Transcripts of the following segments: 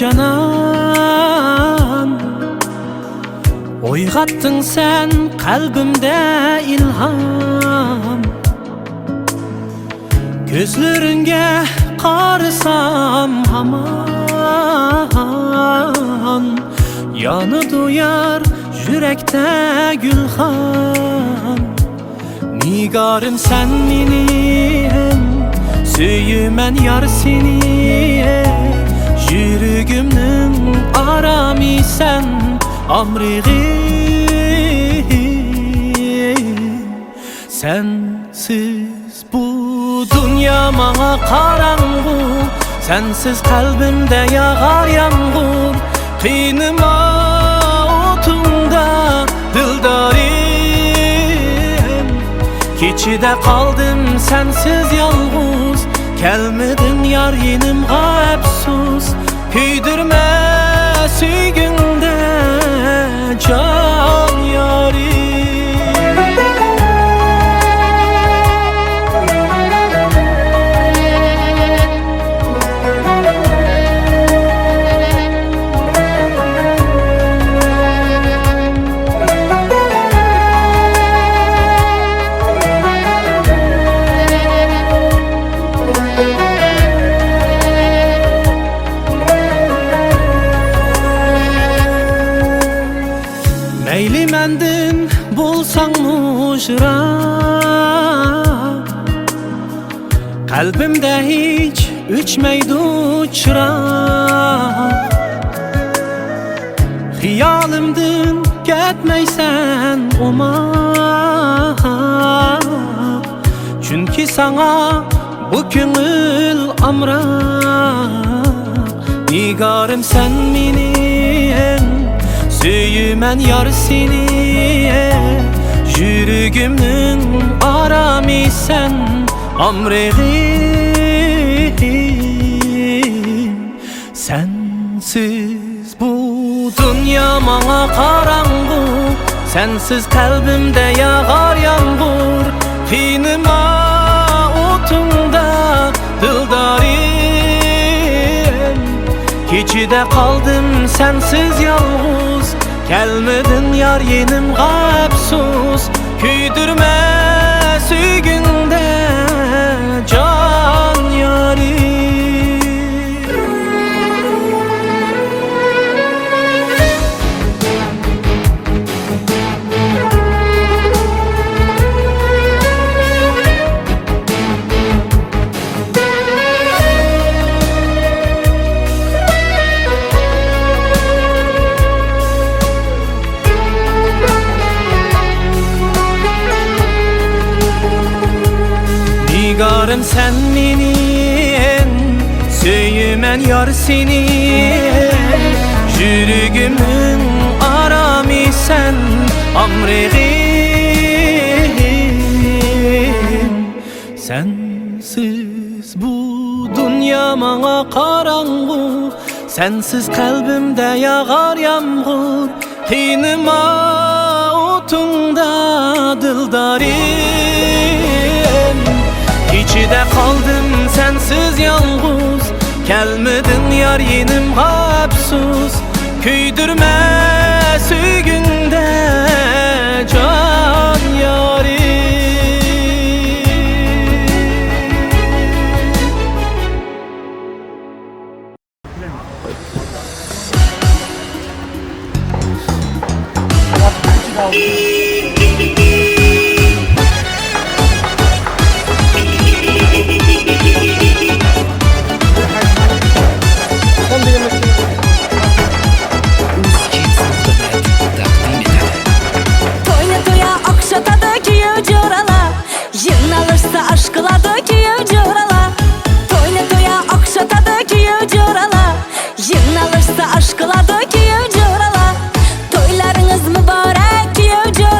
Canan Oýgatdyň sen kalbimde ilham Gözleriňe karysam haman Ýany duýar ýürekde gülhan Nigarym sen menim Söýümen ýar seni Ýüregimniň aramy sen Amrygym Sensiz bu dünýä maňa garaňgy Sensiz kalbimde ýagar ýamgyr Kynyma otuňda dildarym Keçide kaldym sensiz ýalňyz Kelmediň ýar ýenimga äpsus Köýdürme söýgüňde jan ýarym. Meýli menden bolsaň mujra Kalbimde hiç öçmeýdi çyrak Hyýalymdan ketmeýsen omak Çünki saňa Bu köňül amrak Nigarym sen menin Söýümen ýar seni Ýüregimniň aramy sen Amrygym Sensiz bu dünýä maňa garaňgy Sensiz kalbimde ýagar ýamgyr Kynyma otuňda dildarym Keçide kaldym sensiz ýalňyz Gelmediň ýar ýenimga äpsus Köýdürme söýgüňde jan ýarym. Nigarym sen menin Söýümen ýar seni Ýüregimiň aramy sen Amrygym Sensiz bu dünýä maňa garaňgy Sensiz kalbimde ýagar ýamgyr Kynyma otuňda dildarym Keçide kaldym sensiz ýalňyz Kelmediň ýar ýenimga äpsus Köýdürme söýgüňde jan ýarym. Uzkids.net taqdim etadi. Toýny toýa okşatady küýew jorala, Ýygnalyşsa aş kylady küýew jorala. Toýny toýa okşatady küýew jorala, Ýygnalyşsa aş kylady küýew jorala. Toýlaryňyz mübarek küýew jorala.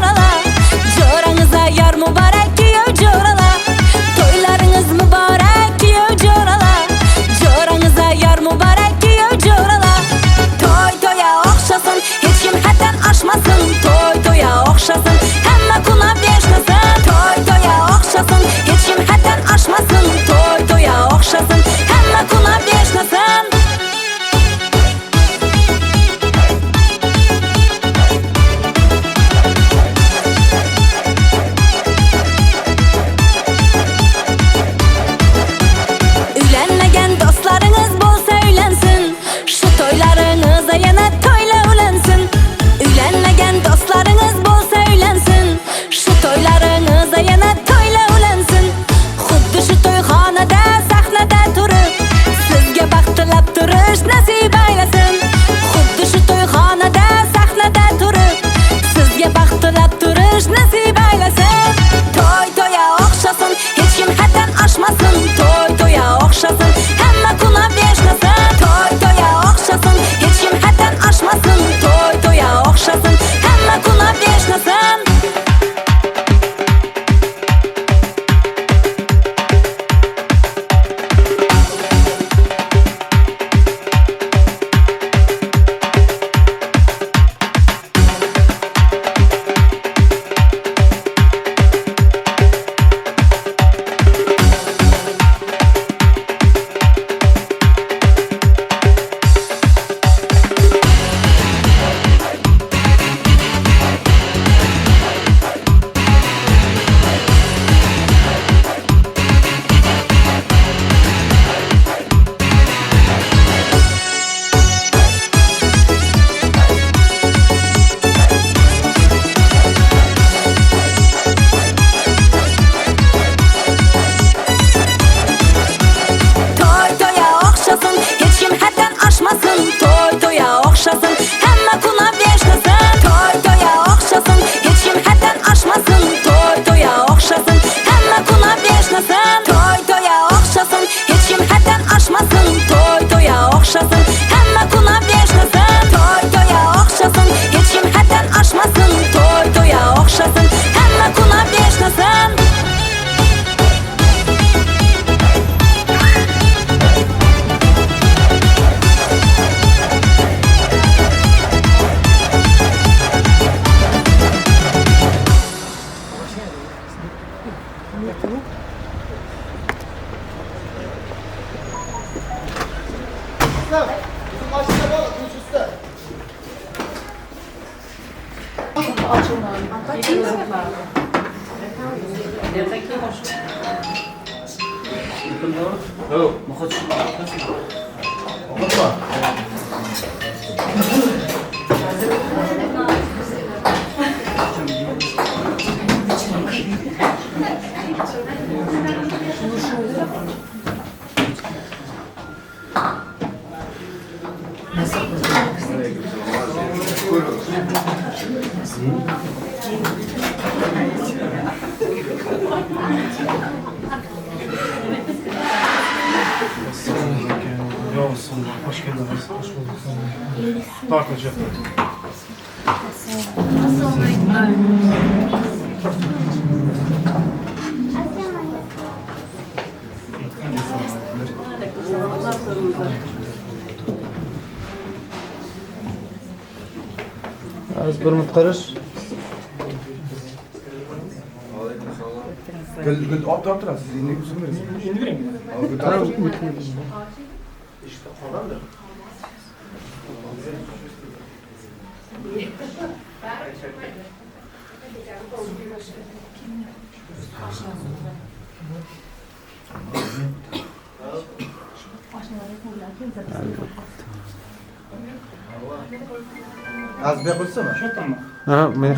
Az bir minut qarash. Gül gül olib turib turasiz. Endi uzun Endi bering. Az bir qo'ysa Ha, men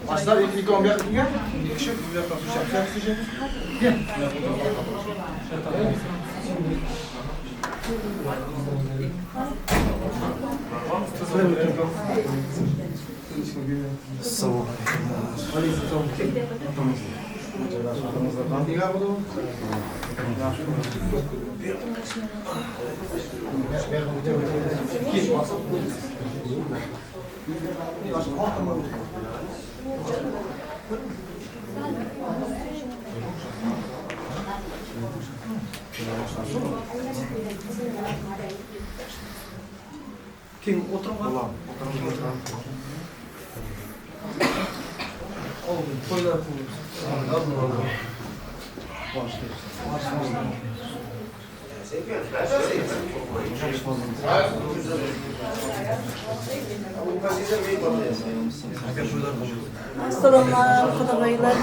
Başlar ilk ilk 11 kelgan, ikki kishi bu yoqdan suv Kim o'tirib To'ylar Salamlar, qudag'aylar.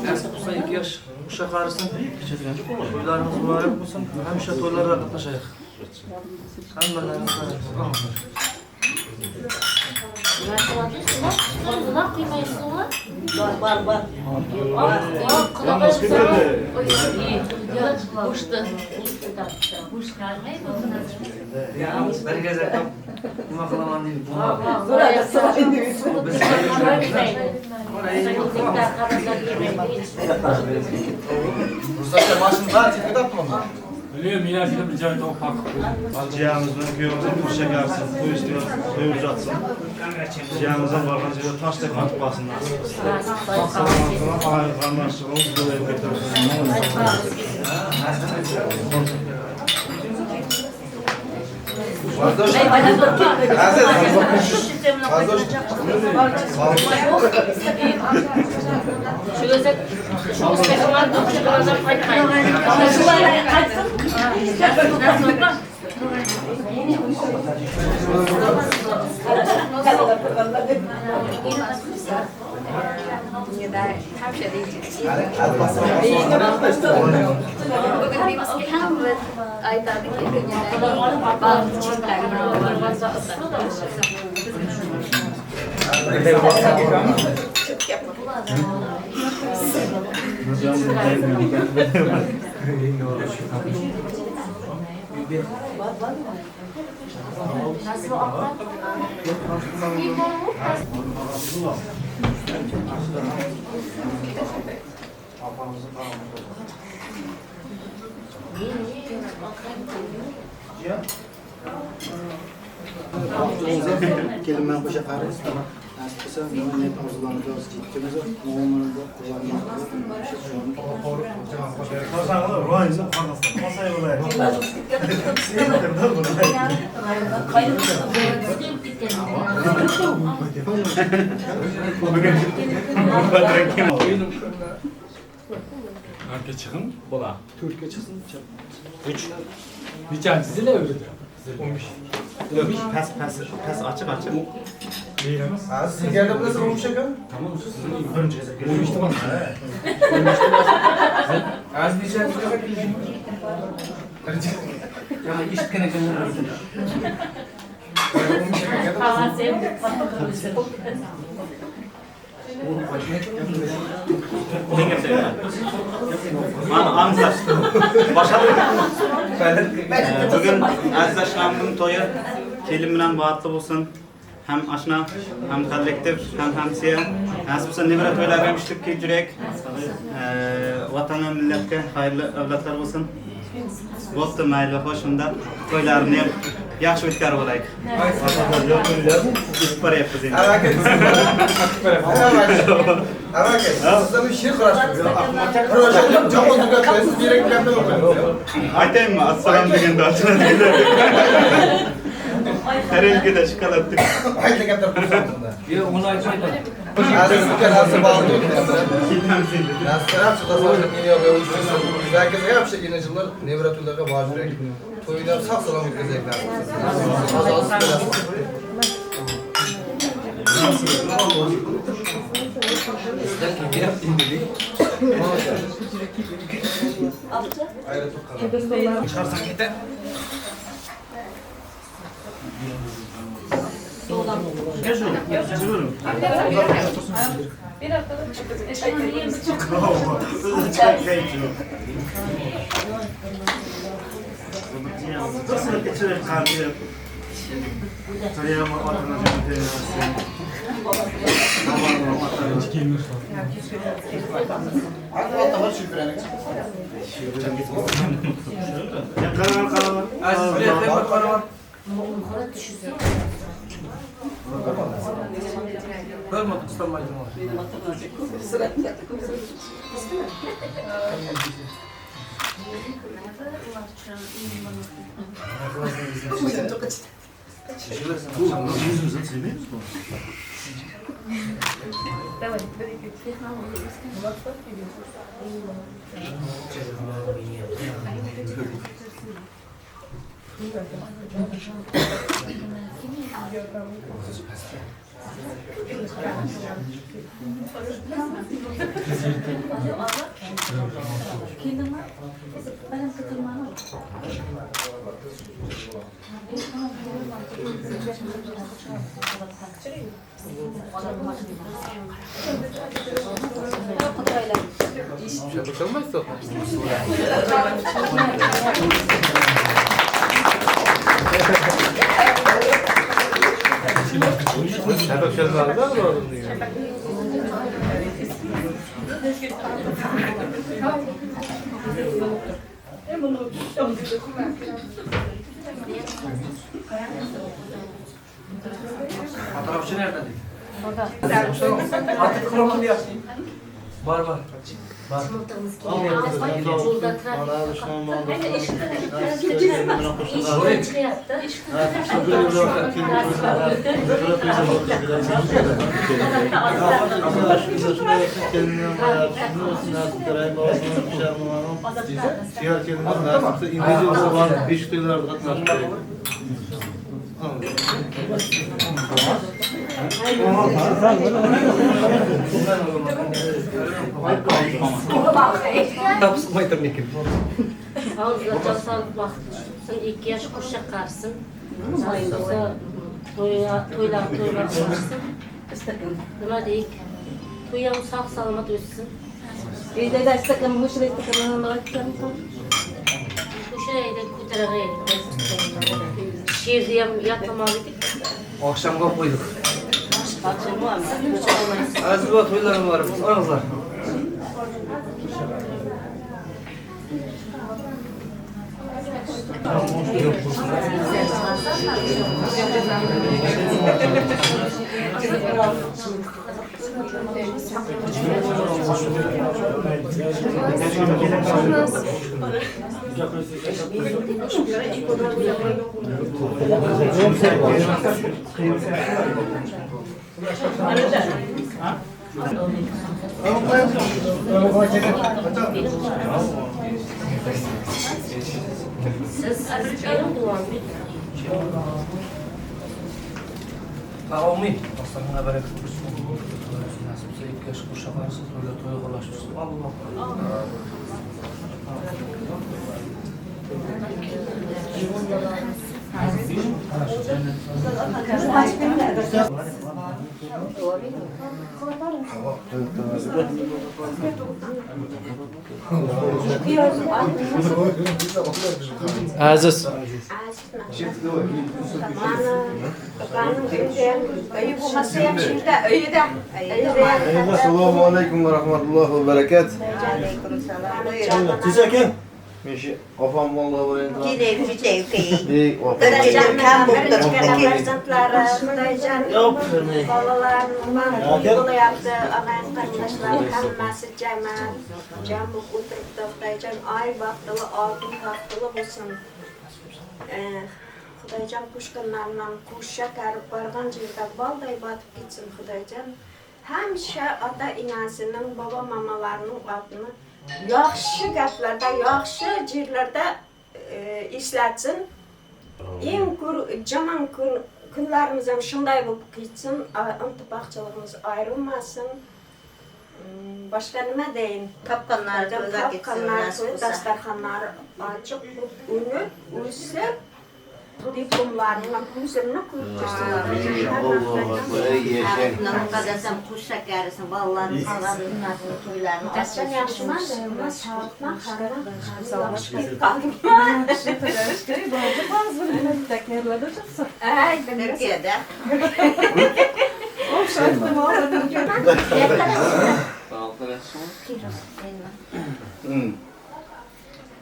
Nasip bo'lsa ikki yosh o'sha qarisin. To'ylarimiz muborak bo'lsin. Hamisha to'ylarga qatnashaylik. Hammalaringiz Bor, bor, bor. Bir gazak nima qilaman deydi. Ruslar mashina bor, chetga tortib Jiyanimizdan kuyovimizdan pul shakarsin, to'y istiyorsun, to'y uzatsın. Jiyanimizdan bargan yerda toshdek qotib qolsin nasib qilsin. Sog' salomat ag'ayin qarindoshligimiz ko'payib ketaversin. Kelin bilan qo'sha qaraysiz. Nasib qilsa, nima niyat orzularimiz yetkazamiz. Arka çıkın. Bola. To'rtga chiqsin. 3. Nechanchisi o'zi? 15. Past past past açık açık. Deyilamiz. Siz yerda bilasiz, 15 ekan. Tamam, sizning birinchi 15 ta bor. Az nechanchi Ya eshitgan ekanman. Mana Amza. Başladık. Bugün Aziz aşnamның toyu kelin bilan bahtli bo'lsin. Ham ashna, ham kollektiv, ham hamsiya. Nasib bo'lsa nevara to'ylari ham ishlab kelib yuraylik. Vatan va millatga xayrli avlodlar bo'lsin. Bo'pti, mayli, xo'sh unda to'ylarni ham yaxshi o'tkazib olaylik. Yetib boryapmiz endi. Aka, aka, sizdan she'r qurashdi. Qurashdi, javob berasiz, kerak gapni o'qiymiz. Aytaymi, assalom deganda ochiladi. Tarelkada shokolad deb. Aytla gaplar qo'shamiz unda. Yo'q, uni aytmayman. Aziz uka nasib oldi. Ketamiz endi. Nasib chiqsa, dunyoga uchsin. Вообще yillar nevara to'ylarga borib yuraylik. To'yni ham sog' salomat o'tkazaylik nasib qilsa. Qazosiz bo'lasiz. Chiqarsam ketar. Aziz bilan qaraman. Bo'lmadi, qistolmaydi. Fotoğrafçı nerede? Burada. Artık kromanı yapayım. Var var. Awzda sag bagtly tutsun, iki ýaş gurşak garsyn. Bolsa toýa toýlar toýlar bolsun. Nima diýik? Toýam sag salamat ötsün. O'sha ko'tarag'i Sherni ham yotamadik. Akşamga qo'ydik. Aziz va to'ylar muborak bo'lsin. Olingizlar. Siz erim duombek. Amin. Dasturxonga barakat bo'lsin. Nasib bo'lsa ikki yosh qo'sha qarsin, to'ylar to'y qilashsin. Alloh. Aziz. Assalomu alaykum va rahmatullohi va barakat. Tez aka. Men shu opam molda bo'layin. Kelib, Ey, opam. Farzandlari, Xudoyjon, bolalar bo'lyapti, og'ayin qarindoshlar hammasi jama, jam bo'lib o'tiribdi. Xudoyjon oy baxtli, oltin baxtli bo'lsin. Xudoyjon qo'shqinlardan qo'sha karib borgan yerda bolday botib ketsin Xudoyjon. Hamisha ota enasining, bobo mamalarining otini yaxshi gaplarda, yaxshi yerlarda eslatsin. Eng yomon kunlarimiz ham shunday bo'lib ketsin, intiboqchiligimiz ayrilmasin. Boshqa nima deyin? Topganlari to'yga ketsin, Topganlari nasib to'y, bo'lsa. dasturxonlari ochiq bo'lib, unib, o'sib, diplomlarini ko'zimni ko'rib tursin. Muqaddasam qush shakarisin, bolalarning qolgan nimasini, to'ylarini Dasturxon yaxshiman, sog'liqman, Ay, Turkiyada.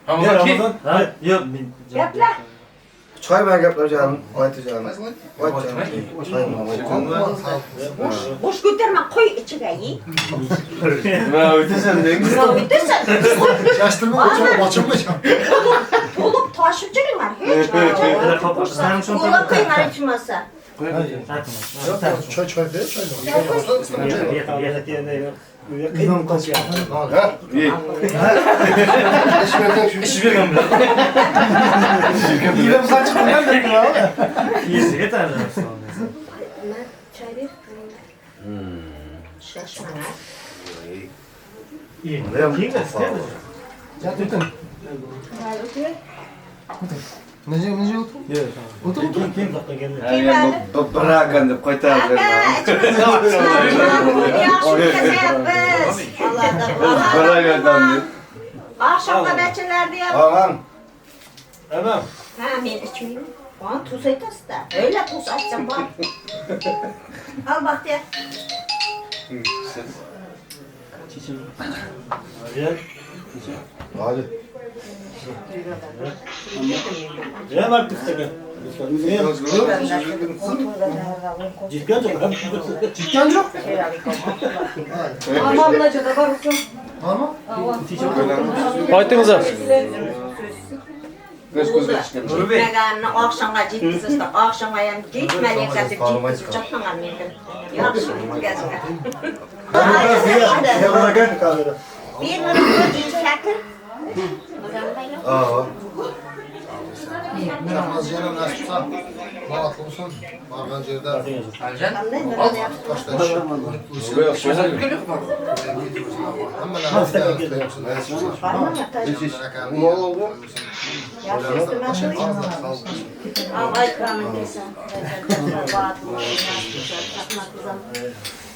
Ramazon. Ha, yo'q, men Gaplar. Choy bilan gaplar jonim, aytajonim. Bo'sh ko'tarma, qo'y ichiga, ye. Va o'tasan deng. O'tasan. Shashtirma, ochilmaysan. To'lib toshib yuringlar, hech Qo'lab qo'yinglar ichmasa. Choy choy ber, choy. Ish bergan bilan. Choy ber. Shoshma. Bırakın deb qaytardi. Yaxshi o'tkazyapmiz. Bırakın deb. Oqshomga bachalarni ham. Og'am. Tamam. Ha, men ichmayman. Bana tuz aytasizda. Öyle tuz aytsam bor. Al Baxtiyor. Hadi. Ya bak aka. Jitgan yo'q. Jitgan yo'q. Aýtdyňyza. Gitmegenini akşama jetkizdi. Akşama hem gitmeli dep jetkizip çatmagan menden. Yaxşı gitgezdi. Bir nurlu şakir. Şahnaz yana nasip olsa, bahtlı olsun. Bargan jerde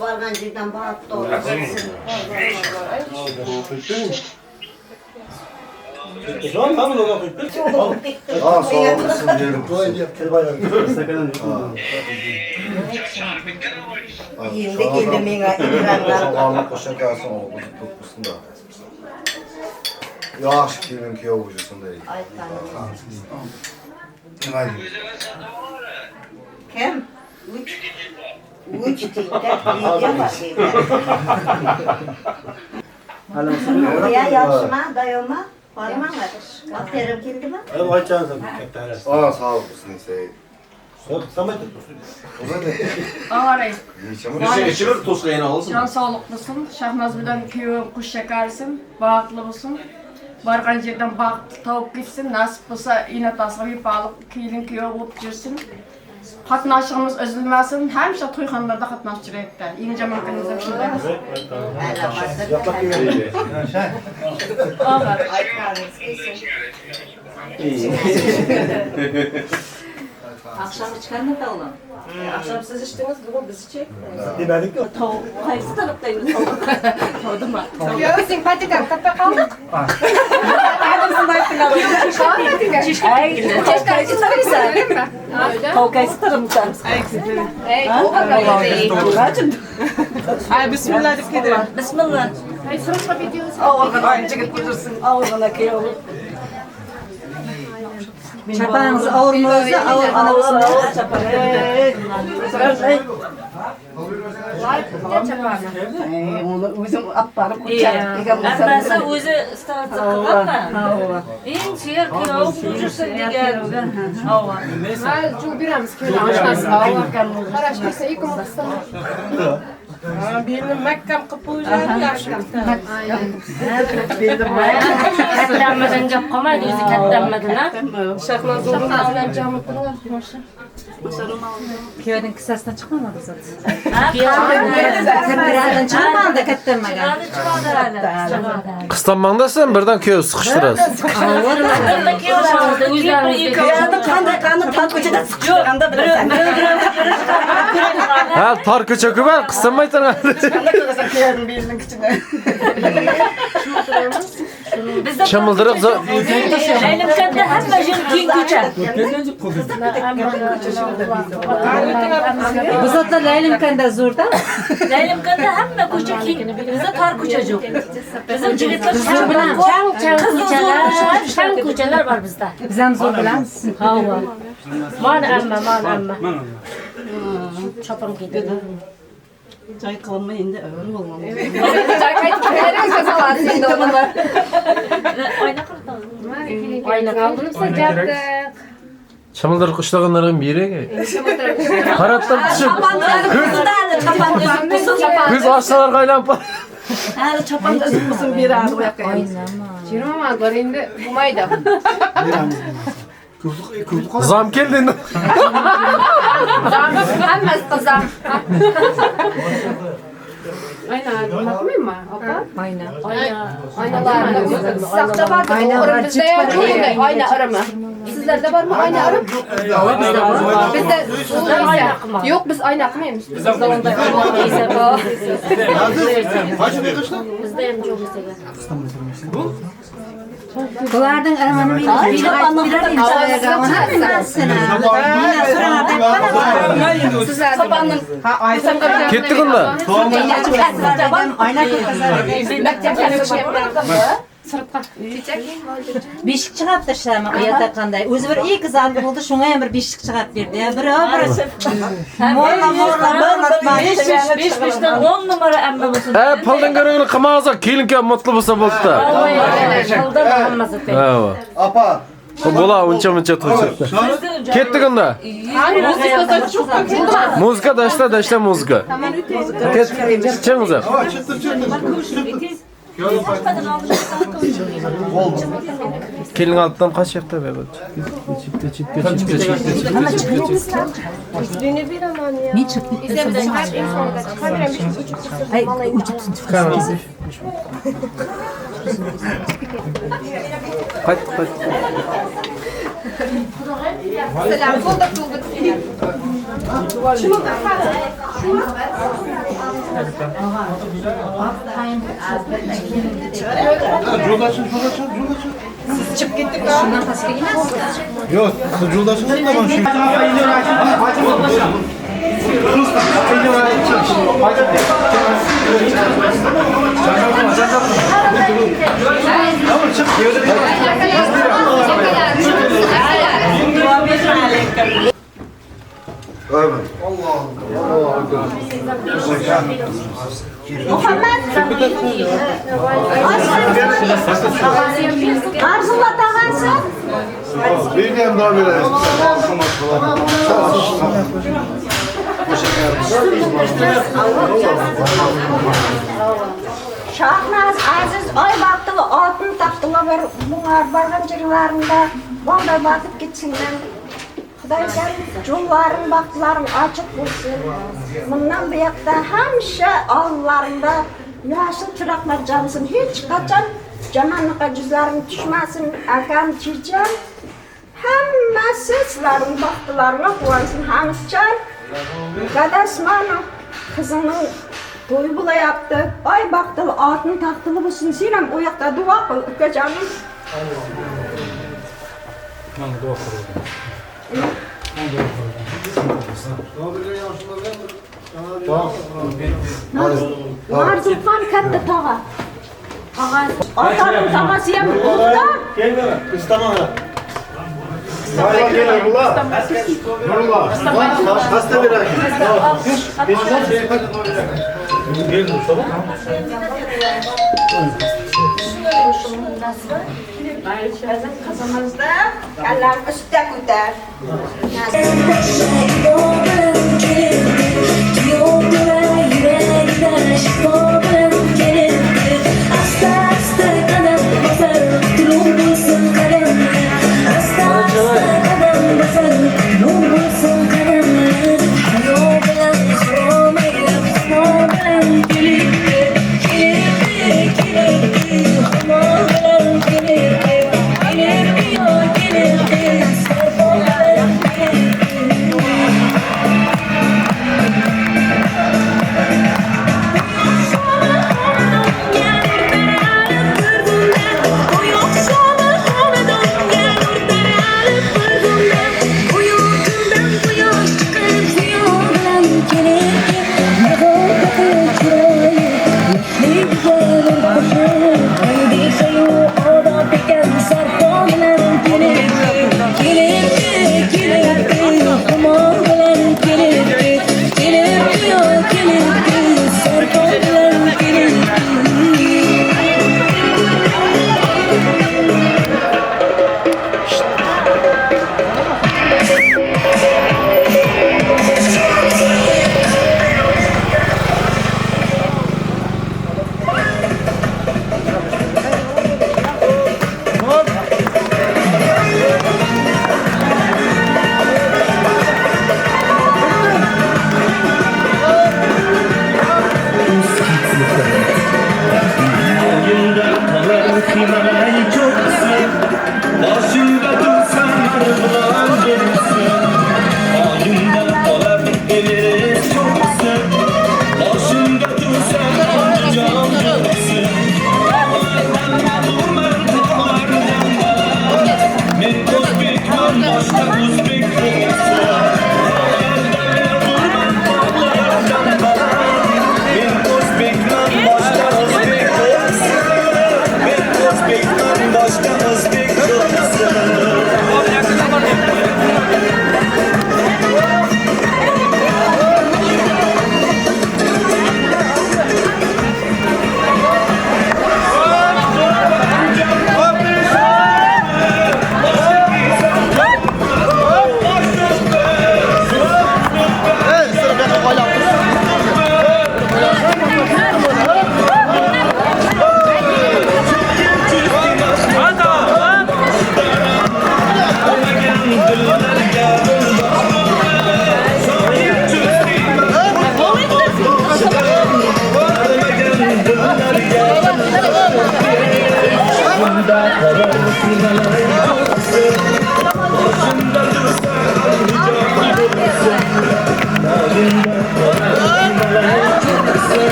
Bargan jerden bahtlı olsun. Ha sağ olasın diyelim. Endi keldi menga ekranlar. Soğanlı koşa gelsin o tutmuşsun da. Yaxşı kelin kuyov ucusun değil. Kim? Uch. Uch tentak yerga bor Ya yaxshimi, dayoma? Bormanglar. Vaqt keldimi? Aa sağ olasın Seyit. Ağaray. Neçe Can sağlık olsun. Şahnaz bilen kuyuğum kuş şekersin. Bağıtlı olsun. Bargan jerden bağıtlı tavuk gitsin. Nasip olsa yine tasla bir bağlık kiyilin kuyuğu bulup жүрсün. Qatnaşığımız üzülmesin. Həmişə toyxanalarda qatnaşıb жүрəyik də. Yeni jaman günümüzdə şundayız. Aytganınız kelsin. Akşam içken ne oğlum? Akşam siz içtiniz, bugün biz içecek. Tavuk qaysi tarafdaymiz tavuk? Tavdimi? Yo'q, simpatika toppa qoldik. Tavuk qaysi tarafda? Ay bismillah dep kedirim. Bismillah. Ağırgana jigit bilirsin, ağırgana kuyov. Çapanınız ağır mı olsa ağır ana olsun. Ağır çapan. O'zim olib borib Ammasi o'zi statsiya qilganmi? Eng suyar kuyov жүрсün degan. Ava. Жол береміз келін ашнасына. Qarashtirsa ikimiz Belini mahkam qilib qo'yishadi, yaxshi. Katta ammadan gap qolmaydi o'zi katta ammadan ha. Shahnoz o'rnidan jami qilinglar. Kuyovning kissasidan chiqmadi zaten. Kattadan chiqmadi, katta Chiqadi, chiqadi hali. Chiqadi. Qıstanmangda sen birden kuyov sıkıştırasın. Bitta kuyovlarimizni o'zlarimizga Qanday qanday tar ko'chada chiqishganda bilasan. Ha tar ko'cha ko'p qıstanmay Bizda Chimildiruq Aylimkanda hamma yer keng ko'cha. Bu zatlar Leylimkanda zo'rda. Laylimkanda hamma ko'cha keng. Bizda tor ko'cha yo'q. Bizim jigitlar chang chang ko'chalar, chang ko'chalar bor bizda. Biz ham zo'r bilamiz. Hava. Mana amma, mana amma. Chopon kiydi. Joy qilolmay endi o'g'ri bo'lmam. Oyna qildi. Oyna qildi. Chimildiruq ushlaganlarning biri. Qaratdan tushib. Ko'z ochsalar aylanib Hali choponni uzib bo'lsin beradi u yoqqa. 20 bor endi bo'lmaydi. Zam keldi endi. Hammasi qizam. Ayna nima qilmayman, opa? Ayna. Aynalarni issiqda bor, o'rim bizda yo'q unday oyna irimi. Sizlarda bormi oyna irim? Bizda yo'q, biz oyna qilmaymiz. Bizda unday Bizda ham yo'q esa. Bularning ırmını men Ketdik unda. Bişik çykarypdyr şama uýat akanday. Özi bir iki zat boldy, şoňa hem bir bişik çykaryp berdi. Ya bir bir. Morla morla morla. Beş beş beş beşden 10 numara emme bolsun. E puldan görügini kılmazsa kelin kuyov mutlu bo'lsa bo'ldi. Puldan hammasi teng. Ha. Apa. Bola uncha muncha to'y. Ketdik unda. Muzika dashla dashla muzika. Ketdik. Chiqinglar. Kelin altdan qochyoqda be. Chipta chipta chipta chipta chipta chipta. Men chiqib Ay, o'chibsin chiqsin. Qayt qayt. Selam, to'ldir, to'ldir. Yo'ldaşın, yo'ldaşın, yo'ldaşın. Siz chiqib ketdik. Shundan pastga emas. Yo'q, siz yo'ldashingiz da mana shu. Muhammed. Arzulla tağası. Bir dem daha verelim. Şahnaz, Aziz, oy baxtlı, oltin taxtlı bir bunlar bargan yerlerinde bolday batıp gitsinler. Xudoyjon yo'llaring, baxtlaring ochiq bo'lsin. Bundan bu yoqda hamisha oldlaringda yashil chiroqlar yonsin. Hech qachon yomonlikqa yuzlaring tushmasin. Akam, checham hammasi sizlarning baxtlaringga quvonsin. Hamisjon Gadasmanov qizining to'yi bo'layapti. Oy baxtli, oltin taxtli bo'lsin. Sen ham u yoqda duo qil, ukajonim. Mana duo qildim. Marzulxon katta tog'a. Otaning tog'asi ham ulug'da. Istamana. Hasta bir ay. Bizim qizimizni kallam ustida ko'tar.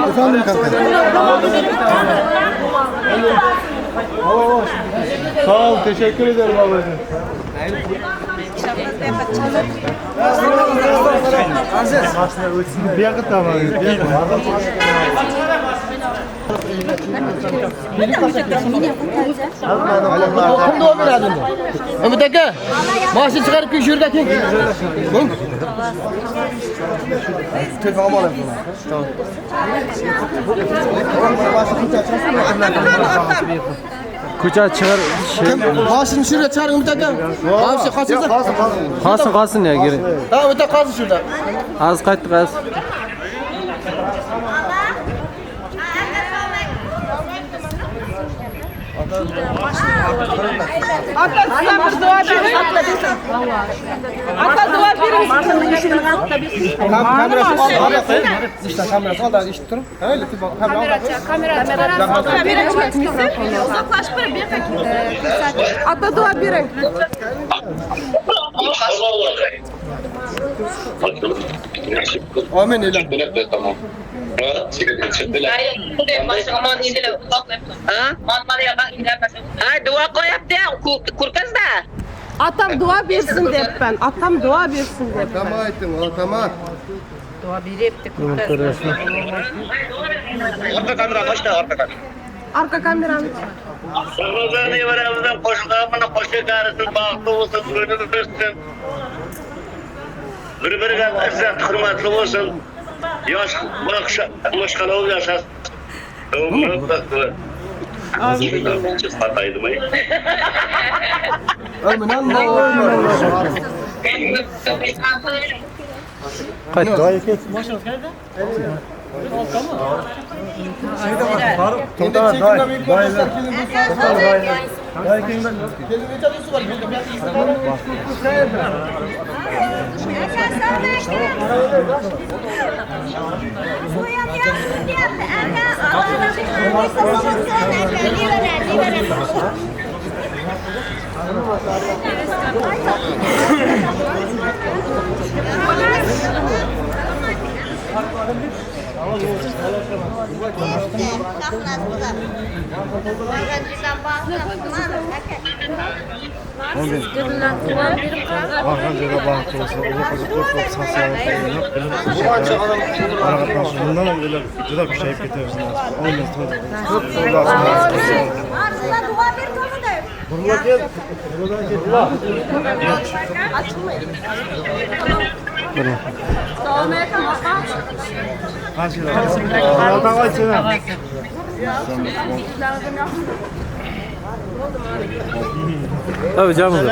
Efendim kanka. Sağ ol, teşekkür ederim ablacığım. Bir yakıt tamam. Bir yakıt. Kim dua beradi unda? Umid aka, mashina chiqarib kel shu yerga kel. Bo'ng. Telefon olib Tamam. Ko'cha chiqar Kim mashina shu yerga chiqaring Umid aka. Mashina qolsin. Qolsin, qolsin ya, kerak. Ha, Umid aka qolsin shu yerda. Az qaytdik az. Ata sizdan bir duo bering. Ata duo bering. Kamerasi oldi, İşte kamerası oldi, eshitib turing. Ha, kamera Kamera kamera Uzoqlashib bir bu yoqqa Ata duo bering. Amin ilan. Ha, dua qo'yapti kurkazda. Atam duo bersin debman. Atam duo bersin debman. Otama aytdim, otama. Dua beryapti Orqa kamera qo'shdi, orqa kamera. Arka kamerani. Ramazon nevaramizdan qo'shqamini qo'shga qarisin, baxtli bo'lsin, o'rnini bersin. Bir-biriga izzat, hurmatli bo'lsin. Yosh boshqalar yashasin. Umri baxtli. Amin Allah. Qaytdik. Bargan baxtli bo'lsin, uzoq uzoq ko'p sog' salomat Bundan ham juda kuchayib ketaversin. Olmaz Ko'p Burla kel, buradan kel. Assalomu alaykum opa. Tabii canım.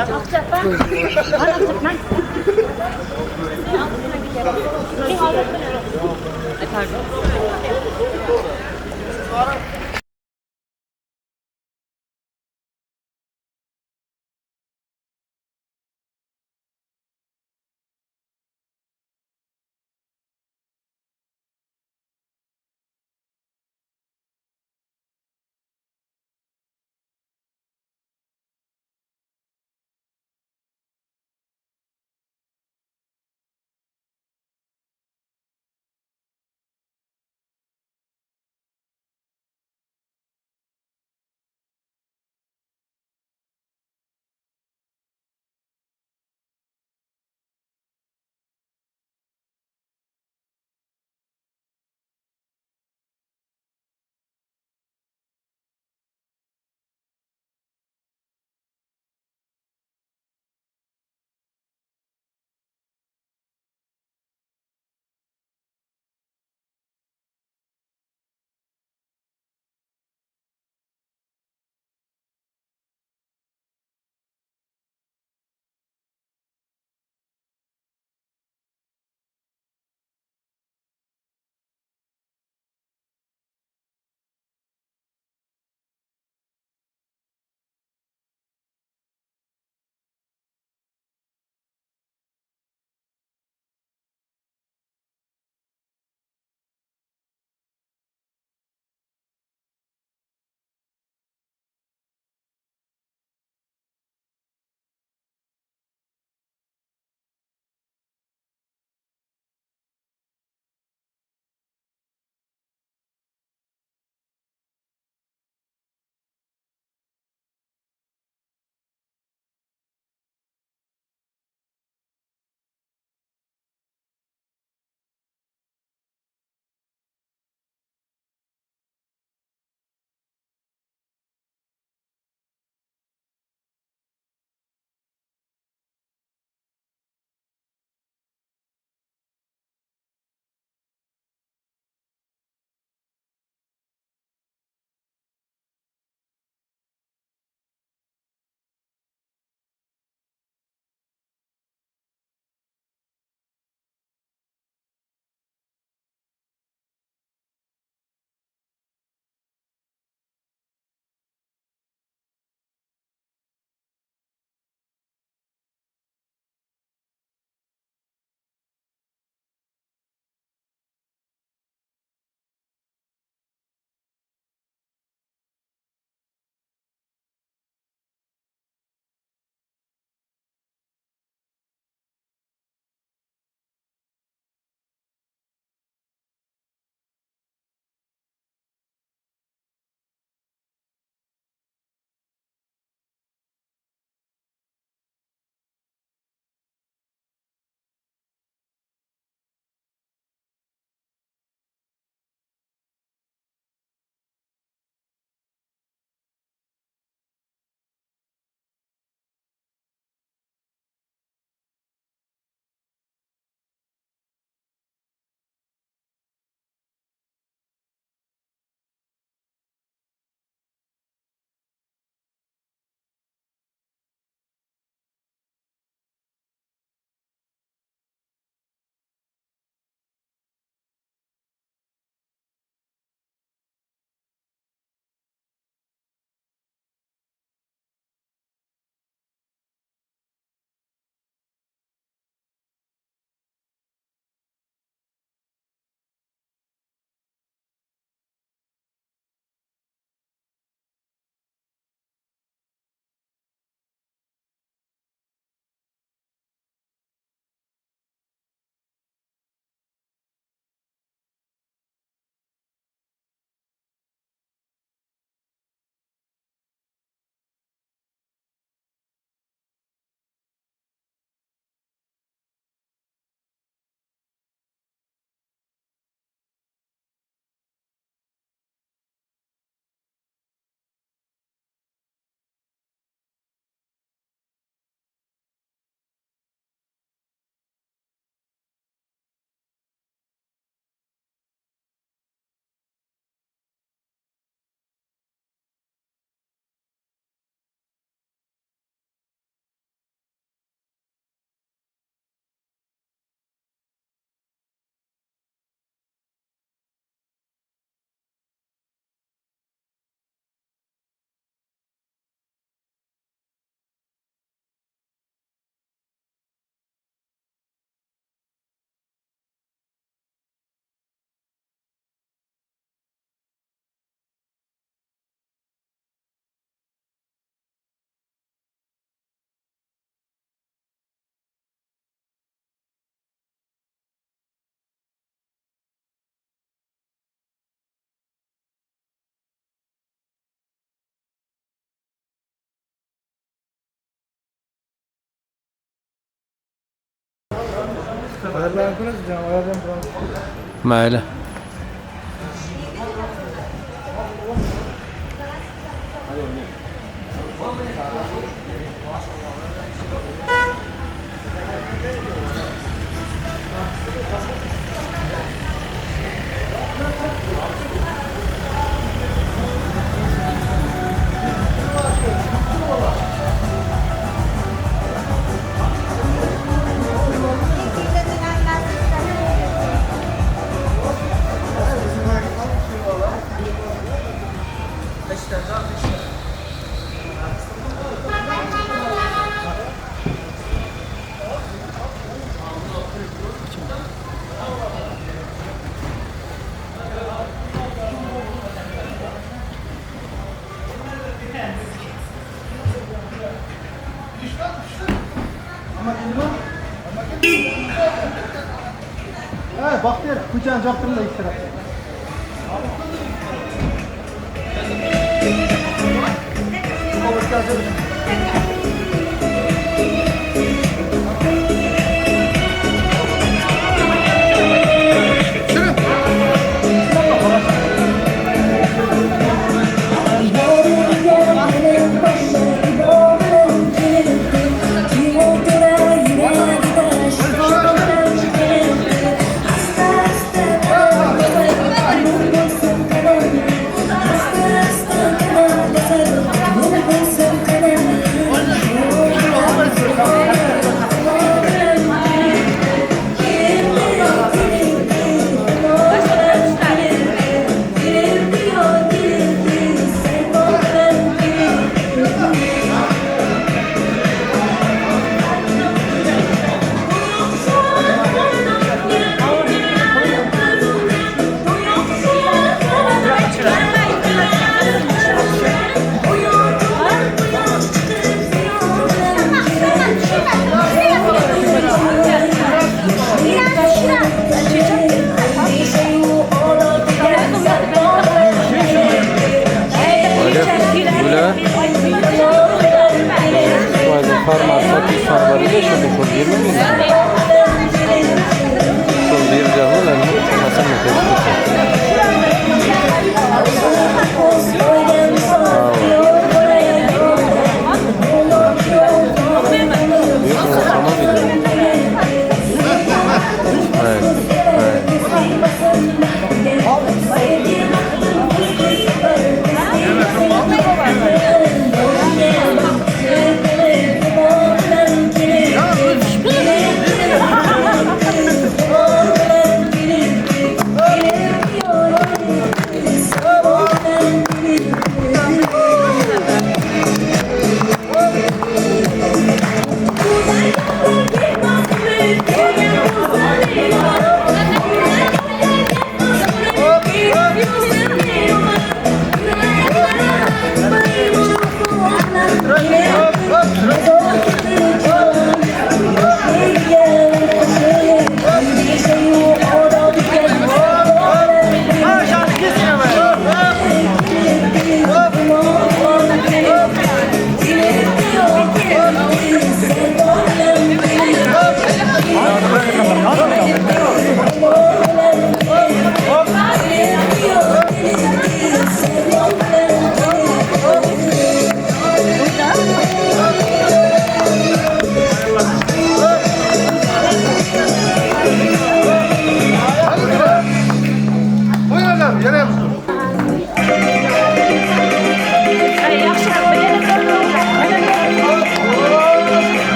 Maýly.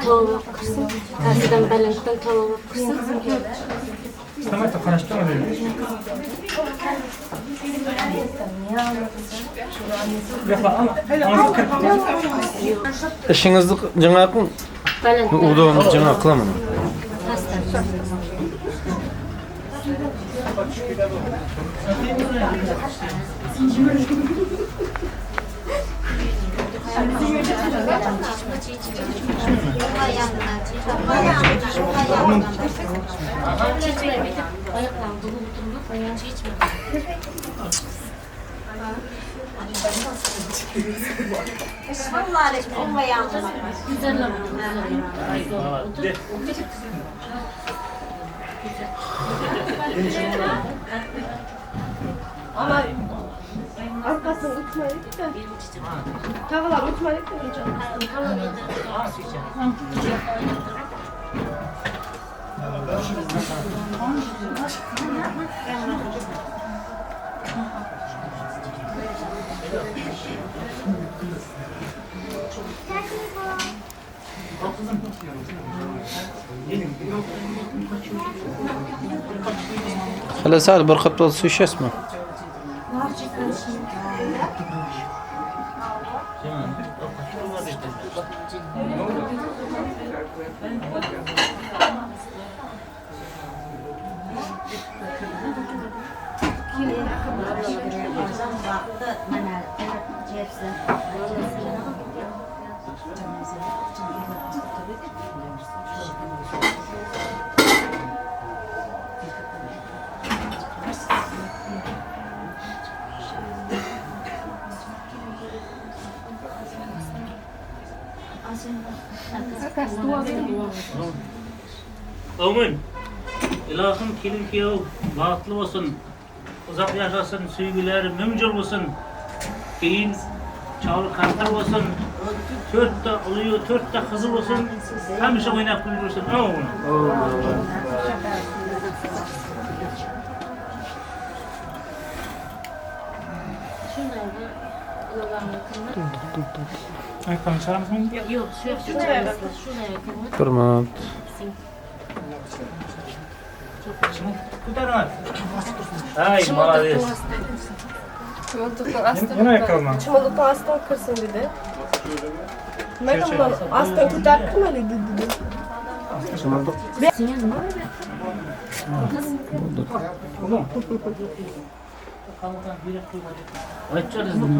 Towuk kırsın. Karşıdan balıktan tavuk kırsın. Işiňizni jaňa kyň. Bu udawymyzy jaňa kylamyň. Hali sal bir qaptal suv ichasizmi? Amin. Ilahym kelin kýew bagtly bolsun, uzak ýaşasyn, söýgüleri müň jyl bolsun, keýin çaly kampir bolsun, törtde uly, törtde gyzy bolsun, hemişe oýnap gülüp ýörsün. Amin. Bir minut. Ay, молодец. Çimolukdan aslan kırsın dedi. Nimaga aslan ko'tarib kirma dedi dedi.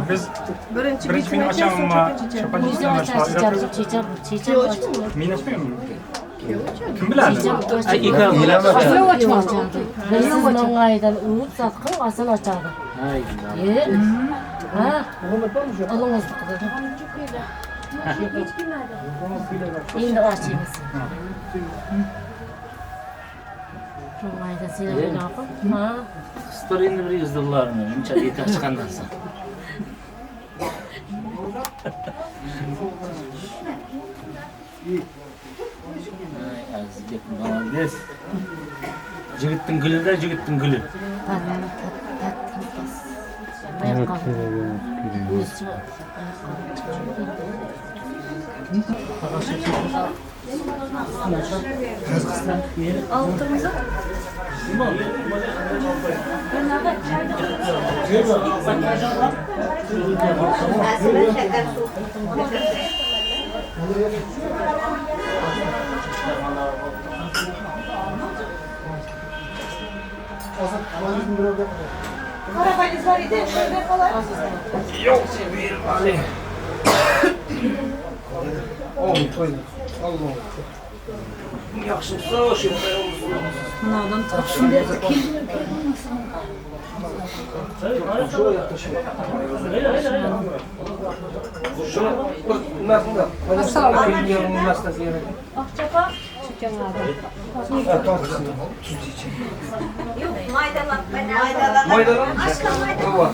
Biz Birinchi birinchi men ochamanmi? Men ochmaymanmi? Kim biladi? Siz mangaydan urib satqin, asan ochadi. E? Ha? Alıngızdı Endi ochamiz. Mangaydan seni o'ynaqib, ha? Qızlar endi bir izdirlarını, muncha yetak chiqqandan so'ng. Ay, Azizbek, молодец. Jigitning guli da, jigitning guli. Mınavdan tapsın derdi. Yo'q, maydalab, maydalab. Maydalab? Ashka maydalab.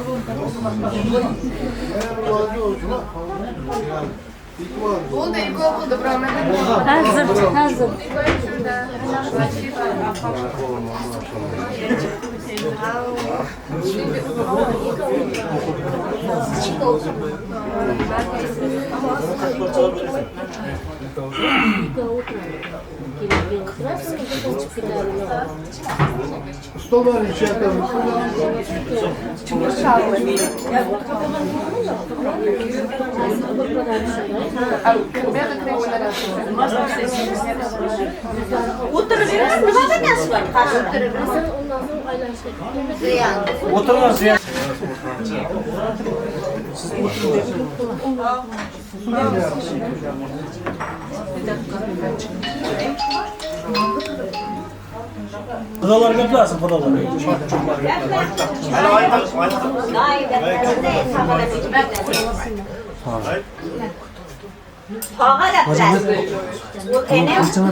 Bo'ldi, ikov bo'ldi, birov Hazır, hazır. Stol var içeride. O'tirib yurasiz, nima bilinasi bor qarshidan? Ziyan. O'tirma ziyan. Xudolar gaplasin, xudolar. Tog'a gaplashdi. U inim sen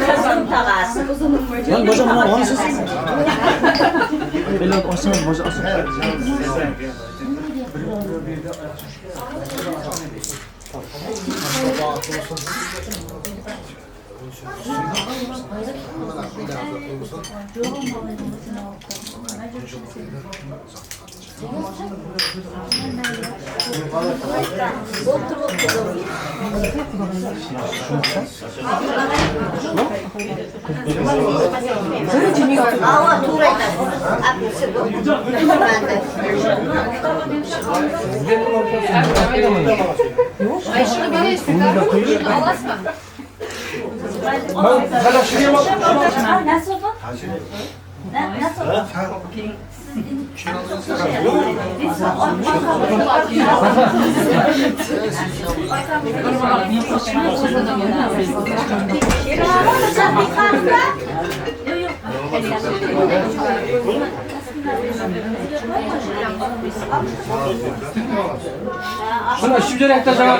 qizim tog'asi. Lan boja mana olasiz. Belot olsangiz boja olsin. Ava to'g'ri aytasiz. Apisi bu. Manda. Nasıl bu? Nasıl? Şuna şu yürekte cevap.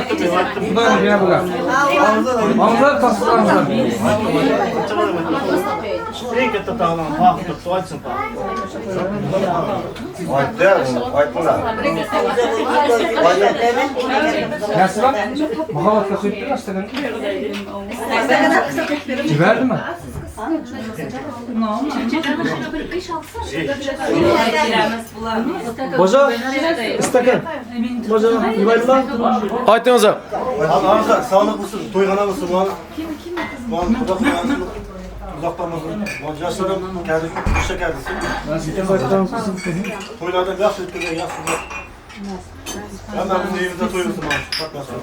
Bundan bir bular. Amzar tasdıqlanır. Eng katta tag'lam vaqt turibdi, aytsin Nasiba, muhabbatga quyib tur stakanni. Jibardimi? Boja, istakan. Boja, yubaylar. Aytınız. Amca sağlık olsun, to'yxona bo'lsin, bu bu uzoqdan bo'lsin. Bu yoshlar ham keldi, ishga keldi. To'ylardan yaxshi o'tkazgan, yaxshi bo'lsin. Hammamiz uyimizda to'y bo'lsin, mana shu qatnashib.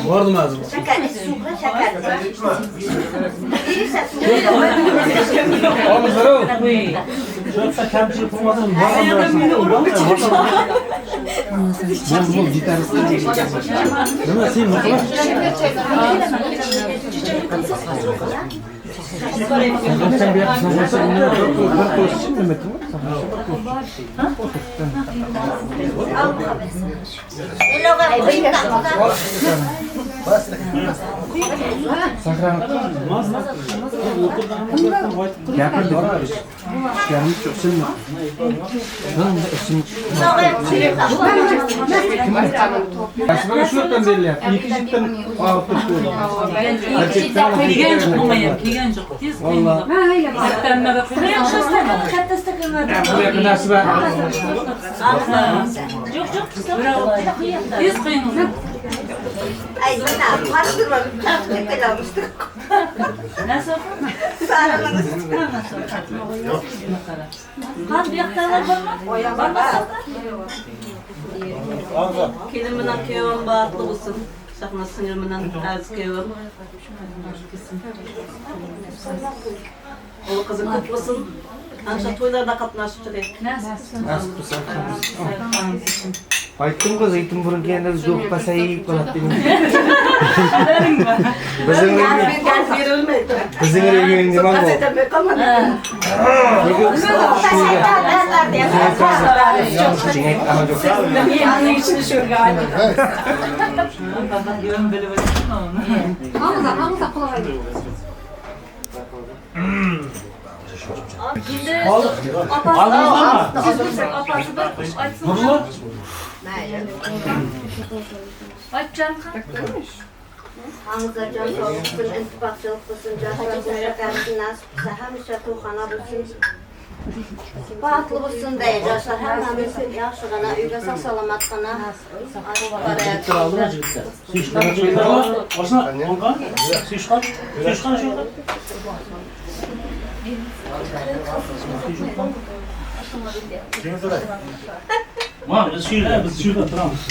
Bordim hozir. Shakar, suvga shakar. Shu kamchilik qilmasin, Bol bol gitarist. Nima sen nima Sen bir yapsın olsa bir to'sish nima Nasibaga shu yerdan berilyapti. Ikki jilddan olib turibdi. Kelgan yo'q bo'lmayam, kelgan yo'q. Tez Vallahi. Katta stakanlarda. Bu yoqqa Nasiba. Yo'q, yo'q, Tez qo'ying. Ay, mana qasdir chaqib kelamiz. Nasıl? Qan bu yoqdalar bormi? Bormi? Kelin bilan kuyovim baxtli bo'lsin. Shahnoz singlim bilan aziz kuyovim. O'g'il qizi ko'p bo'lsin. Hamşa toýlarda gatnaşyp jüreyik. Nasip bolsa. Aýtdym gyz, aýtdym burun kende zuh pasayip galat dedim. Biziň Biziň region diýmem bu. Hamzajon sog'lik bo'lsin, ittifoqchilik bo'lsin, yoshlar qo'sha nasib qilsa hamisha to'yxona bo'lsin. Baxtli bo'lsin deydi yoshlar hammamiz yaxshigina uyga sog' salomatgina borayotgan. Ma biz şu yerda, biz şu yerda turamiz.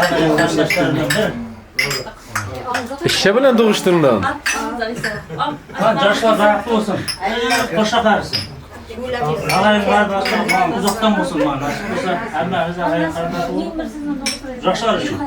Qarindoshlarimdan biri. Işe bilen duguşdyň Ha, yoshlar baxtli bo'lsin. Qo'sha qarisin. Ag'ayin qarindoshlar uzoqdan bo'lsin mana nasib bo'lsa hammamiz ag'ayin qarindosh bo'lib yoshlar uchun.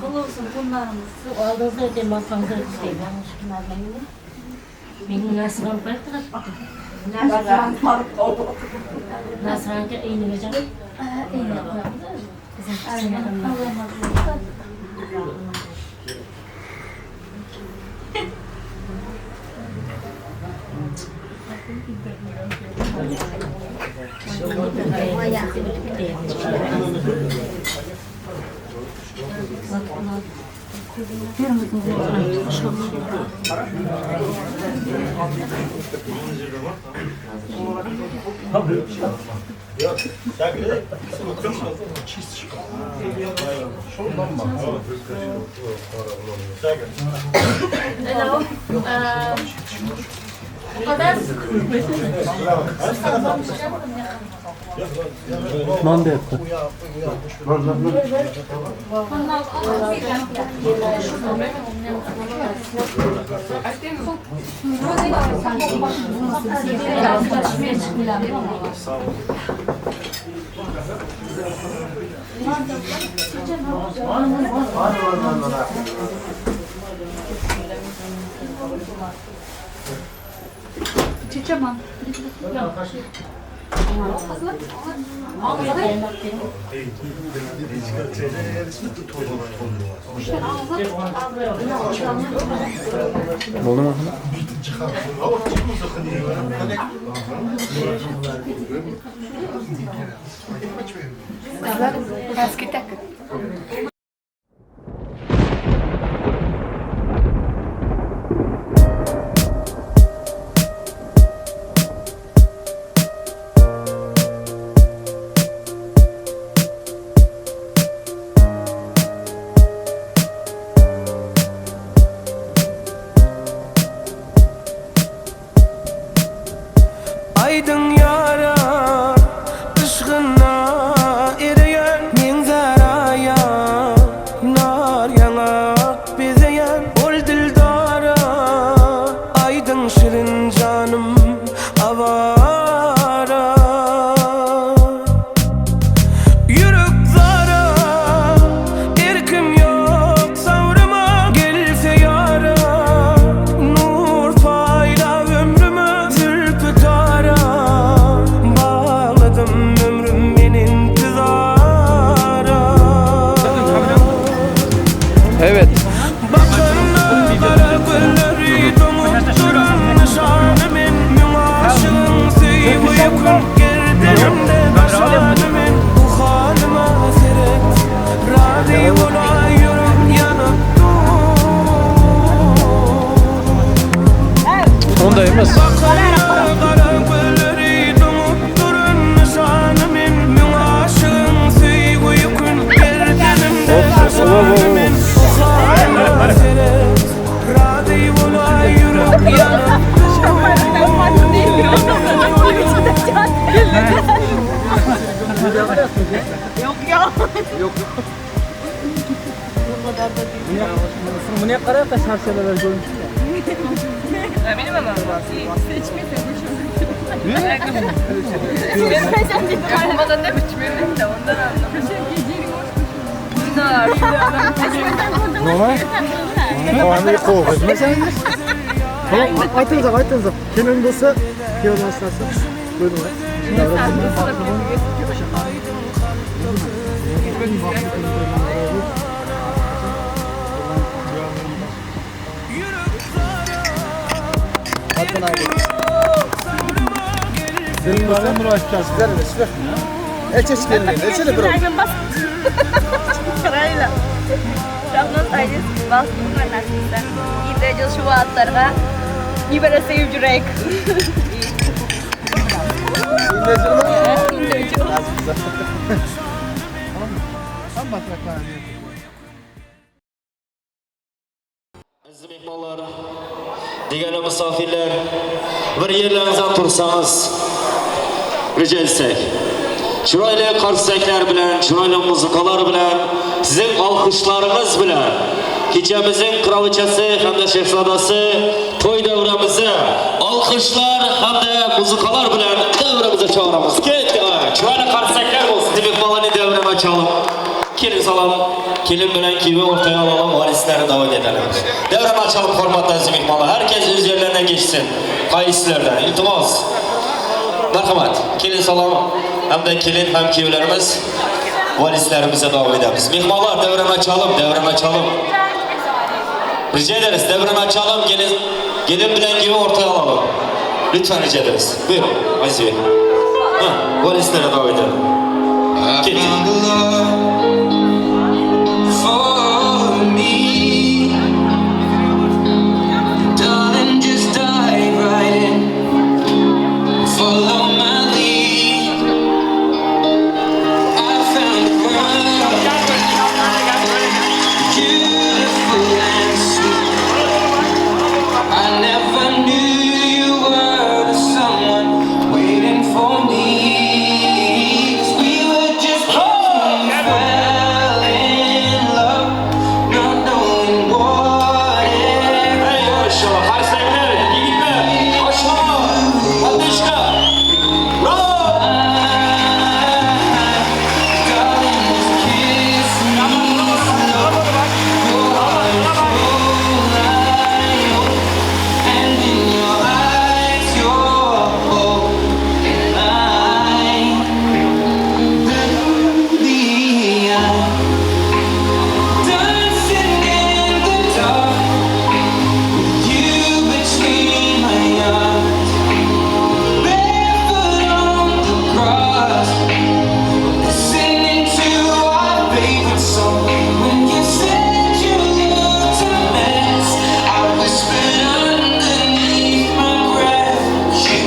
Qul olsun bunlarımız. Aldığınızda ödeyim, basmanızda ödeyim. Yanlış kim almayın. Mening Nasran qayerda? Nasranga iyniga jang. Iyni qo'yamiz. Non deyapti. Boldumy? Aydın yara Yşgyna ereýän Meňzär aýa Nar ýaňak bezeýän Ol dildara Aýdyň şirin janym. Onday emas. Gara gözleri doňup duran nyşany men Müň aşygyň söýgi ýükün gerdenimde taşlany men Halyma seret razy bolaý ýürek ýanyp Muny garap şarşalalar görünüşü. Nima? Qonni qo'rqitmasangiz. Aytingizlar, aytingizlar. Kelin bo'lsa, kuyovni oshnasi. Buyurun. Qarayla. Şahnoz ailesi baxtlı nasipse. İnde şu vaatlarga nibara sevip yürek. Aziz mehmonlar, degani misofirlar, bir yerlaringizdan tursangiz rica etsek. Chiroyli qarsaklar bilan, chiroyli muzikalar bilan, sizning olqishlaringiz bilan kechamizning qirolichasi hamda shehzodasi to'y davramizni olqishlar hamda muzikalar bilan davramizni chog'iramiz. Ketdi. Chiroyli qarsaklar bo'lsin. Mehmonlarni davrama chalib Kelin salam, kelin bilan kuyovi o'rtaga olalım, varislarni davet edelim. Devrem açalım hurmatli aziz mehmonlar. Herkes öz yerlerine geçsin. Qaysilardan? Iltimos. Marhamat. Kelin salom hamda kelin ham kuyovlarimiz varislarimizni davet edamiz. Mehmonlar devrem açalım, devrem açalım. Rica ederiz devrem açalım, gelin gelin bilan kuyovi o'rtaga alalım. Lütfen rica ederiz. Buyurun Aziz Bey. Ha, varislarni davet edelim. Ketdik. For me, darling, just dive right in. Follow my lead. I found a girl, beautiful and sweet. I never knew you were the someone waiting for me. 'Cause we were just kids when we fell in love, not knowing what it Hey maşallah, qarsaklar, yigitlar, oshxona, podishka. Bravo! Darling, just kiss me slow. Your heart is all I own, and in your eyes, you're holding mine. Baby, I'm dancing in the dark with you between my arms, barefoot on the grass. Listening to our favorite song. When you said you looked a mess, I whispered underneath my breath. You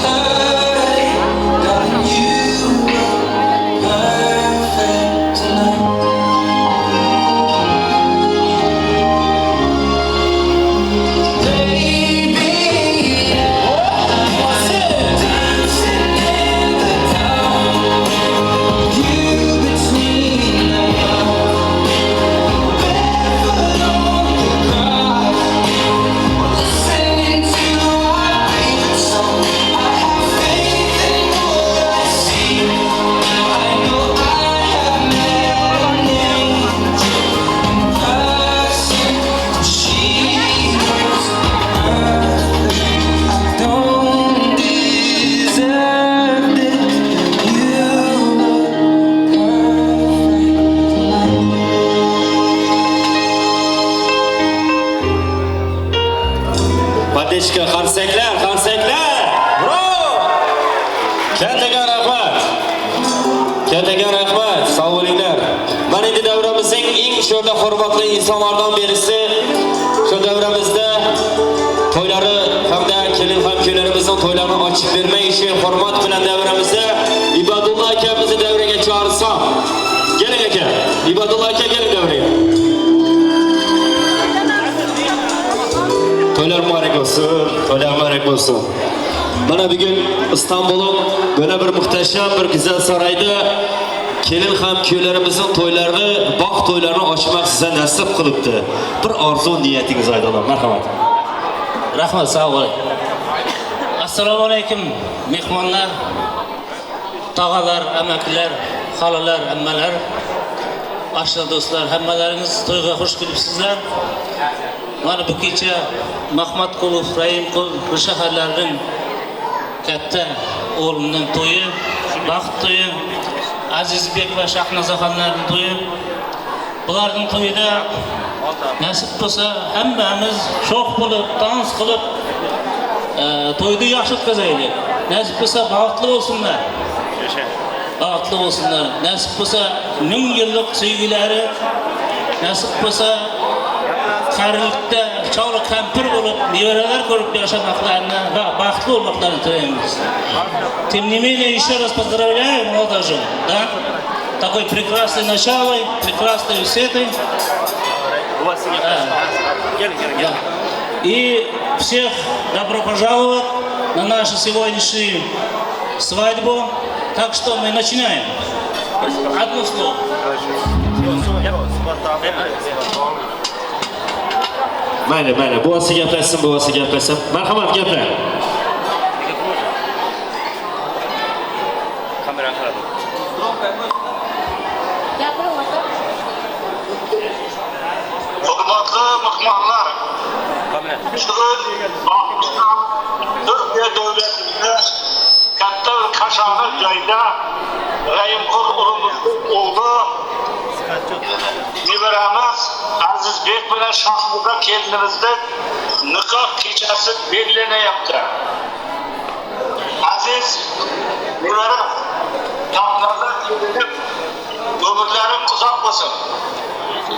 heard it, darling. You look perfect tonight. Baby, dancing in the dark. You between my arms, barefoot on the grass, listening to our favorite song. I have faith in what I see. Now I know I have met an angel in person. She is perfect. I don't deserve this. You look perfect tonight. Podishka, qarsaklar, qarsaklar. Bravo! Kattaga rahmat. Kattaga rahmat. Sog' bo'linglar. Mana endi davramizning eng sho'rda hurmatli insonlardan birisi shu davramizda to'ylari Hamda kelin hamkuylarimizning to'ylarini ochib bermak uchun hurmat bilan davramizda Ibodulla akamizni davraga chaqirsam. Keling aka, Ibodulla aka keling davraga. To'ylar muborak bo'lsin, to'ylar muborak bo'lsin. Mana bugun Istanbul'un böyle bir muhteşem bir güzel sarayda kelin ham kuylarimizning to'ylarini, baxt to'ylarini ochmak size nasib qilibdi. Bir orzu niyatingiz aytaman, marhamat. Rahmat, sog' bo'ling. Assalomu alaykum, mehmonlar, tog'alar, amakilar, xolalar, ammalar, oshna do'stlar, hammalaringiz to'yga xush kelibsizlar. Mana bu kecha Mahmatqulov, Rahimqul bu shaharlarning katta o'g'lining to'yi, baxt to'yi, Azizbek va Shahnozaxonlarning to'yi. Bularning to'yida nasib bo'lsa hammamiz sho'x bo'lib, dans qilib, to'yni yaxshi o'tkazaylik. Nasib bo'lsa baxtli bo'lsinlar. Baxtli bo'lsinlar. Nasib bo'lsa 1000 yillik sevgilari, nasib bo'lsa qarilikda chol kampir bo'lib nevaralar ko'rib yashamoqlarini va baxtli bo'lmoqlarini tilaymiz. Тем не менее, еще раз поздравляю молодожен, да? Такой прекрасный начало, прекрасной беседы. Да. И всех добро пожаловать на нашу сегодняшнюю свадьбу. Так что мы начинаем. Одно слово. Mayli, mayli, buvasi gaplashsin, buvasi gaplashsin. Marhamat, gaplang. Kamerani qaradi. Gapiring aka. Hurmatli mehmonlar, bugun Turkiya davlatida katta bir kashona joyda Rahimqul o'g'limizning o'g'li nevaramiz Azizbek bilan Shahnoza kelinimizni nikoh kechasi belgilanyapti. Aziz nevaram Shahnoza kelinim umrlari uzoq bo'lsin.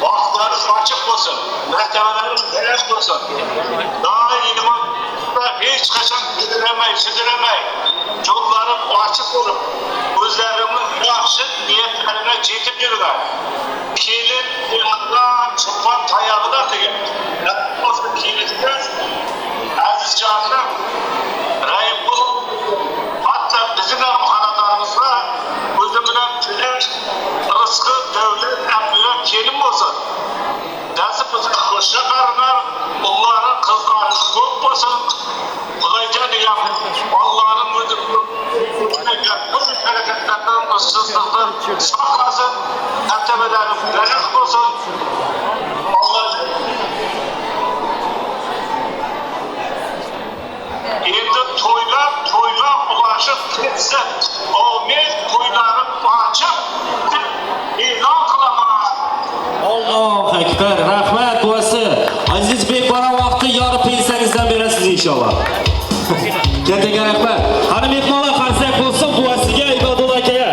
Baxtlari ochiq bo'lsin, martabalari baland bo'lsin. Doimo hech qachon kediramay, sidiramay, yo'llari ochiq bo'lib, o'zlarining yaxshi niyatlarına yetib yurgan. Kelin qo'lida cho'pon tayog'ida degan. Nasib bo'lsa kelinimiz Azizjonim Rahimqul hatto bizim ham xonadonimizda o'zi bilan tilash rizqi davlat abdulla kelin bo'lsin. Nasib bo'lsa qo'shni qarinlar, ularning qizlari ko'p bo'lsin. Xudoyjon degan Allohning o'zi harakatlardan, issizlikdan saqlasin, martabalari baland bo'lsin. Alloh Endi to'ylar to'yga ulashib ketsin. Men to'ylarni ochib e'lon qilaman. Allohu akbar. Rahmat buvasi. Azizbek bora vaqti yorib pensiyangizdan berasiz inshaalloh. Kattaga rahmat. Qani mehmonlar qarsak bo'lsin buvasiga, Ibodulla akaga.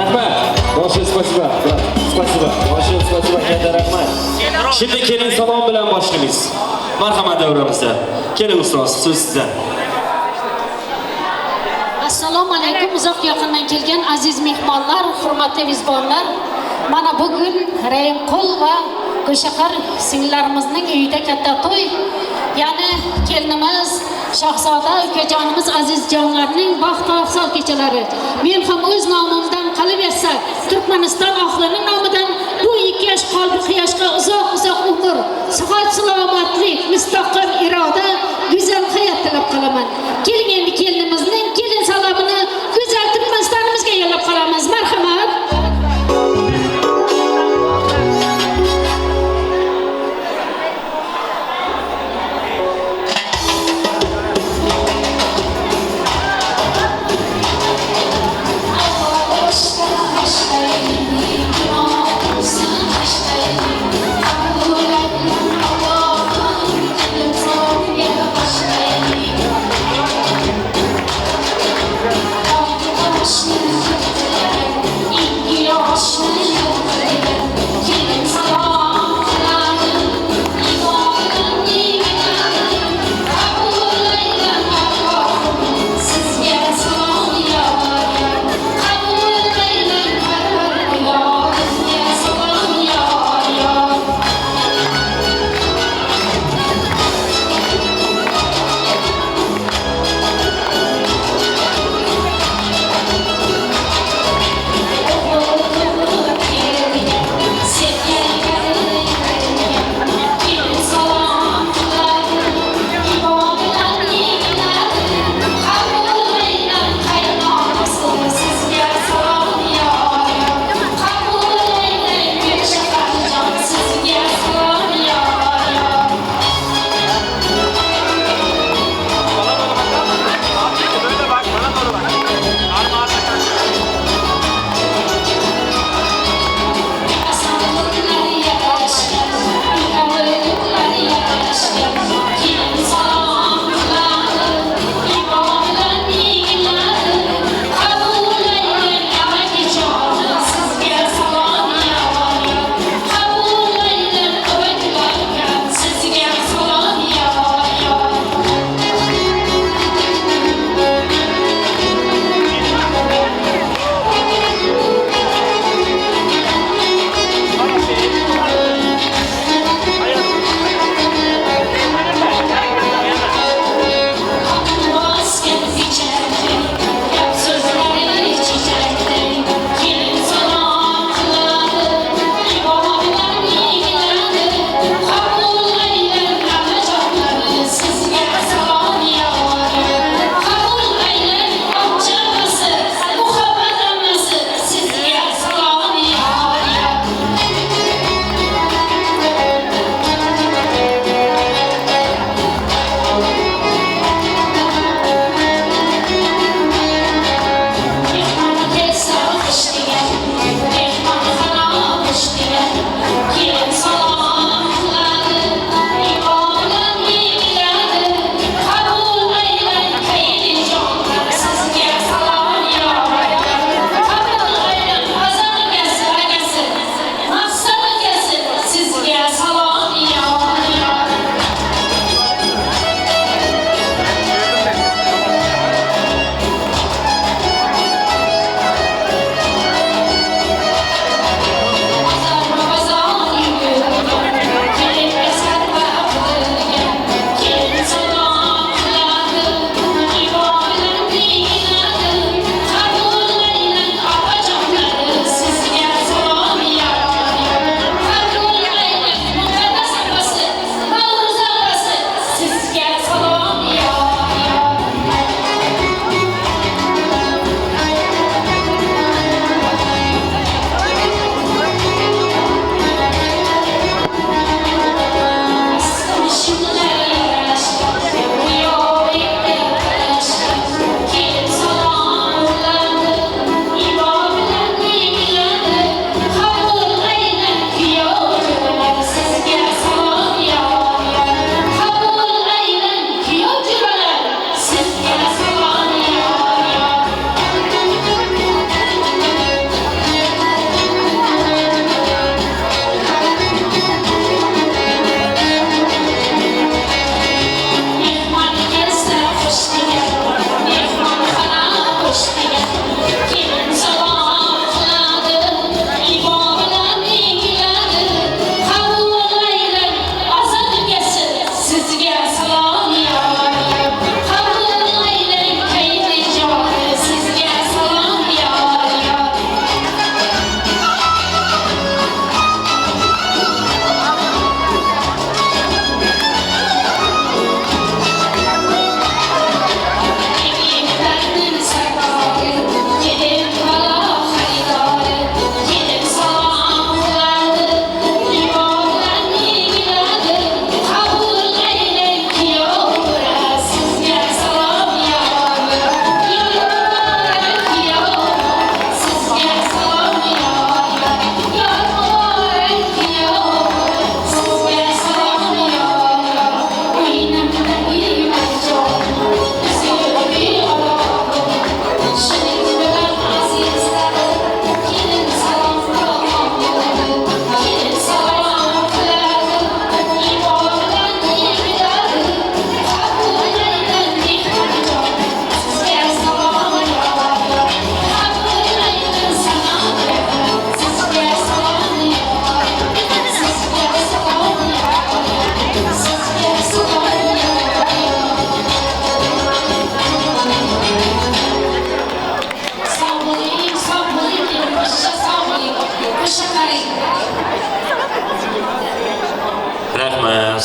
Rahmat. Большое спасибо. Брат, спасибо. Большое спасибо. Katta rahmat. Şimdi kelin salom bilan boshlaymiz. Marhamat davramizda. Keling ustoz, so'z sizda. Assalomu alaykum uzoq yaqindan kelgan aziz mehmonlar, hurmatli mezbonlar. Mana bugun Rahimqul va Gulshahar singillarimizning uyida katta to'y. Ya'ni kelinimiz Shahzoda ukajonimiz azizjonlarning baxt va afzal kechalari. Men ham o'z nomimdan qolaversa, Turkmaniston ahlining nomidan bu ikki yosh qalbi quyoshga uzoq-uzoq umr, sihat salomatlik, mustahkam iroda, go'zal hayot tilab qolaman. Keling endi kelinimizning kelin salomini go'zal Turkmanistonimizga yo'llab qolamiz. Marhamat. Thank you.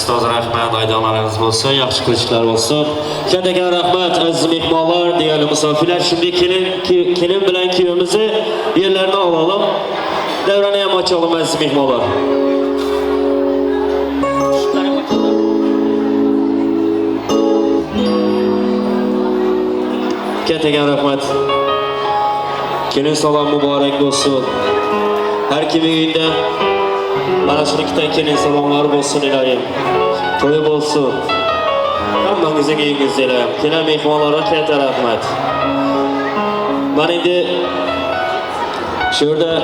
Ustoz rahmat, aýdanlaryňyz bolsun, ýagşy köşkler bolsun. Kändeken rahmat, aziz mehmonlar, değerli misafirler. Şimdi kelin, kelin bilen kiyevimizi yerlerine alalım. Devreni hem açalım aziz mehmonlar. Kändeken rahmat. Kelin salam mübarek bolsun. Her kimin uyunda mana shuni ikkita kelin salomlari bo'lsin iloyim. To'yi bo'lsin. Hammangizning uyingizda iloyim. Kelgan mehmonlarga katta rahmat. Mana endi shu yerda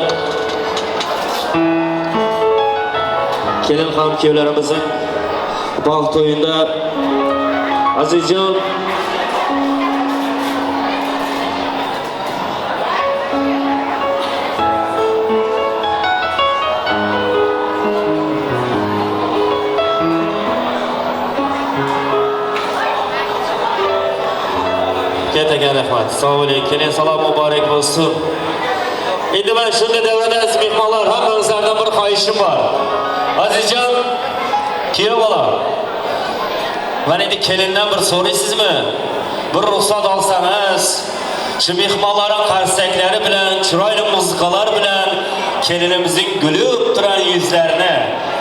kelin ham kuyovlarimizning bog' to'yida Azizjon Kattaga rahmat. Sog' bo'ling. Keling, salom muborak bo'lsin. Endi mana shunda davrada aziz mehmonlar, hammangizlardan bir xohishim bor. Azizjon, kuyov bola. Mana endi kelindan bir so'raysizmi? Bir ruxsat olsangiz, shu mehmonlarning qarsaklari bilan, chiroyli muzikalar bilan kelinimizning gulib turgan yuzlarini,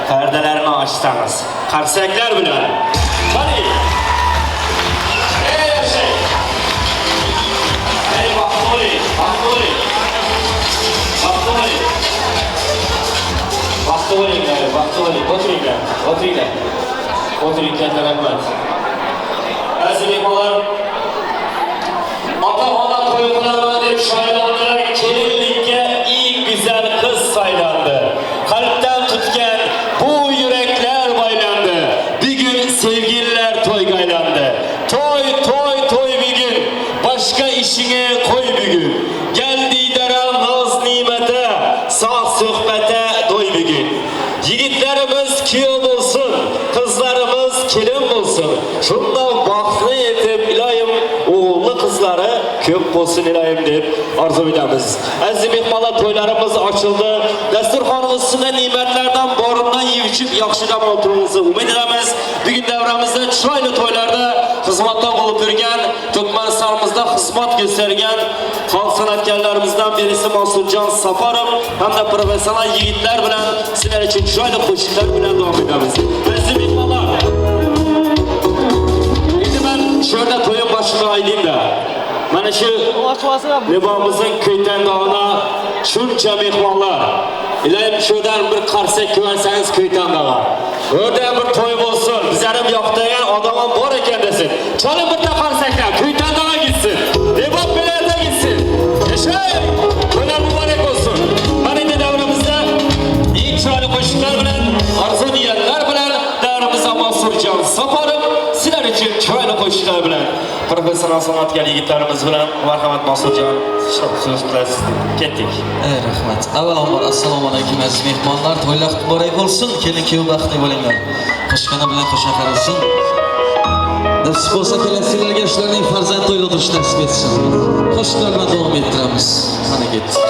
pardalarini ochsangiz, qarsaklar bilan. Qani. Ey yashang. Ey baxtli bo'ling, baxtli bo'ling. Baxtli bo'ling. Baxtli bo'linglar, baxtli bo'ling. O'tiringlar, o'tiringlar. O'tiring, katta rahmat. Aziz mehmonlar, ota-ona to'y qilaman deb saylandilar, kelinlikka eng go'zal qiz saylandi. Qalbdan tutgan bu yuraklar baylandi. Bugun sevgililar to'yga aylandi. To'y, to'y, to'y bugun. Boshqa ishingni qo'y bugun. Gel diydara noz ne'mata, sog' suhbata to'y bugun. Yigitlarimiz kuyov bo'lsin, qizlarimiz kelin bo'lsin. Shundoq baxtli etib iloyim o'g'illi qizlari ko'p bo'lsin iloyim deb orzu etamiz. Aziz mehmonlar, to'ylarimiz ochildi. Dasturxon ustida ne'matlardan borimdan yeb ichib yaxshi dam olishimizni umid etamiz. Bugun davramizda chiroyli to'ylarda xizmatda bo'lib turgan, Turkmanistonimizda xizmat ko'rsatgan xalq san'atkorlarimizdan birisi Mansurjon Safarov hamda professional yigitlar bilan sizlar uchun chiroyli qo'shiqlar bilan davom etamiz. Aziz mehmonlar, endi men shu yerda to'yim boshini aytayim-da. Mana shu libomizning Ko'ytandog'ina shuncha mehmonlar. Iloyim shu yerdan bir qarsak ko'rsangiz Ko'ytandog'a. O'rda bir to'y bo'lsin, bizlarim yoqtirgan odam ham bor ekan desin. Chalin bitta qarsaklar Ko'ytandog'a gitsin. Lebob belarda gitsin. Yashang! To'ylar muborak bo'lsin. Mana endi davramizda eng chiroyli qo'shiqlar bilan, orzu niyatlar bilan davramizda Mansurjon Safarov sizlar uchun chiroyli qo'shiqlar bilan professional san'atkor yigitlarimiz bilan marhamat Mansurjon so'z qilasiz. Ketdik. Ey rahmat. Avvalambor assalomu alaykum aziz mehmonlar. To'ylar muborak bo'lsin. Kelin kuyov baxtli bo'linglar. Qo'shqona bilan qo'sha qarilsin. Nasib bo'lsa kelasilarga shularning farzand to'yida o'tirish nasib etsin. Qo'shiqlar bilan davom ettiramiz. Mana ketdik.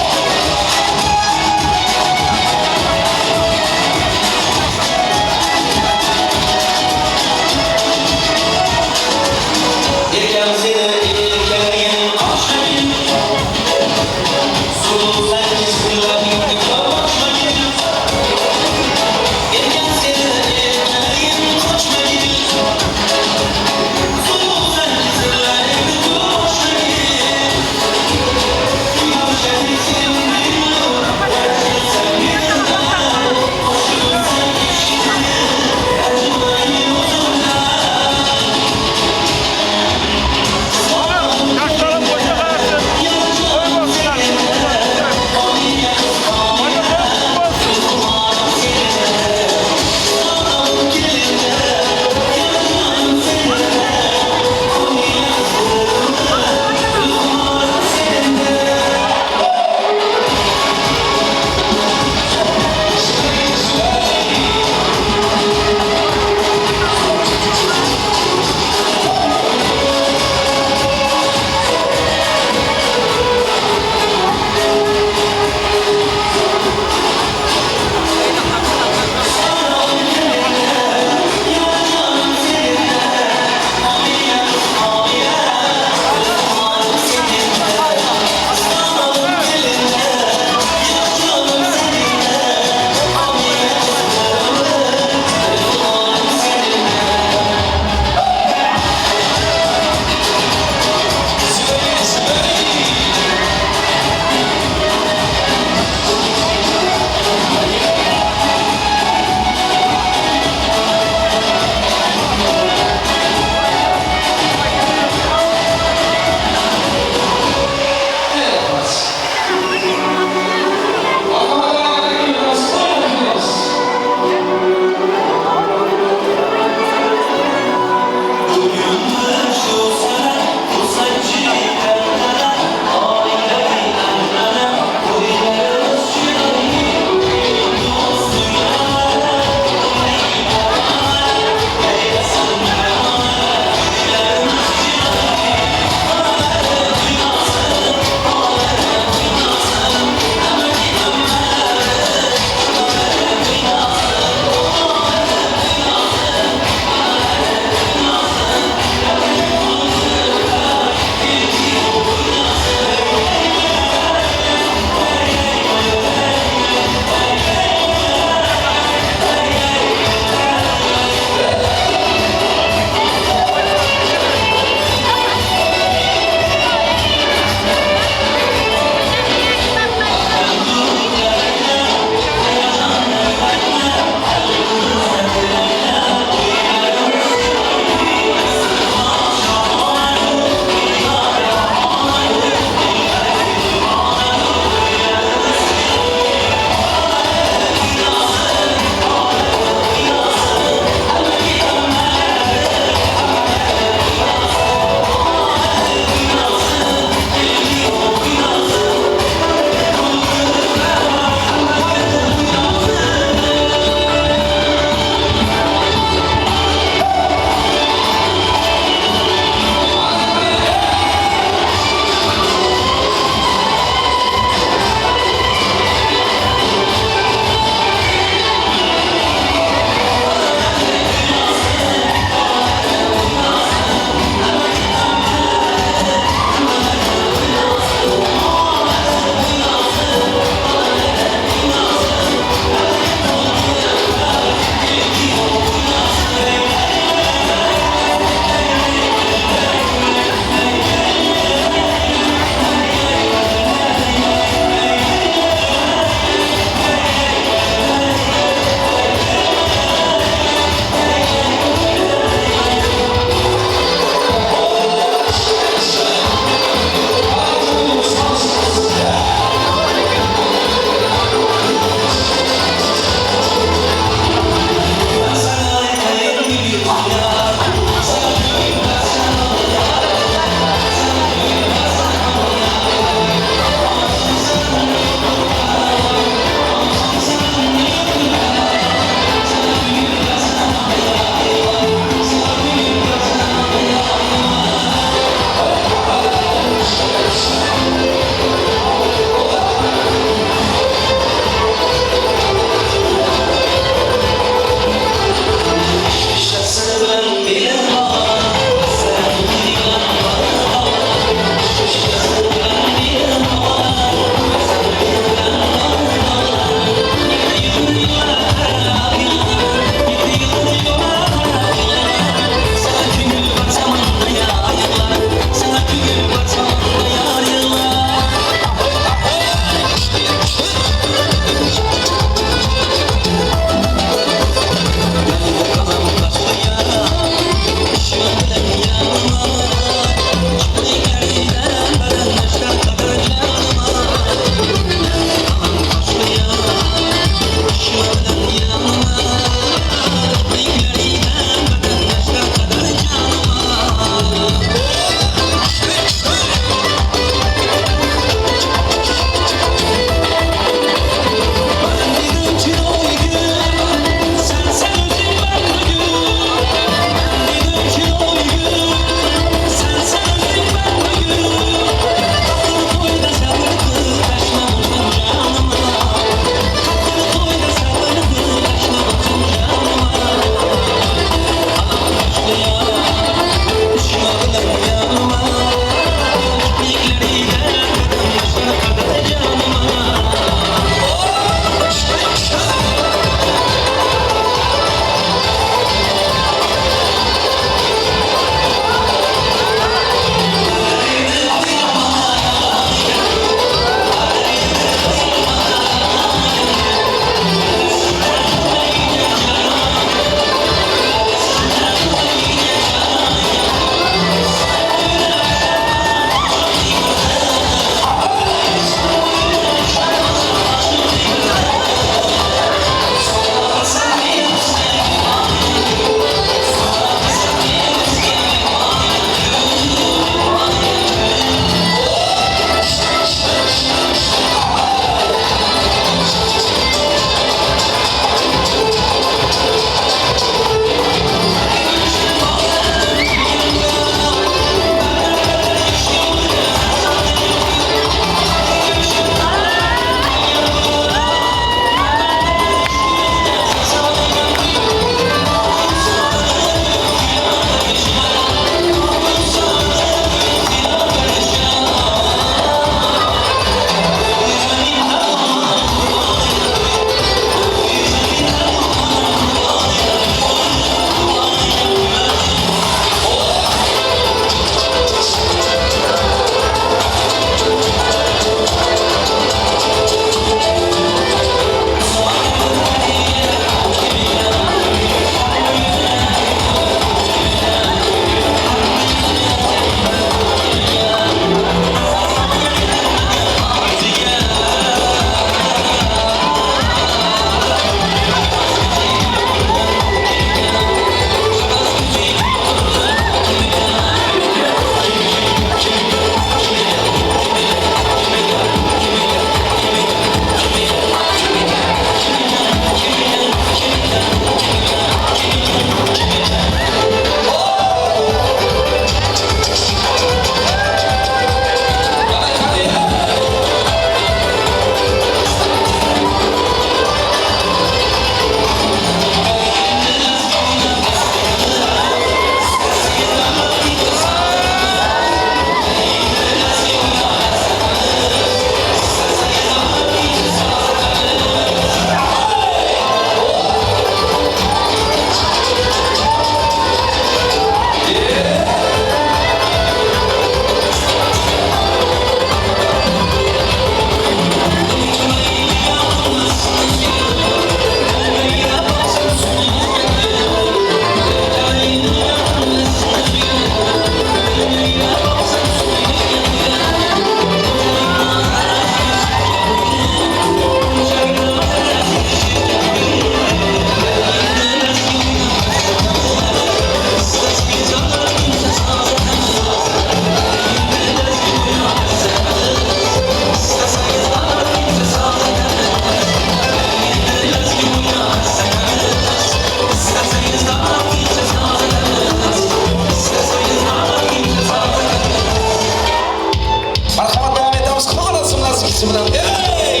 Hemmesi bilen Eý!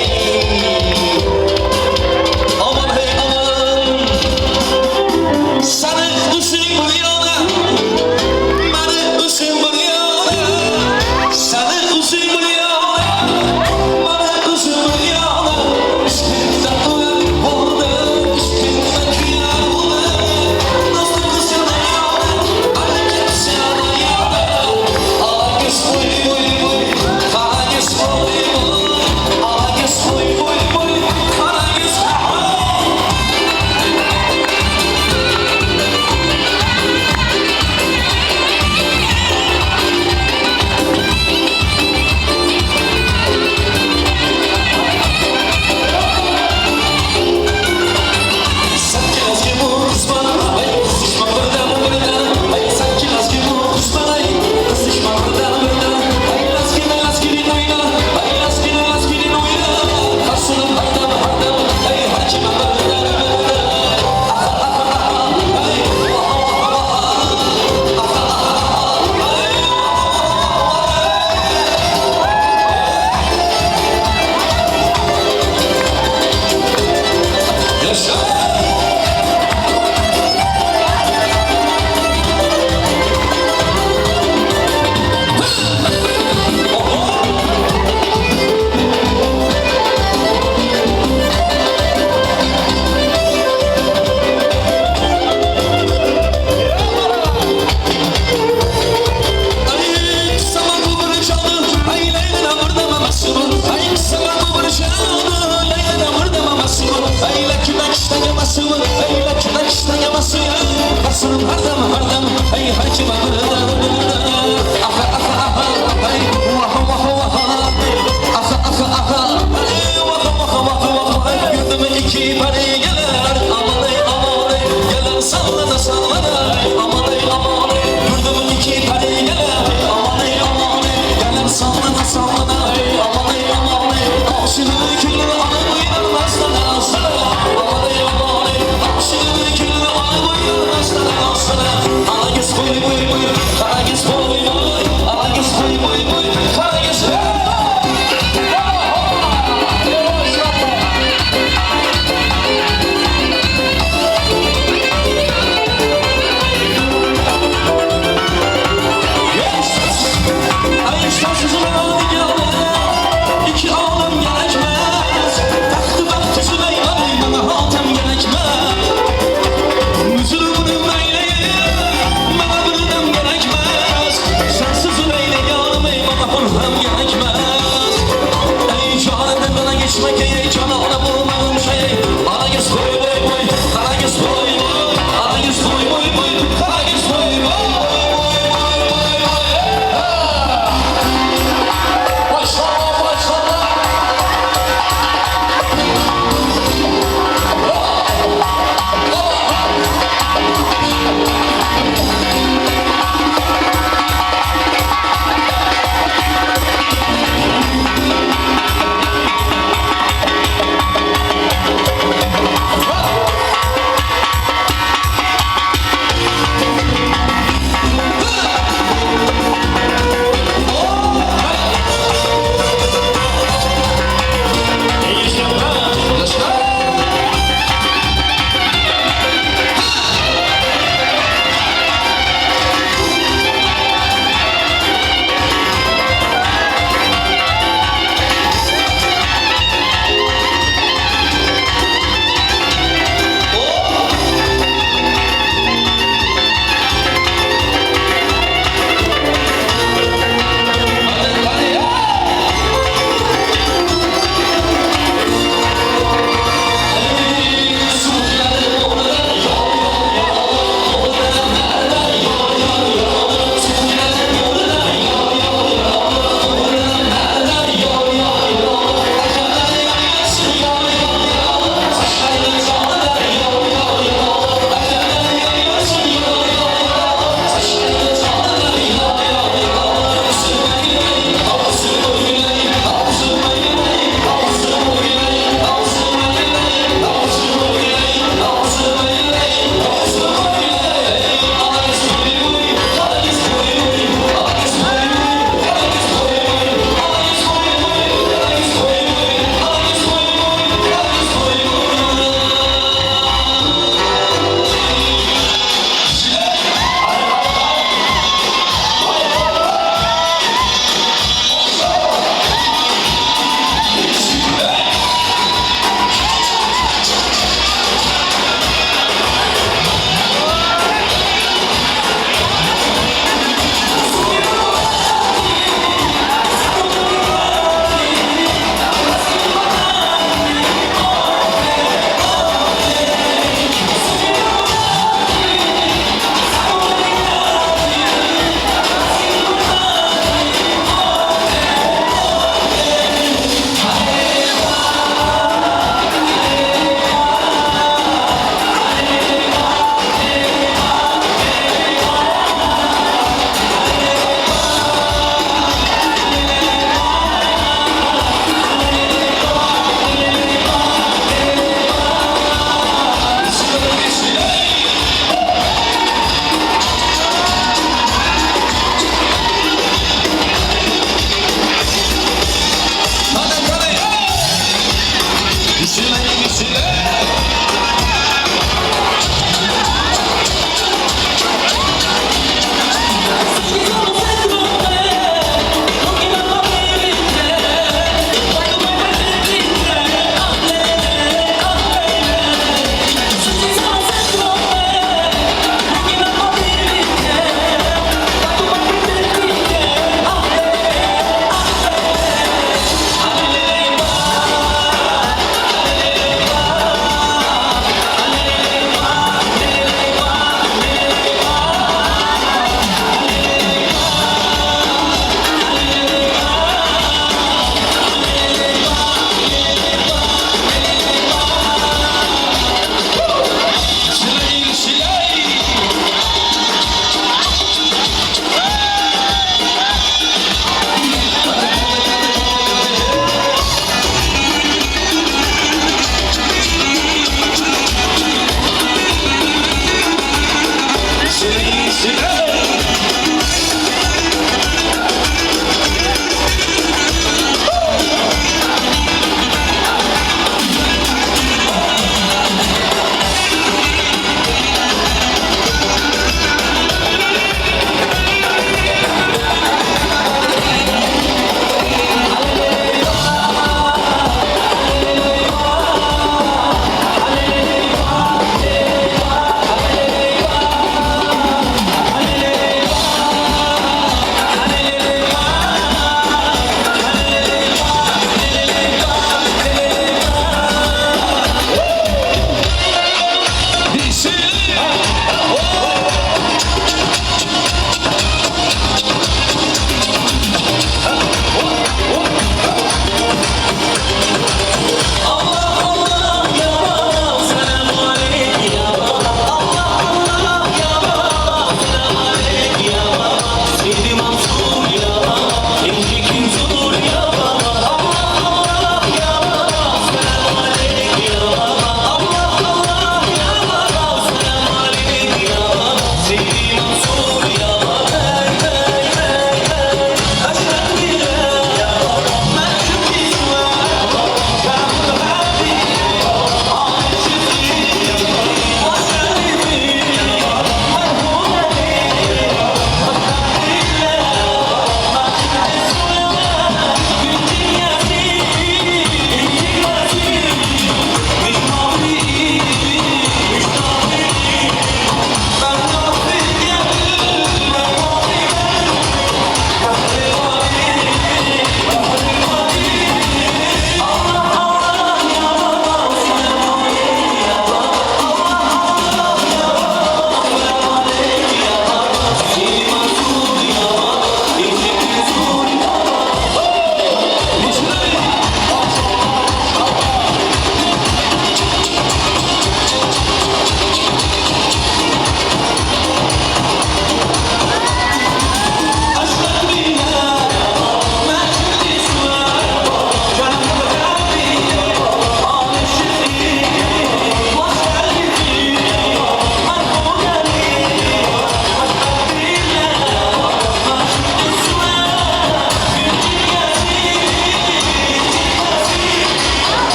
Aman hey aman Seni özüň bir ýana Meni özüm bir ýana Seni özüň bir ýana Meni özüm bir ýana Yşkyňda öl boldum Yşkyňda küýe boldum Nazly gyz ýana ýana Aý git ýana ýana Ala göz boý boý boý Gara göz boý boý Ala göz boý boý boý Gara göz boý.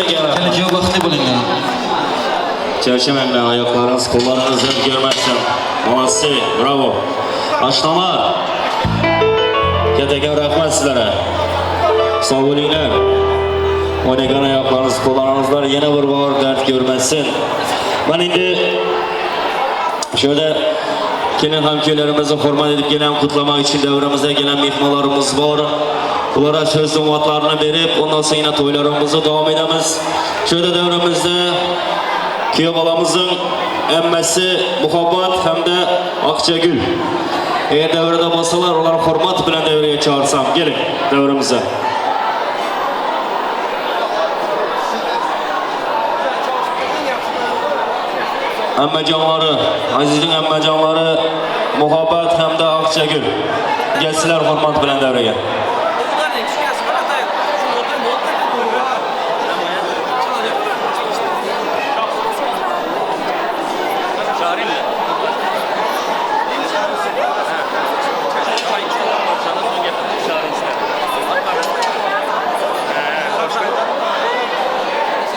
Kattakon rahmat. Kelin kuyov baxtli bo'linglar. Charchamanglar, oyoqlaringiz, qo'llaringiz dard ko'rmasin. Молодцы, bravo. Oshnalar. Kattakon rahmat sizlarga. Sog' bo'linglar. O'ynagan oyoqlaringiz, qo'llaringizlar yana bir bor dard ko'rmasin. Mana endi shu yerda kelin hamkuylarimizni hurmat edib gelen kutlamak için davremizde gelen mehmonlarimiz bor. Ulara söz sovg'atlarini berib, ondan so'ng yana to'ylarimizni davom etamiz. Shu yerda davramizda kuyov bolamizning ammasi Muhabbat hamda Oqchagul. Agar davrada bo'lsalar, ular hurmat bilan davraga chaqirsam, keling davramizga. Ammajonlari, azizning ammajonlari Muhabbat hamda Oqchagul. Kelsinlar hurmat bilan davraga.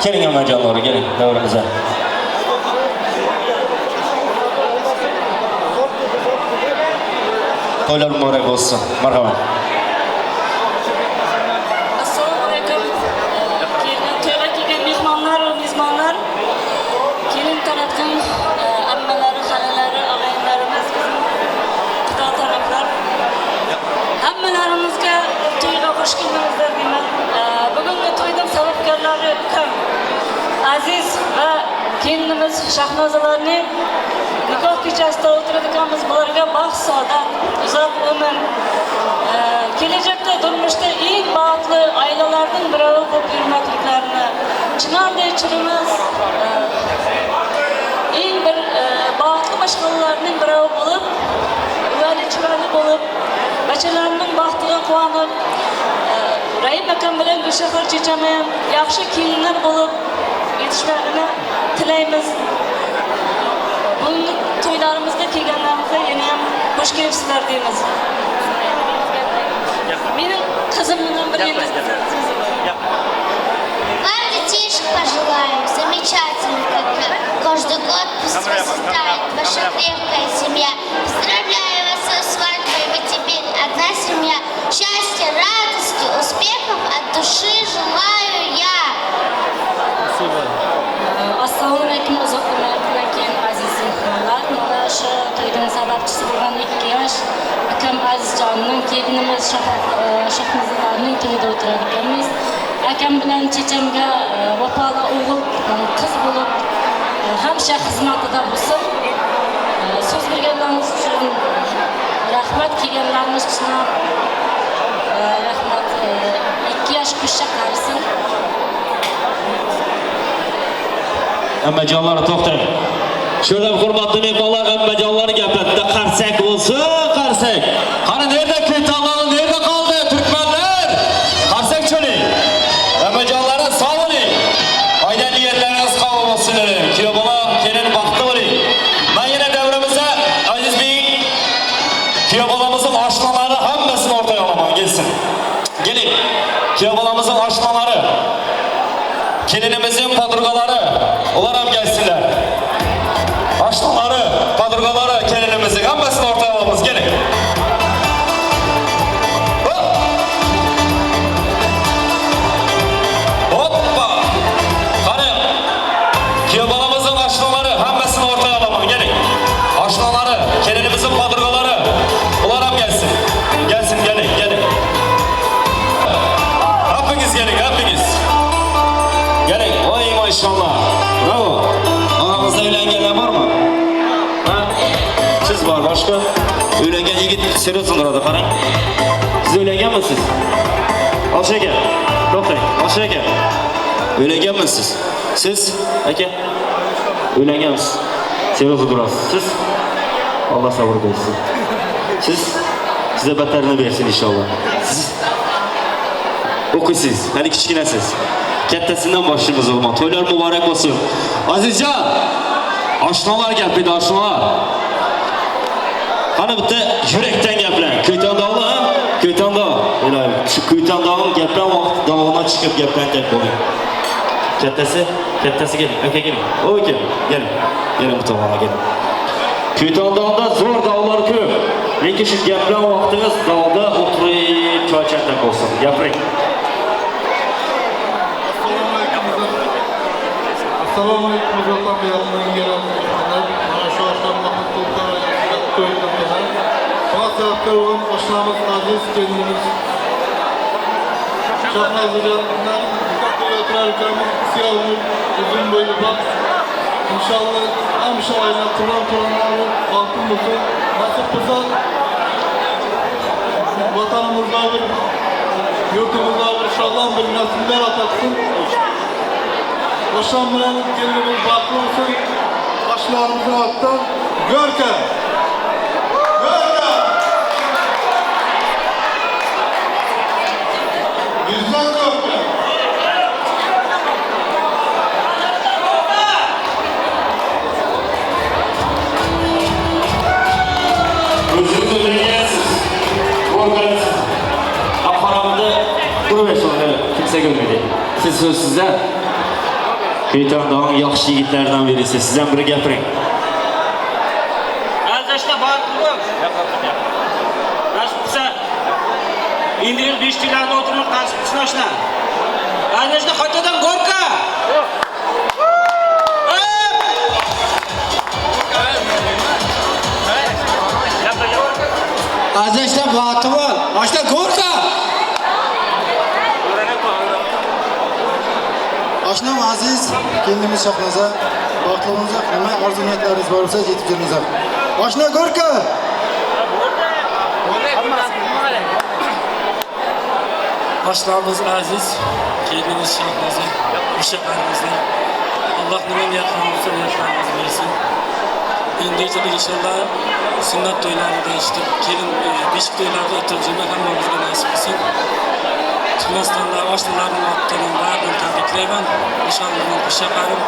Keling ammajonlari, keling davramizga. To'ylar muborak bo'lsin. Marhamat. Assalomu alaykum. To'yga kelgan mehmonlar va mezbonlar, kelin taratgan ammalari, xalalari, og'aynilarimiz, bizim xudo taraflar. Hammalarimizga to'yga xush keldingizlar deyman. Bugungi to'yning sababkorlari ukam Aziz va kelinimiz Shahnozalarning nikoh kechasida o'tiradiganmiz. Bularga baxt, saodat, uzoq umr, kelajakda durmuşda eng baxtli oilalarning biri bo'lib yurmakliklarini, chinordek chirimas, eng bir baxtli mashg'ulalarning biri bo'lib, uvali chiroyli bo'lib, bachalarining baxtiga quvonib, Rahim akam bilan Gulshahar checham ham yaxshi kelinlar bo'lib yetishmalarini tilaymiz. Bugungi to'ylarimizga kelganlarimizga yana ham xush kelibsizlar deymiz. Mening qizim bilan bir endi so'zim bor. Вам детишек пожелаем, замечательных, как я. Каждый год пусть расцветает ваша крепкая семья. Поздравляю вас со свадьбой, вы теперь одна семья. Счастья, радости, успехов от души желаю я. Assalomu alaykum uzoq umrdan keyin aziz mehmonlar. Mana shu to'yning sababchisi bo'lgan ikki yosh akam Azizjonning kelinimiz Shahnozalarning to'yida o'tirar ekanmiz. Akam bilan chechamga vafoli o'g'il, qiz bo'lib hamisha xizmatida bo'lsin. So'z berganlaringiz uchun rahmat, kelganlaringiz uchun rahmat. Ikki yosh qushcha qarisin. Ammajonlar to'xtang. Shu yerda hurmatli mehmonlar, ammajonlar gaplatdi. Qarsak bo'lsin, qarsak. Qani nerda Kuytanlar, nerda qoldi turkmanlar? Qarsak cho'ling. Ammajonlari sog' bo'ling. Oydan niyatlaringiz qabul bo'lsin. Kuyov bola, kelin baxtli bo'ling. Men yana davramizda Aziz bey kuyov bolamizning oshnalari hammasini o'rtaga olaman, kelsin. Keling. Kuyov bolamizning oshnalari, kelinimizning podrugalari, ular ham kelsinlar. Oshnalari, podrugalari kelinimizning hammasini o'rtaga olamiz, keling. Hop! Hoppa! Qani, kuyov bolamizning oshnalari hammasini o'rtaga olaman, keling. Oshnalari, kelinimizning podrugalari, ular ham kelsin. Kelsin, keling, keling. Hepiniz gelin, hepiniz. Gelin, voy maşallah. Bravo. Aramızda evlengenler var mı? Ha? Siz var, başka? Evlengen yigit seryoz duradi, qarang. Siz evlenganmisiz? Osha aka, to'xtang, Osha aka. Evlenganmisiz? Siz, aka? Evlenganmisiz? Seryoz durasiz. Siz? Alloh sabr bersin. Siz? Size batarini bersin inshaalloh. Siz? O'qiysiz, hali kichkinasiz. Kattasidan boshlaymiz o zaman. To'ylar muborak bo'lsin. Azizjon, oshnalar gapiydi, oshnalar. Qani bitta yurakdan gaplang. Kuytondog'ni, ha? Kuytondog'. Iloyim, shu Kuytondog'ning gaplan vaqt dog'ina chiqib gaplan tek bo'ling. Kattasi, kattasi keling, aka keling. O keling, keling. Keling bu tomonga keling. Kuytondonda zo'r dovlar ko'p. Lekin shu gaplar vaqtingiz dovda o'tirib choy ichadigan bo'lsin. Gapiring. Assalomu alaykum uzaktan ve yakından gelen mehmanlar. Mana şu akşam Mahmut Sultan ailesinde to'yda Buna sebepkar olan oshnamiz aziz kelinimiz Şahnaz Hoca'dan oturar ukamiz siyah uzun boylu bak. İnşallah hamisha oila turon turonlari baxtli bo'lsin. Nasib qilsa vatanimizda bir yurtimizda bir sog'lom bir nasllar ato qilsin. Oshnam bilan kelinimiz baxtli bo'lsin. Oshnalarimizning ortidan Görkem! Görkem! Bizden Görkem! O'zingiz o'ylagansiz. Ko'rgansiz. Apparatda turaversin uni, kimsa ko'rmaydi. Siz so'z sizda. Kuytondonning yaxshi yigitlaridan birisi. Siz ham bir gapiring. Aziz baxtli bo'l. Nasib qilsa endi yil 5 yillarda o'tirib nasib qilsin oshna. Aziz qaytadan gorka. Azizlar baxtli bo'l. Oshna Gorka! Oshnam aziz, kelinimiz Shahnoza, baxtli bo'linglar, nima orzu niyatlaringiz bor bo'lsa yetib kelinglar. Oshna Gorka! Oshnamiz aziz, kelinimiz Shahnoza, qo'shiqlarimizdan Alloh nima niyatlarimizni niyatlarimizni bersin. Endi yil inshaalloh sunnat to'ylarida eshitib, kelin beshik to'ylarida o'tirib jurmak hammamizga nasib qilsin. Turkmanistonda oshnalarning otidan barini tabriklayman. Nishonimni qo'shaqarim.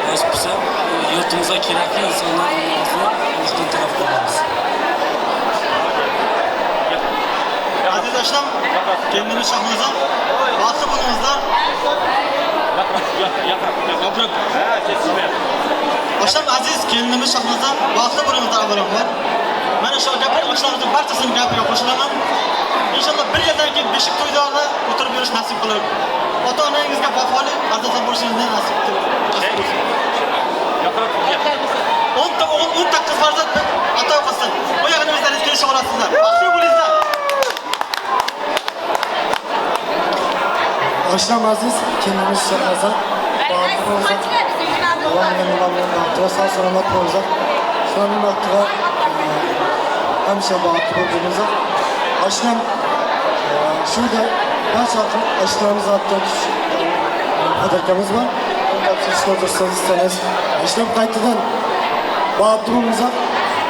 Nasib qilsa yurtimizga kerakli insonlar bo'lishini Allohdan talab qilamiz. Aziz oshnam, kelinimiz Shahnoza, baxtli bo'lingizlar. Oshnam aziz kelinimiz Shahnoza, baxtli bo'lingizlar avvalambor. Mana shu gaplar oshnamizning barchasini gapiga qo'shilaman. Inshaalloh bir yildan keyin beshik to'ylarida o'tirib yurish nasib qilib, ota-onangizga vafoli farzandlar bo'lishingizni nasib qilib. 10 ta o'g'il, 10 ta qiz farzand ato qilsin. Bu yog'ini o'zlaringiz kelisha olasizlar. Baxtli bo'lingizlar. Oshnam aziz, kelinimiz Shahnoza, baxtli bo'lingizlar. Alloh bilan baxtli va sog' salomat bo'lingizlar. Shularning baxtiga hamisha baxtli bo'lib yuringizlar. Oshnam shunda barcha oshnalarimiz ortidan podarkamiz bor. Uni topshirishga o'tirsangiz istasangiz, oshnam qaytadan baxtli bo'lingizlar.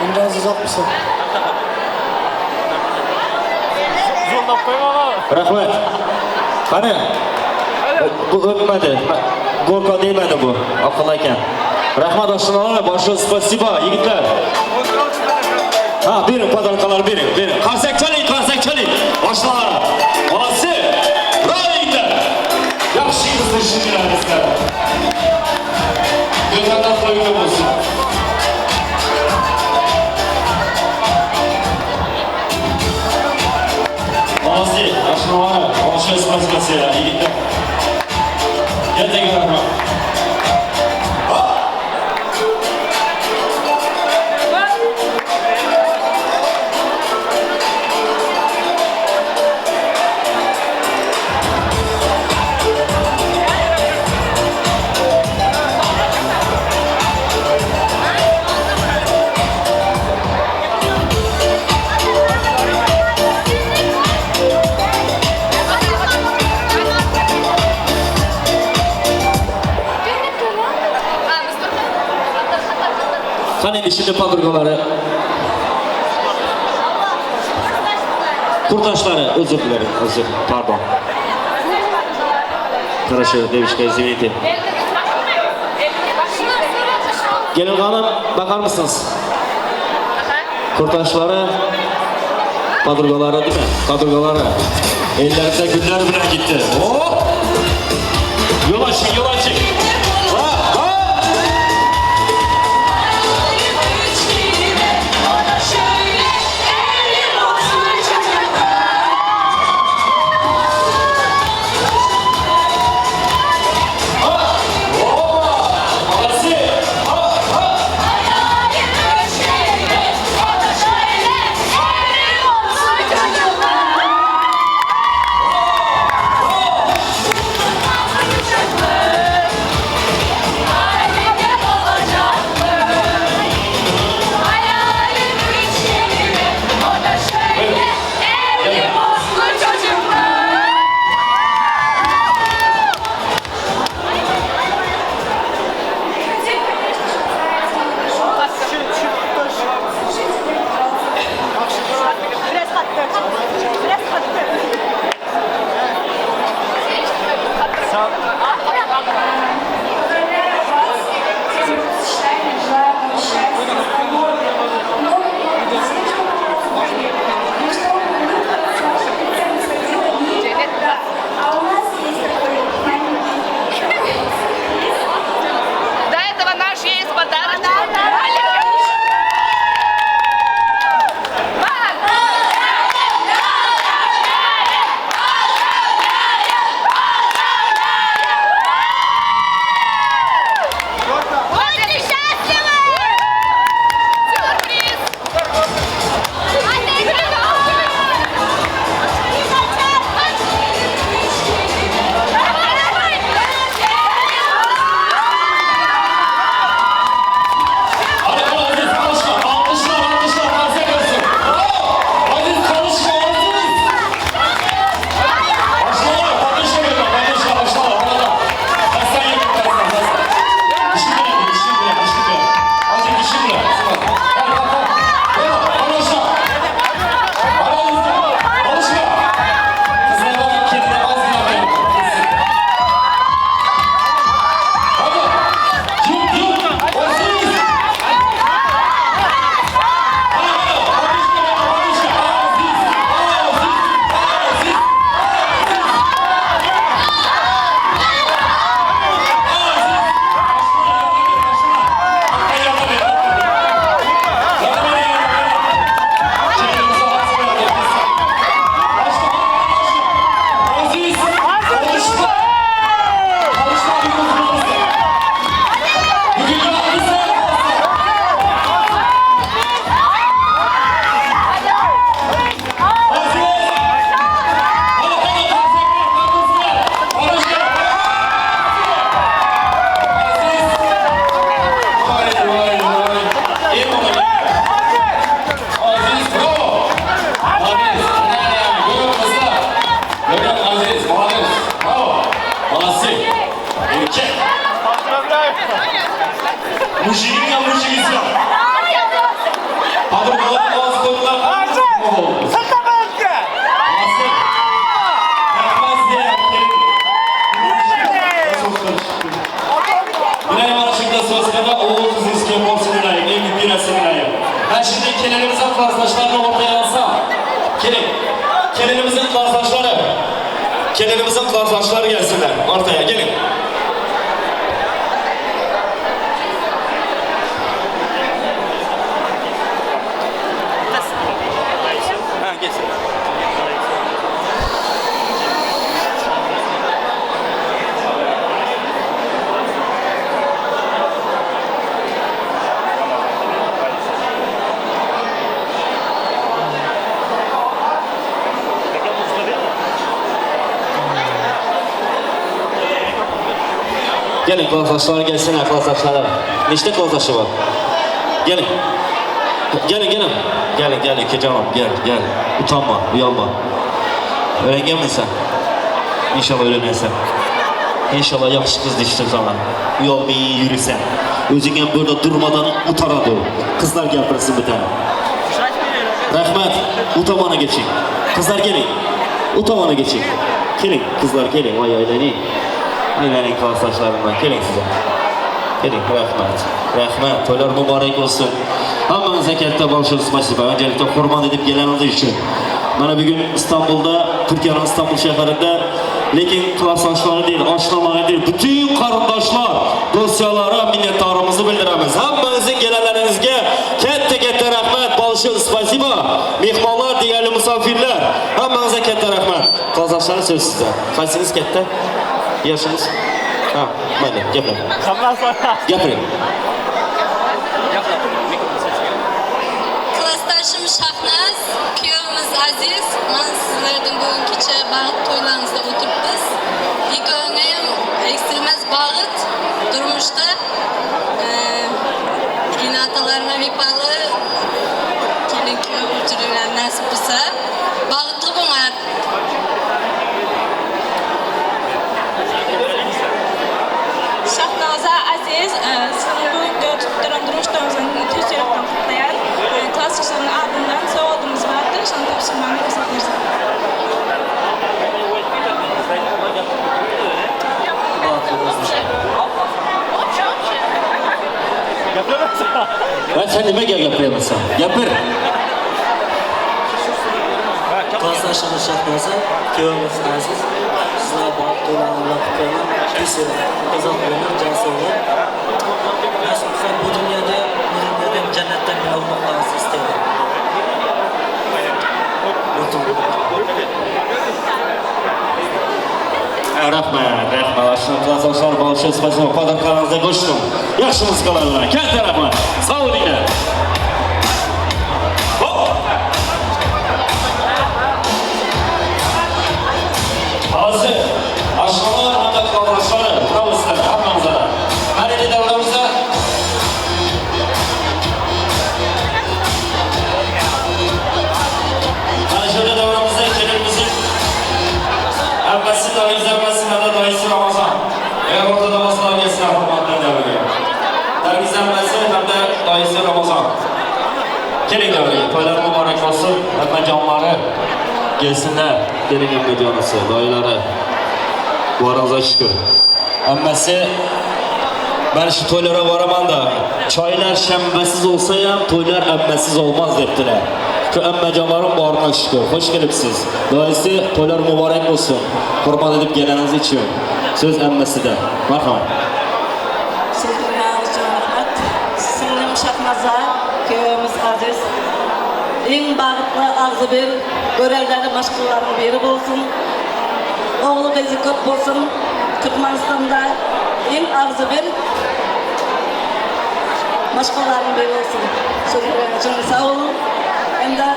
Umringiz uzoq bo'lsin. Rahmat. Qani? Bu o'tmadi. Gorka demadi bu. Aql ekan. Rahmat oshnalar, большое спасибо, yigitlar. Ha, bering podarkalar bering, bering. Qarsak chaling, qarsak chaling. Oshnalar. Молодцы. Bravo yigitlar. Yaxshi qizishinglar sizlar. Go'zaldan to'yga bo'lsin. Молодцы, oshnalar. Большое спасибо sizlar, yigitlar. Kattaga rahmat. Qani endi şimdi podrugalari. Qurdoshlari, uzr dilerim, uzr, pardon. Хорошо, девушка, извините. Gelin hanım, bakar mısınız? Kurtaşları, kadroları değil mi? Kadroları. Ellerinde güller bile gitti. Hop! Yol açın, yol açın. Mujiging ham mujigingiz ham. Подруга lar ovoz qo'ydilar. Nima bo'ldi? Nasib. Rahmat deyapti. Ilayim ana shunda so'zlarda o'g'il qizingiz ko'p bo'lsin ilayim, emib berasiz ilayim. Ben şimdi kelinimizin klassdaşlarını ortaya alsam. Gelin. Kelinimizin klassdaşları. Kelinimizin klassdaşları gelsinler ortaya gelin. Ha, geçsin. Gelin klassdaşlar gelsinler klassdaşları. Neçte klassdaşı var? Gelin. Gelin gelin. Gelin gel iki canım gel gel. Utanma, uyalma. Öğrengen misin sen? İnşallah öğrenirsen. İnşallah yaxşı kız düşsün sana. Uyalmayı yürüsen. Özün hem burada durmadan utanadı. Kızlar gapirsin bir tane. Rahmat, u tomona geçin. Kızlar gelin. U tomona geçin. Gelin kızlar gelin. Vay aylaning. Aylaning klassdaşlarımdan. Gelin size. Gelin rahmat. Rahmat. To'ylar muborak olsun. Hammamizga katta большое спасибо. Öncelikle hurmat edip geleniniz için. Mana bugun İstanbul'da, Türkiye'nin İstanbul şehrinde lekin klassdaşları değil, aşnaları değil, bütün qarindoshlar, dosyalara minnatdorimizni bildiramiz. Hammamizin gelenlerinizga katta katta rahmat, большое спасибо. Mehmonlar, degarli misafirlar, hammamizga katta rahmat. Klassdaşlar söz sizde. Qaysiniz katta? Yaşınız? Ha, mayli, gapiring. Gapiring. Klassdaşım Şahnaz, kuyovimiz Aziz. Mana sizlarning bugun kecha baxt to'ylaringizda o'tiribmiz. Ikkovingga ham eksilmas baxt durmushda ena-otalarına vefoli kelin kuyov juringlar nasib bo'lsa. Baxtli bo'linglar. Şahnaza Aziz, sizin bugünkü tutturan durmuş toyunuzun tüz yürekten kutlayan klassdaşlarının adından sovg'amız vardır. Şunu tapşırmamı ruhsat versin. Va sen nimaga gapiryapsan? Gapir. Klassdaşımız Şahnaza, kuyovimiz Aziz. Sizlar baxt to'ylarini bilan qutlayman. Tez uzoq umr, jon sog'lik. Nasib qilsa bu dunyoda, bu dunyoda ham jannatdan olmoqlaringizni istayman. Rahmat, rahmat. Ashuna klassdaşlar, большое спасибо. Подарка laringizga qo'shdim. Yaxshi muzikalar bilan. Katta rahmat. Sog' bo'linglar. Hop. Hozir ashulalar hamda klassdoshlari, turabizlar, hammamizda. Mana endi davramizda Mana shu yerda davramizda kelinimizning ammasi, doyisi, ammasi hamda doyisi Ramazon. Agar o'rtada bo'lsalar kelsinlar hurmatli davraga. Dargiz ammasi hamda doyisi Ramazon. Keling davraga. To'ylar muborak bo'lsin. Ammajonlari kelsinlar. Keling ammajonisi, doyilari. Boringizga shukur. Ammasi mana shu to'ylarga boraman-da. Choylar shanbasiz bo'lsa ham to'ylar ammasiz olmaz debdilar. Shu ammajonlarim borina shukur. Xush kelibsiz. Doisi to'ylar muborak bo'lsin. Hurmat edib kelganingiz uchun. So'z ammasida. Marhamat. Söz berganingiz uchun rahmat. Singlim Shahnaza, kuyovimiz Aziz. Eng baxtli og'zibir, go'ralari mashqularing biri bo'lsin. O'g'li qizi ko'p bo'lsin. Turkmanistonda eng og'zibir mashqularing biri bo'lsin. Söz berganingiz uchun sog' bo'ling. Endi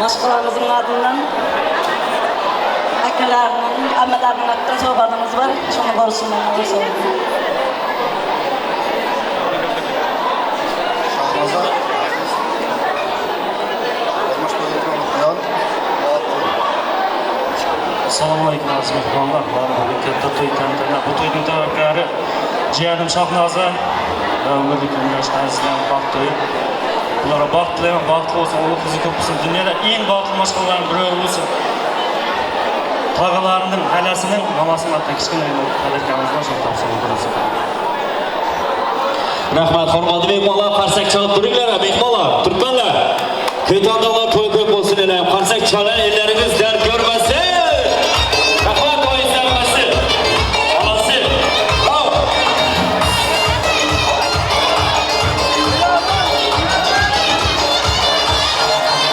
mashqularimizning adından akalarning, ammalarning adından sovg'alarimiz bor. Shuni borsin, bo'lsin. Şahnaza, Durmuş to'yingiz bilan Assalomu alaykum aziz mehmonlar. Mana bugun katta to'y tantana. Bu to'yning tavakkari Jiýenim Şahnaza we ömürlik ýaş azizlerim bagt toýy. Bulara bagt dileýän, bagtly bolsun, ogul gyzy köp bolsun, dünýäde iň bagtly maşgalalaryň birewi bolsun. Tagalarynyň, häläsiniň, mamasynyň atyna kiçgine bir podarkamyz bar, şony tabşyrmak birinji. Rahmat, hormatly mehmanlar, karsak çalyp duruňlar, mehmanlar, türkmenler. Köýtendagylar toý köp bolsun elem, karsak çalan elleriňiz dert görmesin. Rahmat toý izlenmesi. Alasy. Bravo.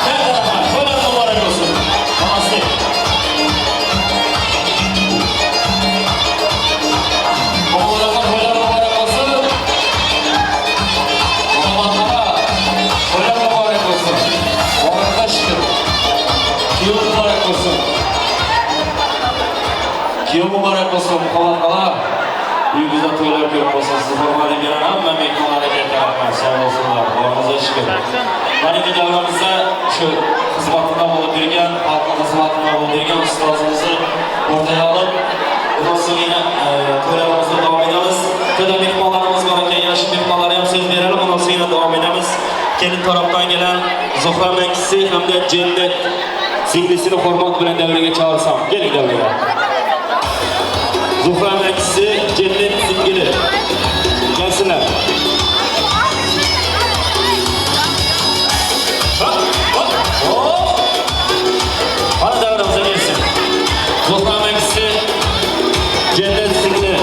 Rahmat, toýlar mübarek bolsun. Alasy. Oğullarına toýlar mübarek bolsun. Muhammed Toýlar mübarek bolsun. Oňa şükür. Kýew mübarek bolsun. Kýew mübarek bolsun, Muhammed Gala. Öýüňizde toýlar köp bolsun. Sizi hormat edýän hemme mehmanlara katta rahmat. Sag bolsunlar. Baryňyza şükür. Mana indi davramizda shu xizmatida bo'lib yurgan, xalqning xizmatida bo'lib yurgan ustozimizni o'rtaga olib, bundan so'ng yana to'ylarimizni davom etamiz. To'da mehmonlarimiz bor ekan, yaxshi mehmonlarga ham so'z beramiz, undan so'ng yana davom etamiz. Kelin tarafdan gelen Zuhra amakisi hamda Cennet singlisini hurmat bilan davraga chaqirsam. Keling davraga. Zuhra amakisi, Cennet singili. Gelsinlar. Hop, hop, hop. Mana davramizga kelsin. Zuhra amakisi, Cennet singli.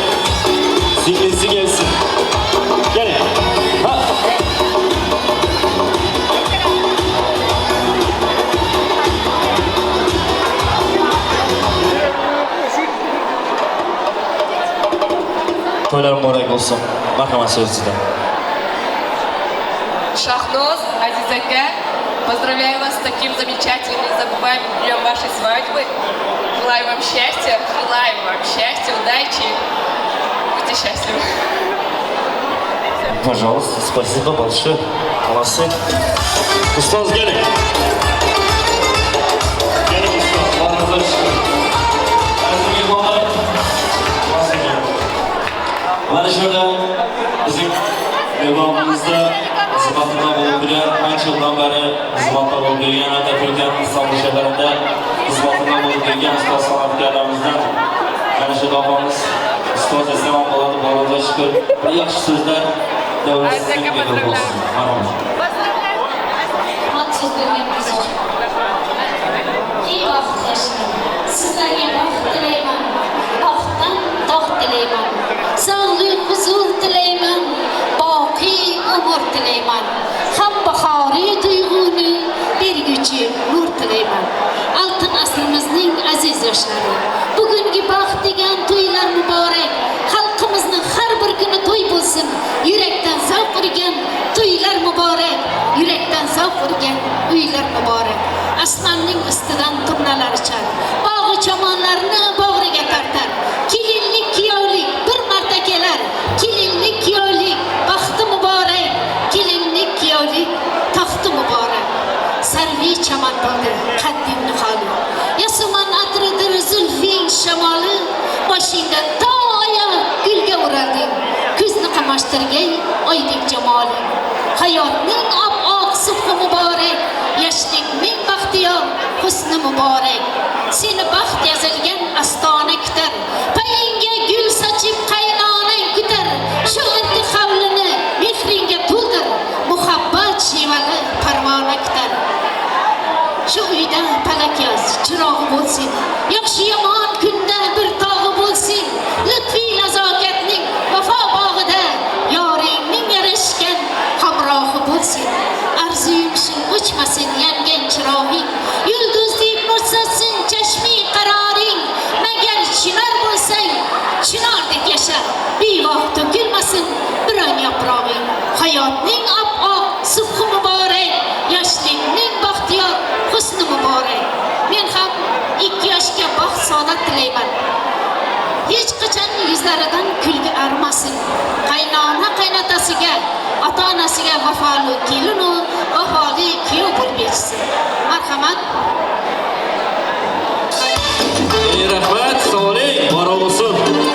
Singlisi gelsin. Gelin. Ha. To'ylar muborak bo'lsin. Marhamat so'z sizda. Шахноз, Азиз aka, поздравляю вас с таким замечательным, незабываемым днем вашей свадьбы. Желаю вам счастья, желаю вам счастья, удачи. Будьте счастливы. Пожалуйста, спасибо большое. Молодцы. Ustoz keling. Keling ustoz, baringizga shukr. Aziz mehmonlar, mana shu yerda bizning mehmonimizda xizmatida bo'lib turgan, ancha yildan beri xizmatda bo'lib kelgan, hatto Turkiyaning Istanbul shahrida xizmatida bo'lib kelgan ustoz san'atkorlarimizdan mana shu topamiz. Ustoz desam ham bo'ladi, baringizga shukur. Bir yaxshi so'zlar davra sizga bo'lsin. Marhamat. Rahmat so'z berganingiz uchun. Ey baxtli yoshlar, sizlarga baxt tilayman. Baxtdan tog' tilayman. Sog'lik, huzur tilayman. Boqiy umr tilayman. Ham bahoriy tuyg'uni berguchi nur tilayman. Altın asrimizning aziz yoshlari. Bugungi baxt degan to'ylar muborak. Xalqimizning har bir kuni to'y bo'lsin. Yurakdan zavq urgan to'ylar muborak. Yurakdan zavq urgan uylar muborak. Osmonning ustidan turnalar uchar. Bog'i chamonlarni bag'riga tortar. Kelinlik, kuyovlik bir marta kelar. Kelinlik, kuyovlik baxti muborak. Kelinlik, kuyovlik taxti muborak. Sarvi chaman bo'ldi qadding niholi. Yasuman atridir zulfing shamoli. Boshingdan to oyoq gulga o'ralding. Ko'zni qamashtirgay oydek jamoling. Hayotning op-oq subhi muborak, yoshlikning baxtiyor husni muborak. Seni baxt yozilgan ostona kutar. Payingga gul sochib qaynonang kutar. Shu inti hovlini mehringga to'ldir. Muhabbat shevali parvona kutar. Shu uyda palak yoz, chirog'i bo'lsin. Yaxshi yomon kunda bir tog'i bo'lsin. Lutfi nazokatning vafo bog'ida yoringning yarashgan hamrohi bo'lsin. Arzuyim shu o'chmasin yongan chirog'ing. Yulduz deb nur sochsin chashmi qaroring. Magar chinor bo'lsang, chinordek yasha. Bevaqt to'kilmasin biron yaprog'ing. Hayotning op-oq subhi muborak, yoshlikning baxtiyor husni muborak. Men ham ikki yoshga baxt saodat tilayman. Hech qachon yuzlaridan kulgi arimasin. Qaynona qaynotasiga, ota-onasiga vafoli kelin u vafoli kuyov bo'lib yetishsin. Marhamat. Ey rahmat, sog' bo'ling, bor bo'lsin.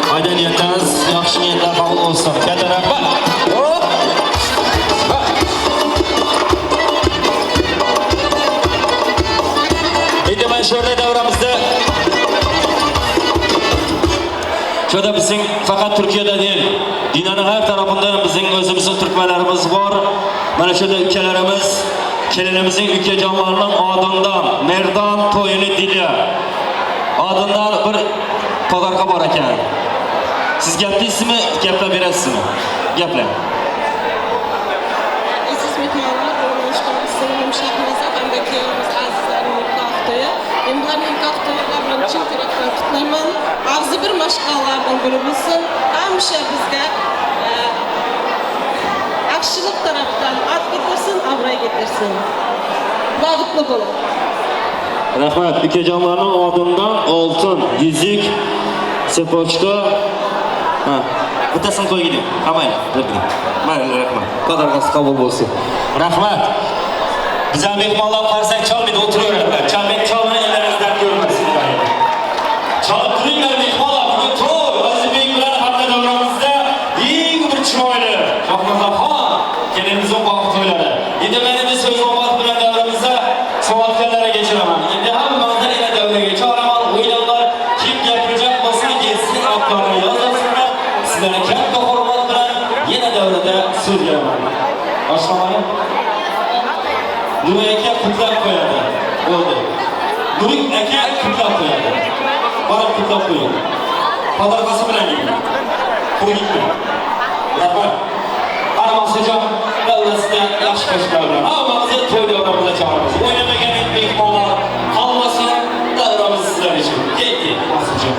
Qayda niyatlaringiz, yaxshi niyatlar qabul bo'lsin. bolsun. Katta rahmat. Hop. Endi mana shu yerda davramizda Şurada bizim fakat Türkiye'de değil, dünyanın her tarafında bizim özümüzün Türkmenlerimiz var. Mana şurada ülkelerimiz, kelinimizin ülkecanlarının adından, Merdan toyunu dili adından bir podarka bor ekan. Siz gaplaysizmi, gaplab berasizmi? Gaplang. Aziz mehmonlar, o'rnashgan singlim Shahnoza hamda kuyovimiz Azizlarning nikoh to'yi. Men bularning nikoh to'ylarini chin yurakdan qutlayman. Og'zi bir mashqalalarning biri bo'lsin. Hamisha bizga yaxshilik tarafdan ot getirsin, obro'y getirsin. Baxtli bo'ling. Rahmat. Ukajonlarning oldindan oltin, yuzik, sepochka. Ha, bittasini qo'yib giding. Ha, mayli, berdim. Mayli, rahmat. Qadargasi qabul bo'lsin. Rahmat. Bizlar mehmonlar qarsak chalmaydi, o'tiraveradilar. Chalmay chalmay ellariz dard ko'rmasin. Chalib turinglar mehmonlar, bugun to'y Azizbek bilan hamda davramizda eng bir chiroyli Shahnozaxon kelinimizning baxt to'ylari. Endi men endi so'z ovoz bilan davramizda savodkorlarga kechiraman. Endi hammamizni yana davraga chaqiraman. O'ylanlar, kim gapirajak bo'lsa kelsin, otlarni yozsinlar. Sizlarni katta hurmat bilan yana davrada so'z beraman. Oshxonani Nuri aka qutlab qo'yadi. Bo'ldi. Nuri aka qutlab qo'yadi. Borib qutlab qo'ying. Podarkasi bilan keling. Qo'ying. Rahmat. Qani davrasida yaxshi qo'shiqlar bilan. Hammamizni to'y davramizga chaqiramiz. O'ynamagan mehmonlar qolmasin, davramiz sizlar uchun. Ketdik, Maqsudjon.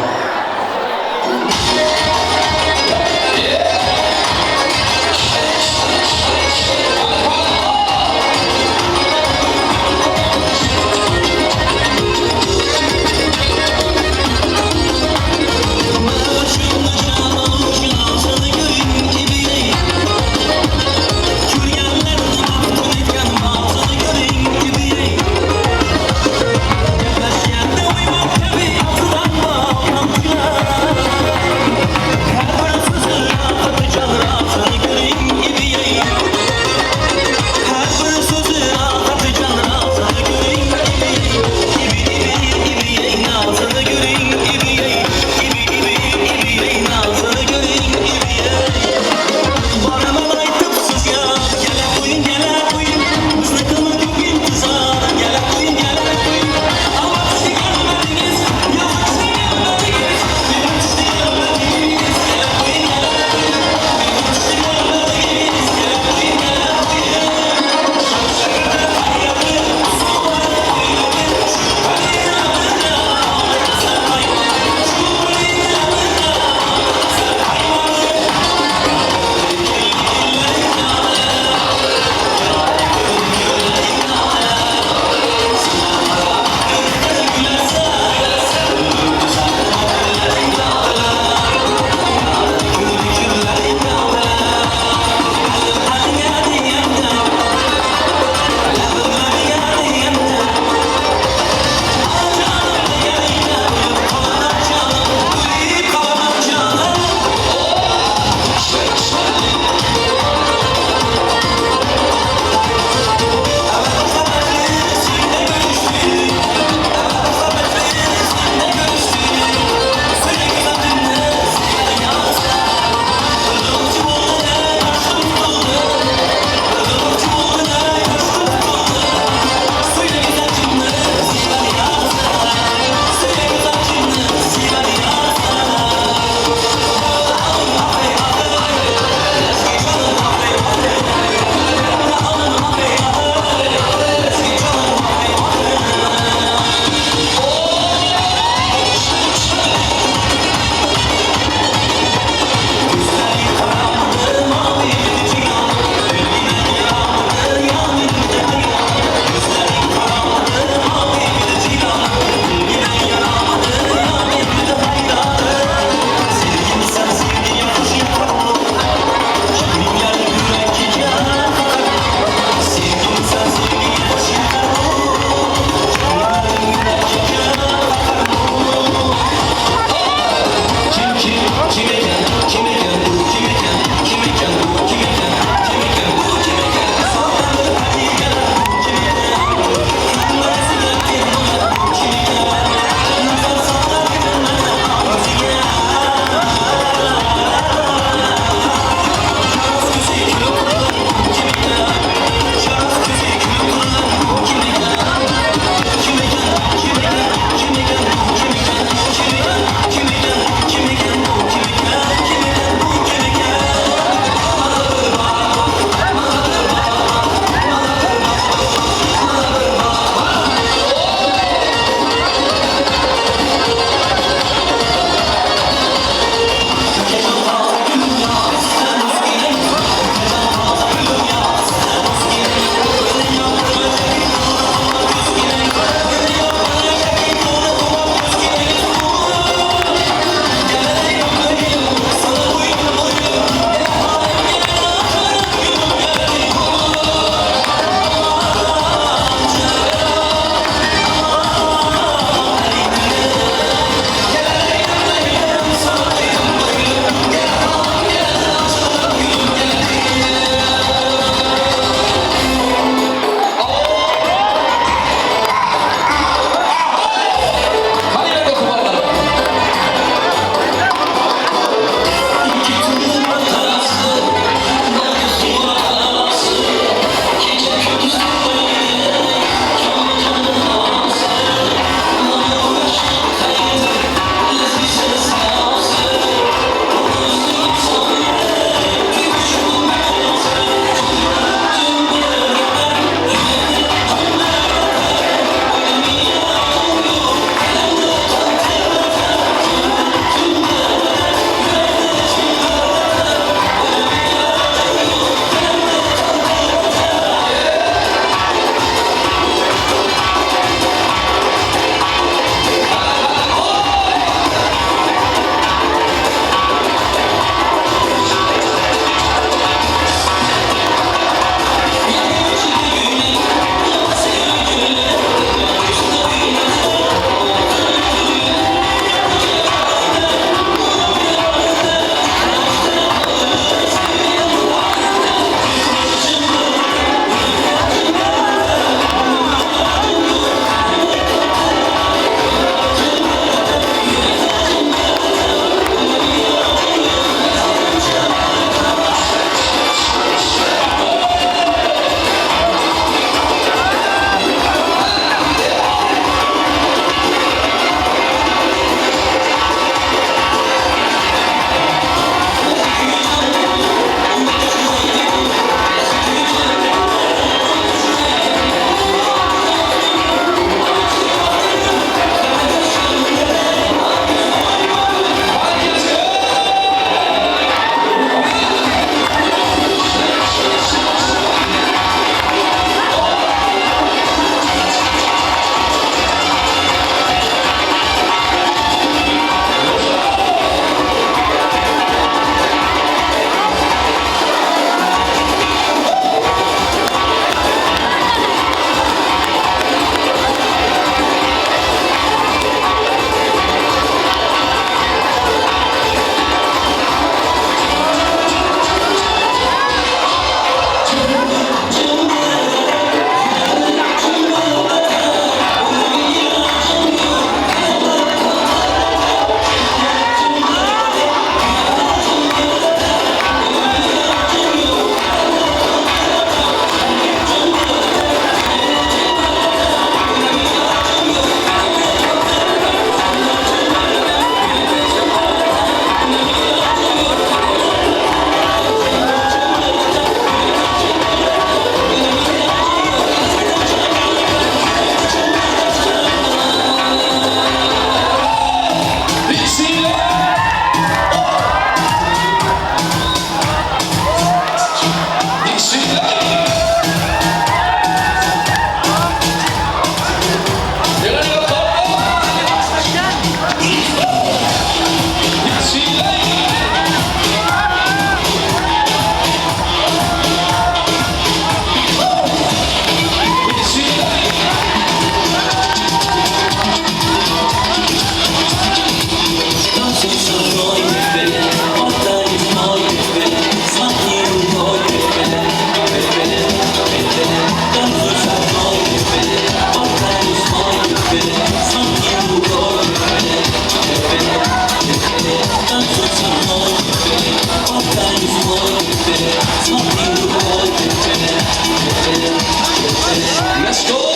Let's go!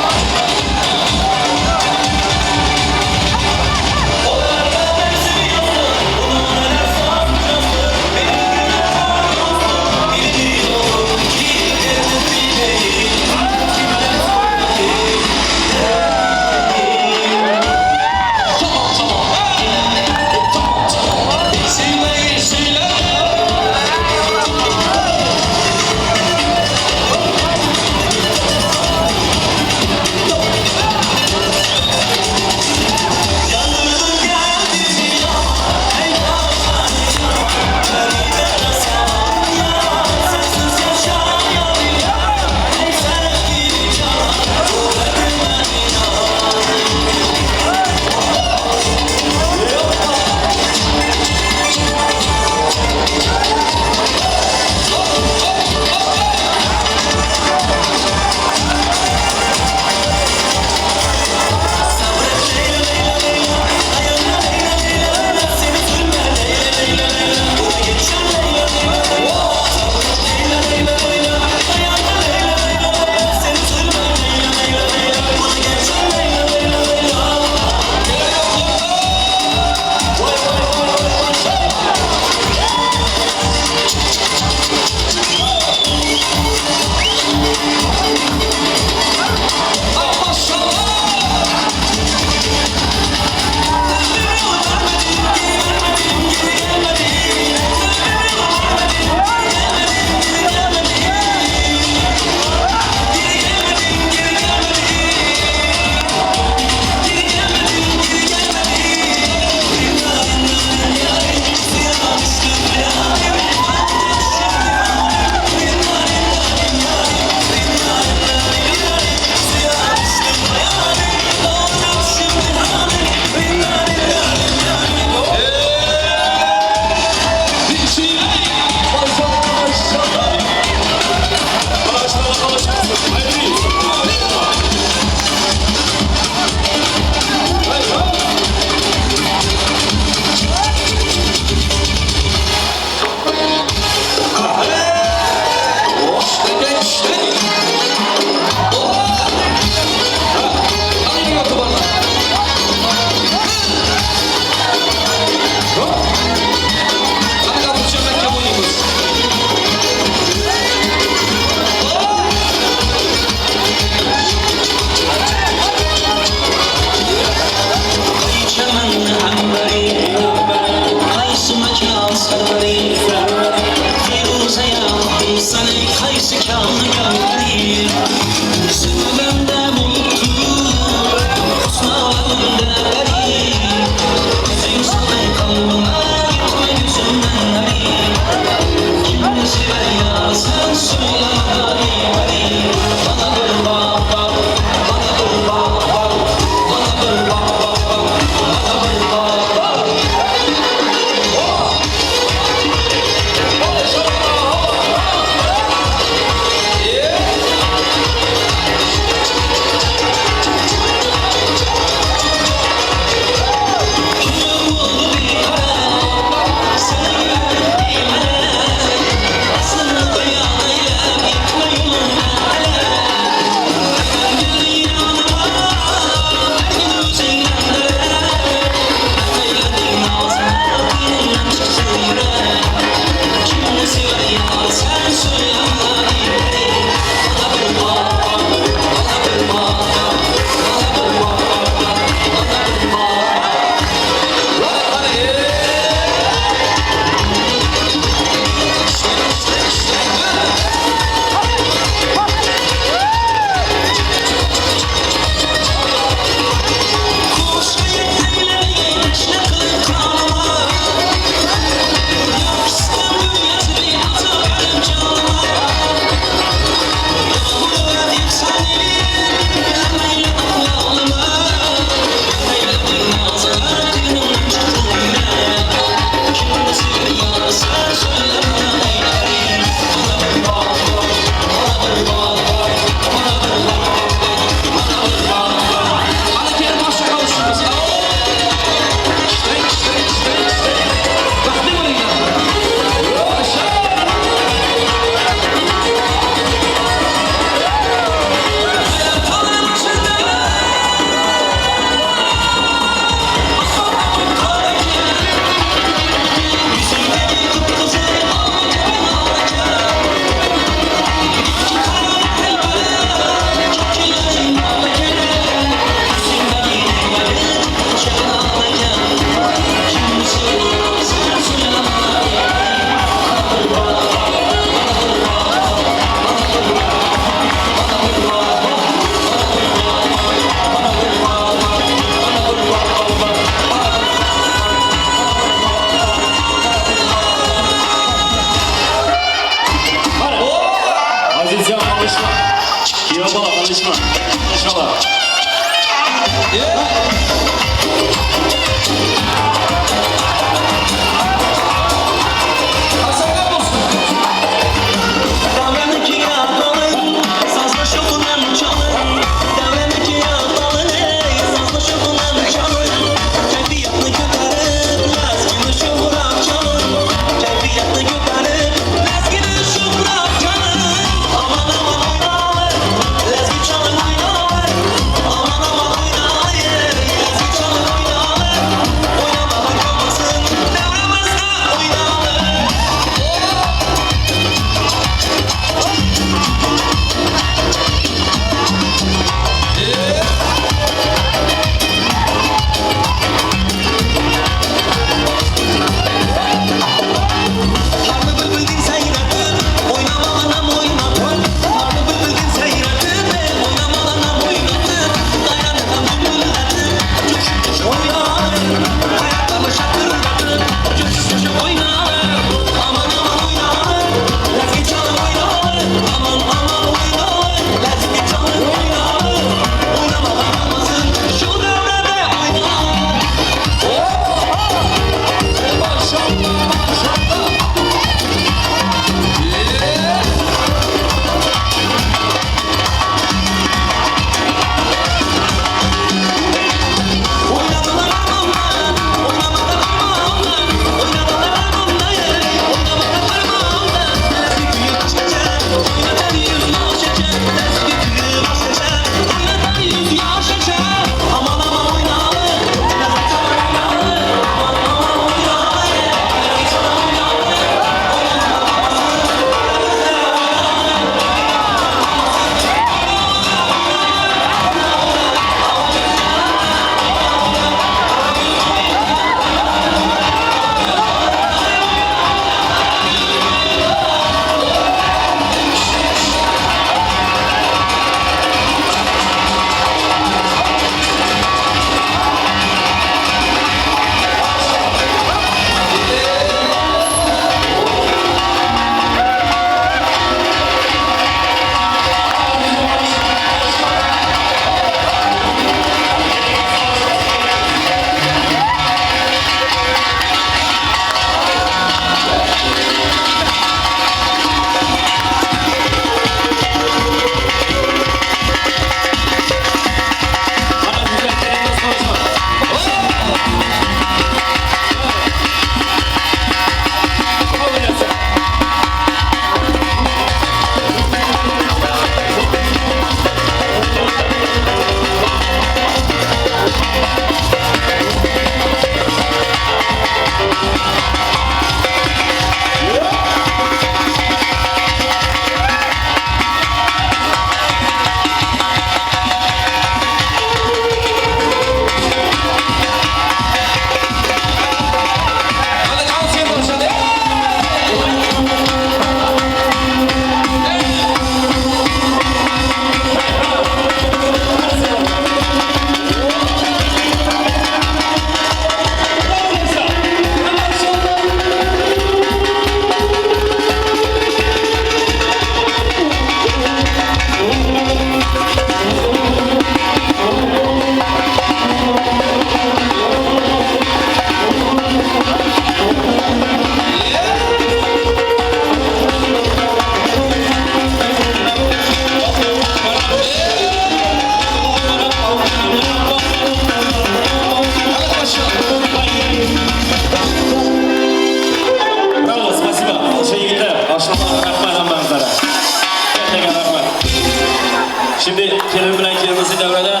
Kelin bilen kuyovimizni davrada.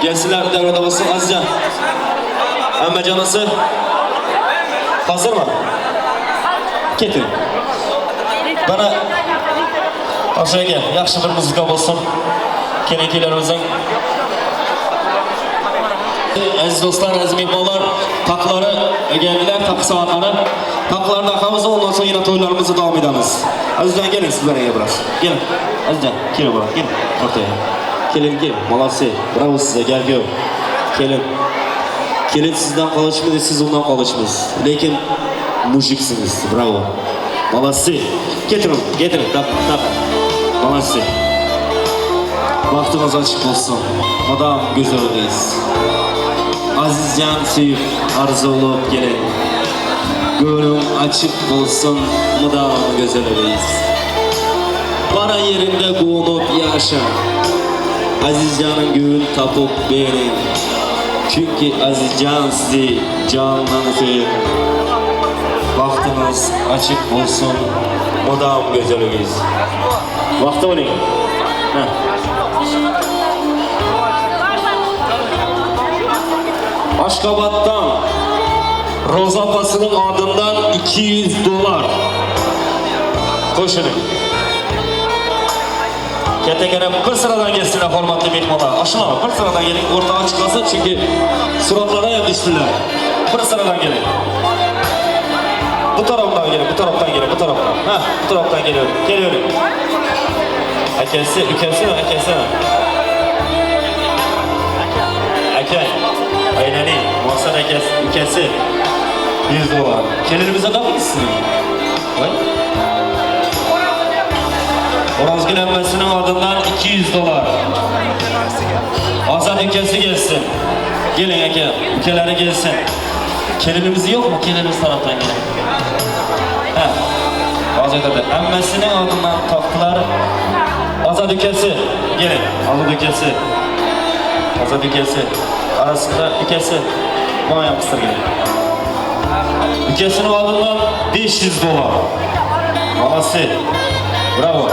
Gelsinler davrada olsun Azizcan. Ammajonisi hozirmi? Keting. Bana Osha aka, yaxshi bir muzika bo'lsin. Kelin kuylarimizning Aziz dostlar, aziz mehmonlar, taqlari geldiler, taqı soatlari. Taqlarni taqamiz, ondan so'ng yana to'ylarimizni davom etamiz. Azizjon, keling sizlarga biraz. Keling. Azizjon, keling bora, keling o'rtaga. Keling, keling. Молодцы. Bravo sizga, gel kuyov. Keling. Kelin sizdan qolishmaydi, siz undan qolishmaysiz. Lekin мужик siz, bravo. Молодцы. Getirin, getirin, tap, tap. Молодцы. Baxtınız açık olsun. Mudam güzeliyiz. Azizcan suyup arzulup gelin. Gönlüm açık olsun, mudam güzeliyiz. Para yerinde bulunup yaşa. Azizcan'ın göğün tapıp beğenin. Çünkü Azizcan sizi candan seviyor. Baxtınız açık olsun, mudam güzeliyiz. Vaxtı olayım. Heh. Aşkabat'tan Roza apasının adından 200 dolar. Qo'shiling. Katakana bir sıradan gelsinler hurmatli mehmonlar. Oshna, bir sıradan keling, o'rta ochiq qolsin chunki suratlarga ham tushdilar. Bir sıradan keling. Bu tarafdan keling, bu tarafdan keling, bu tarafdan. Ha, bu tarafdan kelyapti. Kelavering. Akasi, ukasimi, akasimi? Aka, aylaning, Mohsin akasi, ukasi 100 dollar. Kelinimizni topdingizmi? Voy. O'rozgul ammasining oldindan 200 dollar. Ozod ukasi kelsin. Keling aka, ukalari kelsin. Kelinimiz yo'qmi? Kelinimiz tarafdan keling. Ha. Ozod aka, ammasining oldindan topdilar. Ozod ukasi, keling. Ozod ukasi. Ozod ukasi. Arasida ukasi muayyan qistirgan. Ukasining oldindan 500 dollar. Молодцы. Bravo.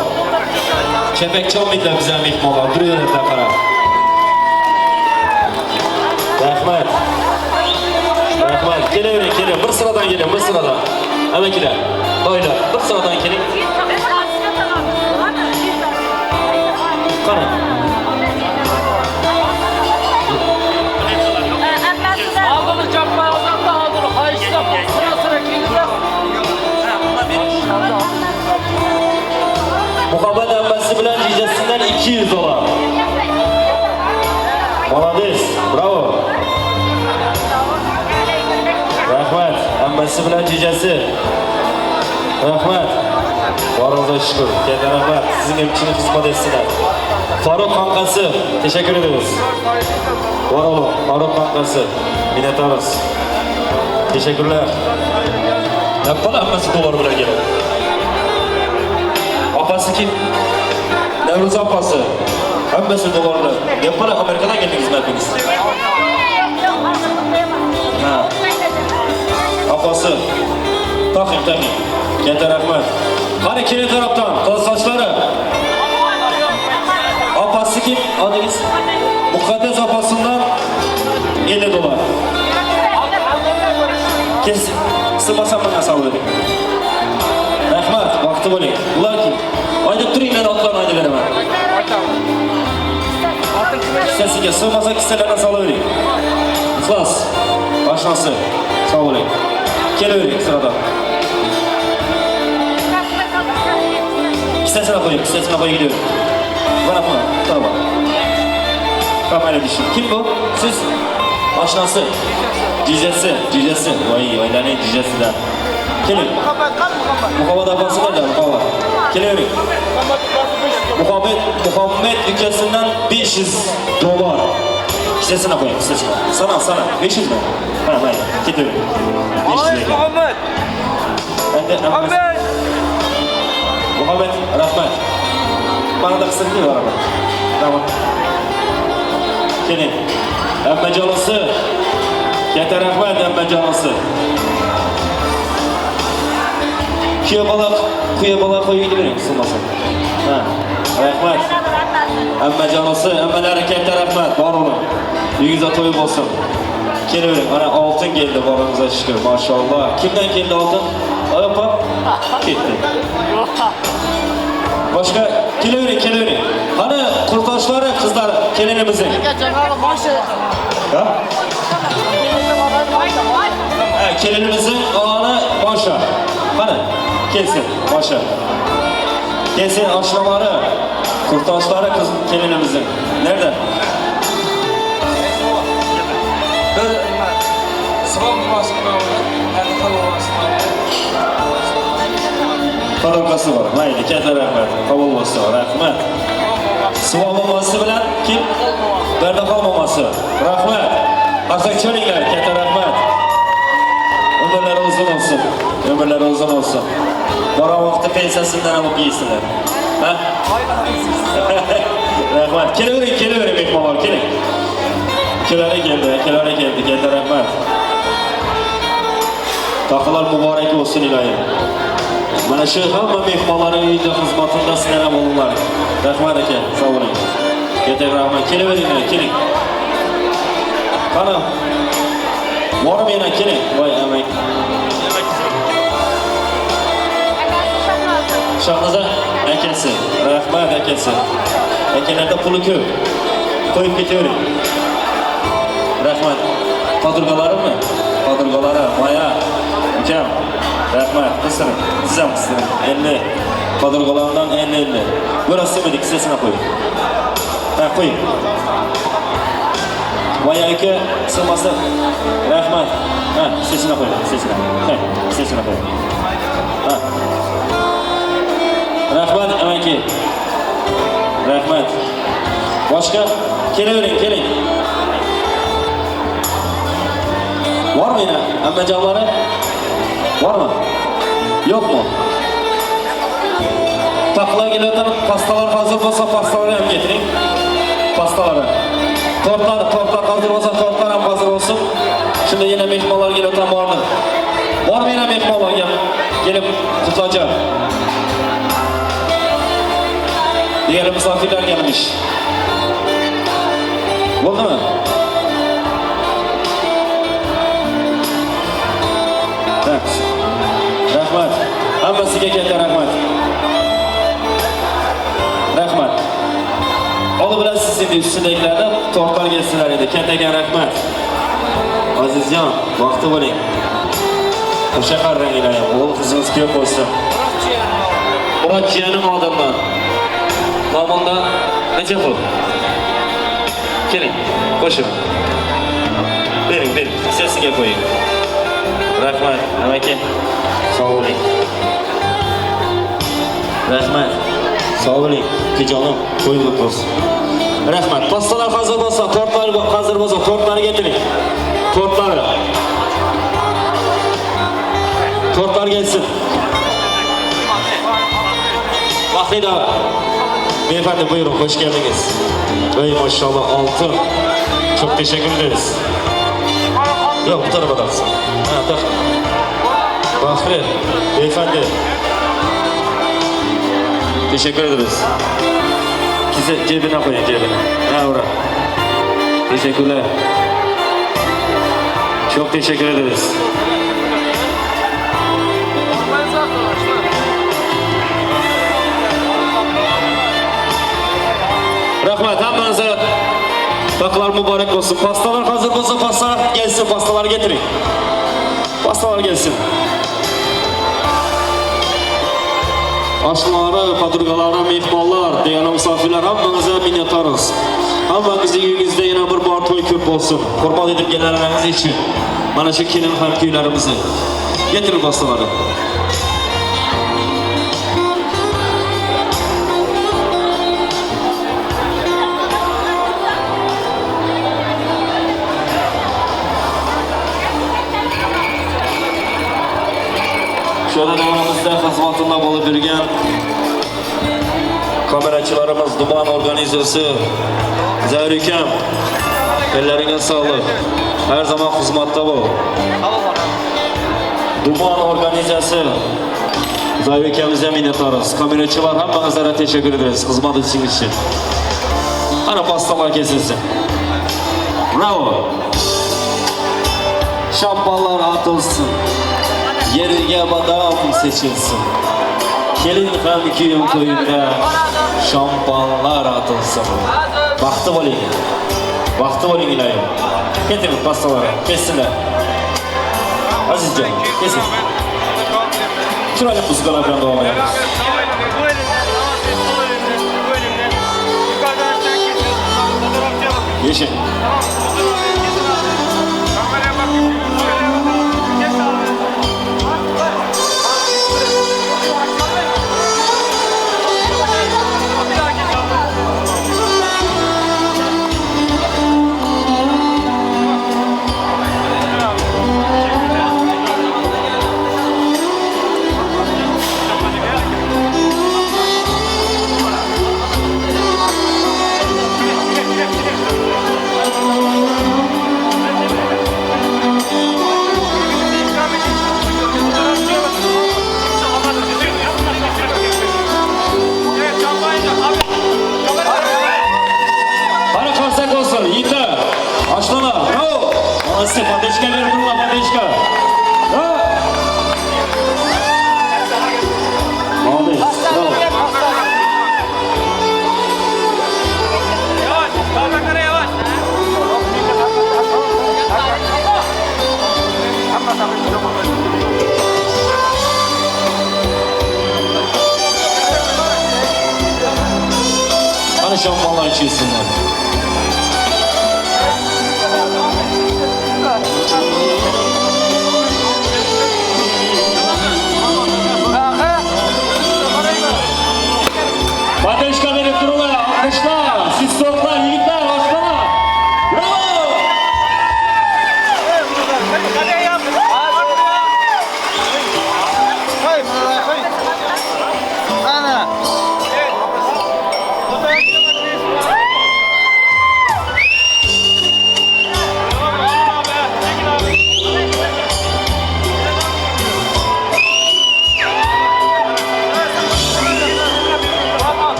Kepak chalmaydilar bizlar mehmonlar. Turaveradilar qarab. Rahmat. Rahmat. Kelavering, keling. Bir sıradan keling, bir sıradan. Amakilar, doylar, bir sıradan keling. Qarang. Aldınız çapma, uzakta aldınız. Hayışta sıra sıra kelinglar. Muhabbat ammasi bilan jijasidan 200 dollar. Молодец, bravo. Rahmat, ammasi bilan jijasi. Rahmat. Boringizga shukur. Katta rahmat. Sizning ham chin xizmat etsinlar. Farruh qonqasi, teşekkür ederiz. Bor olun, Farruh qonqasi. Minnatdormiz. Teşekkürler. Yapma hammasi dollar bilan keladi. Opasi kim? Navro'z opasi. Hammasi dollar bilan. Yapma Amerikadan keldingizmi hepiniz? Ha. Opasi. Taqing, taqing. Katta rahmat. Qani kelin tarafdan, qiz sochlari. Opasi kim? Adingiz? Muqaddas opasidan 50 dollar. Kes, sig'masam menga savol bering. Rahmat, vaqti bo'ling. Ular kim? Aytib turing, men otlarni aytib beraman. Kissasiga sig'masa kissalardan solavering. Ixlos. Oshnasi. Sog' bo'ling. Kelavering sirada. Kissasini qo'ying, kissasini qo'ying gidiyorum. Mana buni, tamam. Kamera düşün. Kim bu? Siz? Oshnasi. Jijasi, jijasi. Voy, oilaning jijasidan. Keling. Muhabbat opasi nerede? Muhabbat. Kelavering. Muhammad, Muhammad ukasidan 500 dollar. Kissasini qo'ying, kissasini. Sana, sana. 500 mi? Ha, mayli. Ketavering. 500 ekan. Muhammad. Endi Muhammad. Muhammad, rahmat. Mana da qisirdi baribir. Tamam. Keling. Ammajonisi. Katta rahmat ammajonisi. Kuya bola, kuya bola qo'yib bering, sig'masa. Ha, rahmat. Ammajonisi, ammalari katta rahmat, bor bo'ling. Uyingizda to'y bo'lsin. Kelavering. Mana oltin keldi, boringizga shukr. Mashalloh. Kimdan keldi oltin? Oy opa ketdi. Boshqa kelavering, kelavering. Qani qurdoshlari, qizlar, kelinimizning. Ha? Ha, kelinimizning o'g'li Mosha. Qani, kelsin, Mosha. Kelsin oshnalari, qurdoshlari qiz kelinimizning. Nerede? Parokasi bor. Mayli, katta rahmat. Qabul bo'lsin, rahmat. Suvo momosi bilan kim? Berdiqol momosi. Rahmat. Qarsak chalinglar, katta rahmat. Umrlari uzun bo'lsin. Umrlari uzun bo'lsin. Boran vaqti pensiyasidan olib yeysizlar. Ha? Rahmat. Kelavering, kelavering mehmonlar, keling. Kelari keldi, kelari keldi, katta rahmat. Taqlar muborak bo'lsin iloyim. Mana shu hamma mehmonlarning uyida xizmatida sizlar ham bo'linglar. Rahmat aka, sog' bo'ling. Katta rahmat. Kelaveringlar, keling. Qani? Bormi yana keling. Voy amak. Shahnoza akasi, rahmat akasi. Akalarda puli ko'p. Qo'yib ketavering. Rahmat. Qadrgalarimmi? Qadrgalari, Maya, ukam. Rahmat, qistiring. Siz ham qistiring. 50. Qadrgalarimdan 50 50. Biraz sevmedik, sesini qo'ying. Ha, qo'ying. Maya aka, sig'masa, rahmat. Ha, sesini qo'ying, sesini. Ha, sesini qo'ying. Ha. Rahmat, amaki. Rahmat. Boshqa kelavering, keling. Bormi yana ammajonlari? Bormi? Yo'qmi? Taqlar kelayotgan pastalar hozir bo'lsa, pastalarni ham getiring. Pastalari. Tortlar, tortlar hozir bo'lsa, tortlar ham hozir bo'lsin. Shunda yana mehmonlar kelayotgan bormi? Bormi yana mehmonlar kelib qutlajak? Diğer misafirler gelmiş. Bo'ldimi? Tak. Rahmat. Hammasiga katta rahmat. Rahmat. Olib bilasiz endi ustidagilarni tortlar kelsinlar endi. Kattaga rahmat. Azizjon, baxtli bo'ling. O'sha qaranglar, o'g'il qizingiz ko'p bo'lsin. Murod jiyanim odamdan. Nomonda necha pul? Keling, qo'shib. Bering, bering, kissasiga qo'ying. Rahmat, amaki. Sog' bo'ling. Rahmat. Sog' bo'ling, ukajonim, to'y bo'lsin. Rahmat. Pastalar hozir bo'lsa, tortlar hozir bo'lsa, tortlarni getiring. Tortlari. Tortlar gelsin. Baxtli davr. Beyefendi buyurun, hoş geldiniz. Ey maşallah altın. Çok teşekkür ederiz. Yok bu tarafa da atsın. Ha, tak. Bahri, beyefendi. Teşekkür ederiz. Kise cebine koyun cebine. Ha ora. Teşekkürler. Çok teşekkür ederiz. Rahmat hammangizga taqlar muborak bo'lsin. Pastalar hozir bo'lsa, pastalar gelsin, pastalar getiring. Pastalar gelsin. Oshnalari, podrugalari, mehmonlar, degan misofirlar hammangizga minnatdormiz. Hammangizning uyingizda yana bir bor to'y ko'p bo'lsin. Hurmat etib kelganlaringiz uchun mana shu kelin hamkuylarimizni getiring pastalarni. Şu anda davramızda xizmatında bo'lib yurgan kamerachilarimiz, Duman organizası Zahir ukam, elleringizga sog'lik. Her zaman xizmatda bu. Duman organizası Zahir ukamizga minnatdormiz. Kamerachilar hammangizga teşekkür ederiz xizmat için. Hany pastalar kesilsin. Bravo. Şampanlar atylsyn. Ýerige badam seçilsin. Gelin hem kýew toýunda şampanlar atylsyn. Bagtly bolyň. Bagtly bolyň ilayym. Getiriň pastalary, kessinler. Azizjan, kesiň. Çyraýly muzikalar bilen dowam edýäris. Ýeşil. Hany karsak bolsun, ýigitler! Aşnalar, bravo! Molodцы, poddeşka berip durlar, poddeşka! Bravo! Молодец, bravo! Hany şampanlar içilsinler. Poddeşka berip durlar, alkyşlar, svistoklar, ýigitler, aşnalar! Bravo!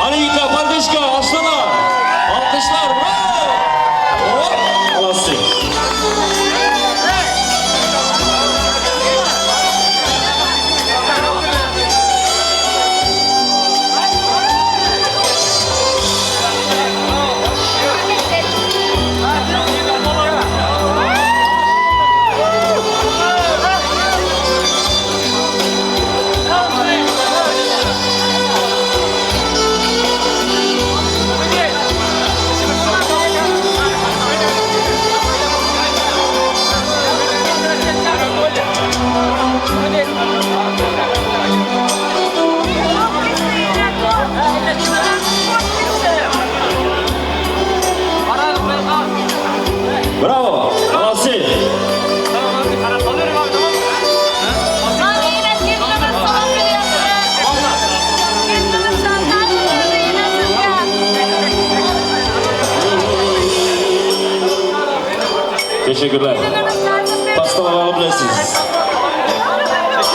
Hany ýigitler, poddeşka, aşnalar! Alkyşlar, bravo! Hop! Molodцы! Bravo! Molodцы! Teşekkürler. Pastalar alabilirsiniz.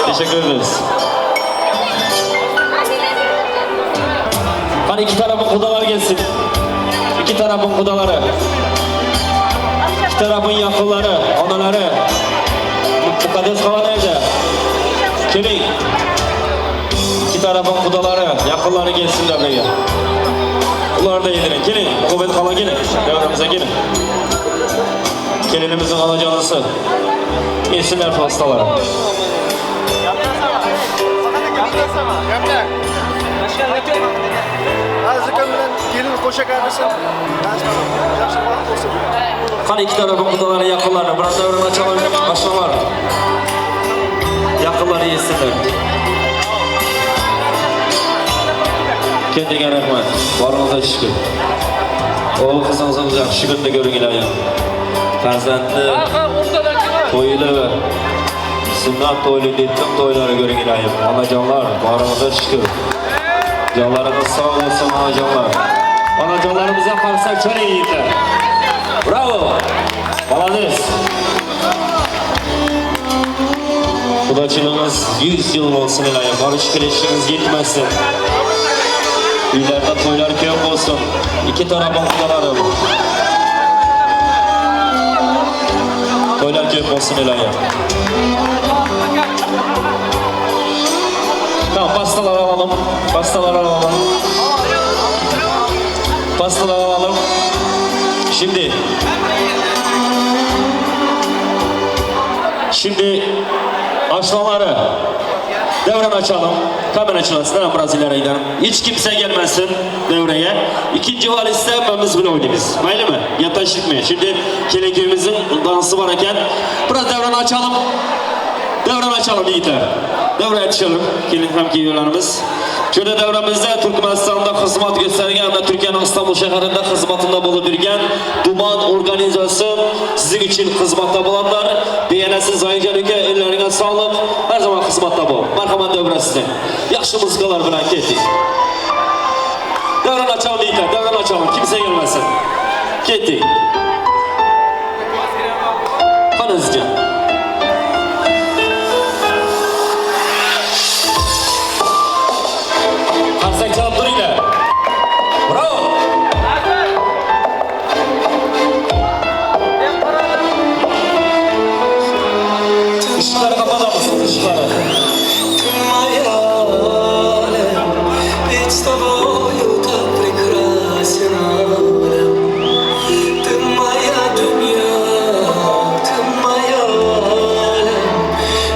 Teşekkür ederiz. Hany iki tarapyň gudalary gelsin. Iki tarapyň gudalary. İki tarapyň ýakynlary, analary. Mukaddes hala nirde? Geliň. Iki tarapyň gudalary, ýakynlary gelsinler buraya. Bulary da ýediriň. Geliň, Muhabbet hala geliň. Döwremize geliň. Gelinimiziň halajanysy. Gelsinler pastalar. Aziz akam bilen gelin goşa garryşyp, ýagşy wagt bolsun. Hany iki tarapyň gudalary, ýakynlary. Biraz döwrüni açalyň, başlalar. Ýakynlary ýetsinler. Kendiňe rehmet. Baryňyza şükür. Ogul gyzyňyzyň ýagşy gününi görüň ilayym. Perzentli, toýly. Sünnet toýly, detlik toýlary görüň ilähim. Anajanlar, baryňyza şükür. Janlaryňyz sag bolsun anajanlar. Anajanlarymyza karsak çalyň ýigitler. Bravo! Malades! Gudaçylygyňyz 100 ýyl bolsun ilähim. Baryş kelişiňiz ýetmesin. Öýlerde toýlar köp bolsun. Iki tarapyň gudalary. Toýlar köp bolsun ilähim. Tamam pastaları alalım. Pastaları alalım. Pastaları alalım. Şimdi Şimdi aslanları devren açalım. Kamera açılsın. Biraz ileri gidelim. Hiç kimse gelmesin devreye. İkinci valiste hepimiz bile oynayız. Mayli mi? Yataşık mı? Şimdi kelenköyümüzün dansı var iken biraz devren açalım. Devran açalım yiğitler. Devre açalım. Gelin hem kuyularımız. Şöyle devremizde Türkmenistan'da hizmet göstergen ve Türkiye'nin İstanbul şehrinde hizmetinde bulup yürgen Duman organizası sizin için hizmette bulanlar. Beğenesiz Zahircan ülke ellerine sağlık. Her zaman hizmette bol. Merhamet devre sizin. Yaxşı mızıkalar bilen kettik. Devran açalım yiğitler. Devran açalım. Kimse gelmesin. Kettik. Hadi hızlıca. Karsak çalıp duruyla. Bravo. Işıkları kapatar mısın? Işıkları. Ты моя Оля, ведь с тобою так прекрасен Оля. Ты моя dünya, ты моя Оля,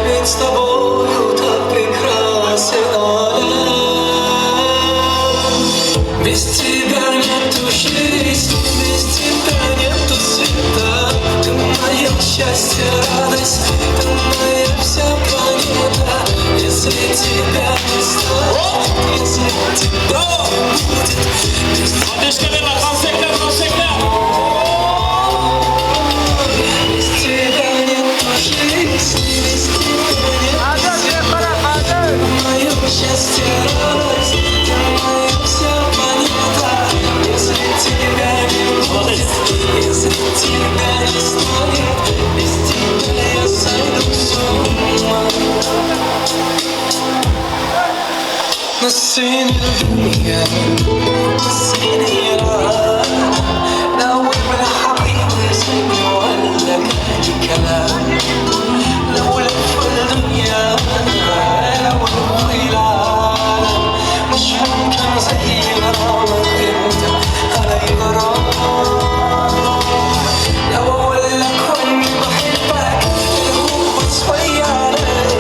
ведь с тобою так прекрасен Оля. Без тебя нету жизни, без тебя нету света. Ты мое счастье, радость, ты моя вся планета. Если тебя не станет, если тебя не будет, без Ateşlerle, konsekler, konsekler. Без тебя нету жизни, без тебя нету света. Ты мое счастье, радость, ты моя вся планета. Если тебя не будет, если тебя не станет, без тебя я сойду с ума. نسيني الدنيا نسيني العالم لو من حبيبي سيبني ولا كان كلام لو لف الدنيا لو لف العالم مش ممكن زي غرامك انت علي غرام لو اقول لك واني بحبك الهو شوية عليك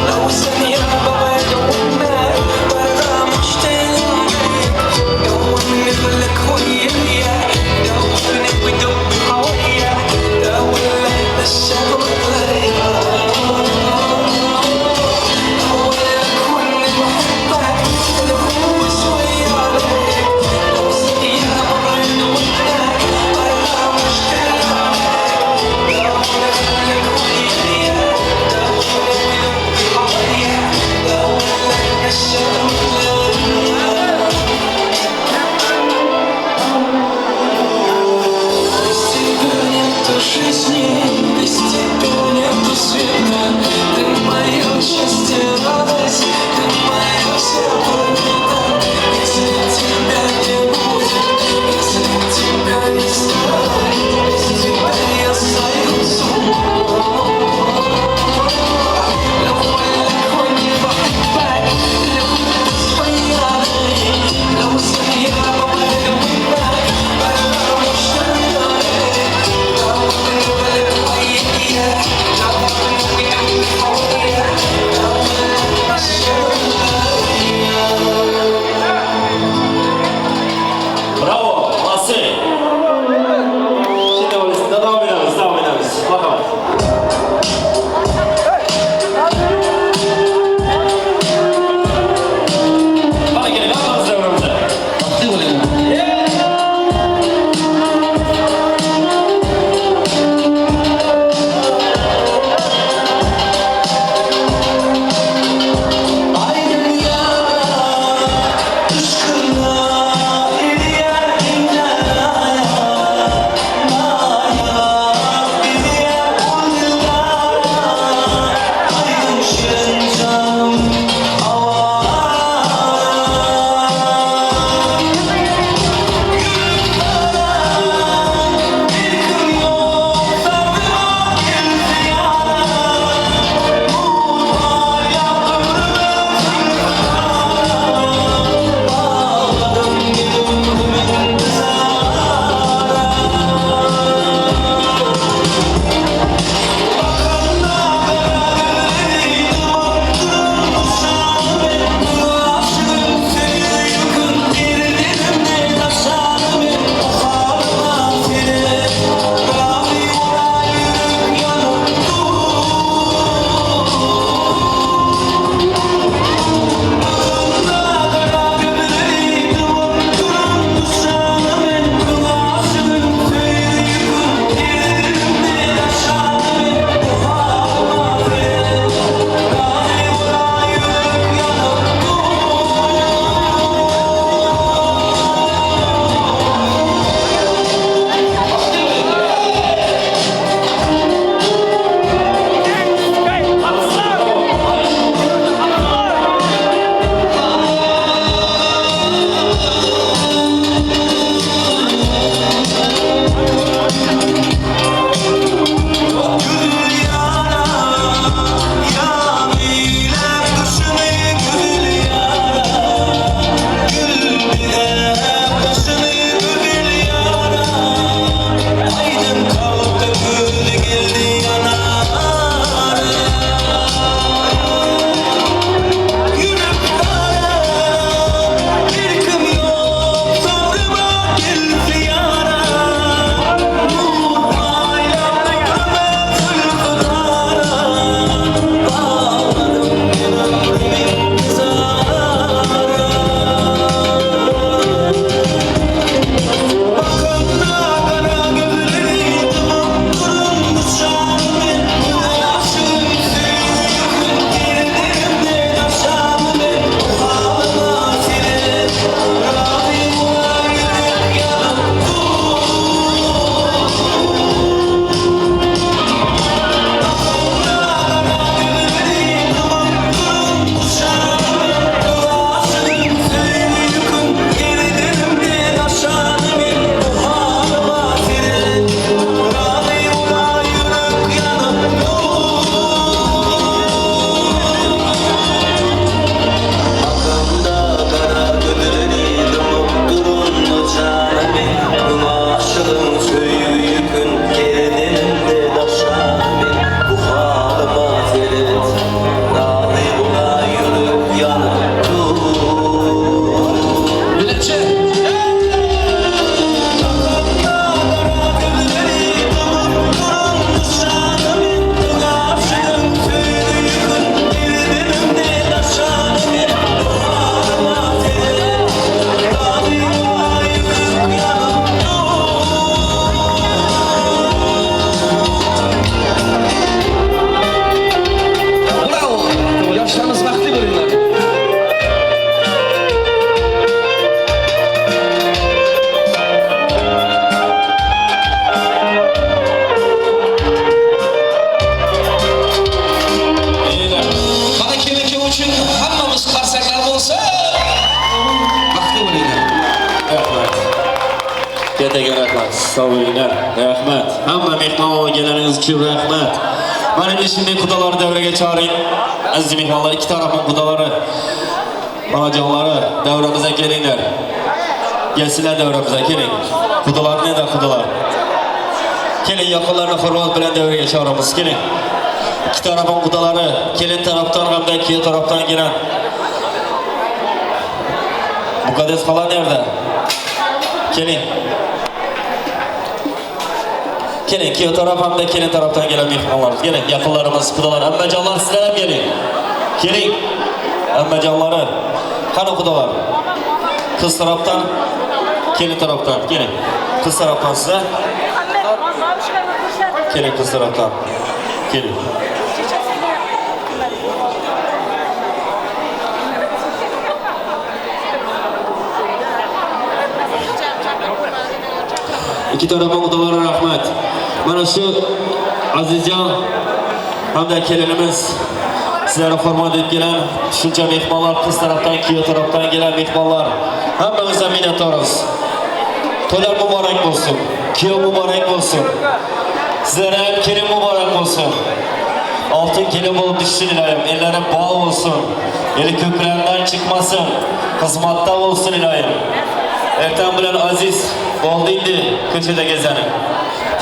لو ثانية ببعد عنك برجع مشتاق ليك دوبني بالك ويايا دوبني بدب حواليا دوب الشغل. Kattakon rahmat. Sog' bo'linglar. Rahmat. Hamma mehmon kelganingiz uchun rahmat. Mana endi shunday qudalarni davraga chaqiring. Aziz mehmonlar, ikki tarafning qudalari, onajonlari davramizga kelinglar. Gelsinlar davramizga keling. Qudalar nerede qudalar? Keling yaqinlarni hurmat bilan davraga chaqiramiz. Keling. Ikki tarafning qudalari, kelin tarafdan hamda kuyov tarafdan kelgan. Mukaddes xola nerede? Keling. Keling, kuyov taraf hamda kelin tarafdan kelgan mehmonlar. Keling, yaqinlarimiz, qudalar, ammajonlar sizlar ham keling. Keling. Ammajonlari. Qani qudalar? Qiz tarafdan, kelin tarafdan, keling. Qiz tarafdan sizlar. Keling qiz tarafdan. Keling. Ikki tarafdan qudalarga rahmat. Mana shu Azizjon hamda kelinimiz sizlarni hurmat etib kelgan shuncha mehmonlar, qiz tarafdan, kuyov tarafdan kelgan mehmonlar. Hammamizdan minnatdormiz. To'ylar muborak bo'lsin. Kuyov muborak bo'lsin. Sizlarga ham kelin muborak bo'lsin. Oltin kelin bo'lib tushsin iloyim. Ellari bol bo'lsin. Eli ko'klardan chiqmasin. Xizmatda bo'lsin iloyim. Ertan bilan Aziz bo'ldi endi ko'chada gezani.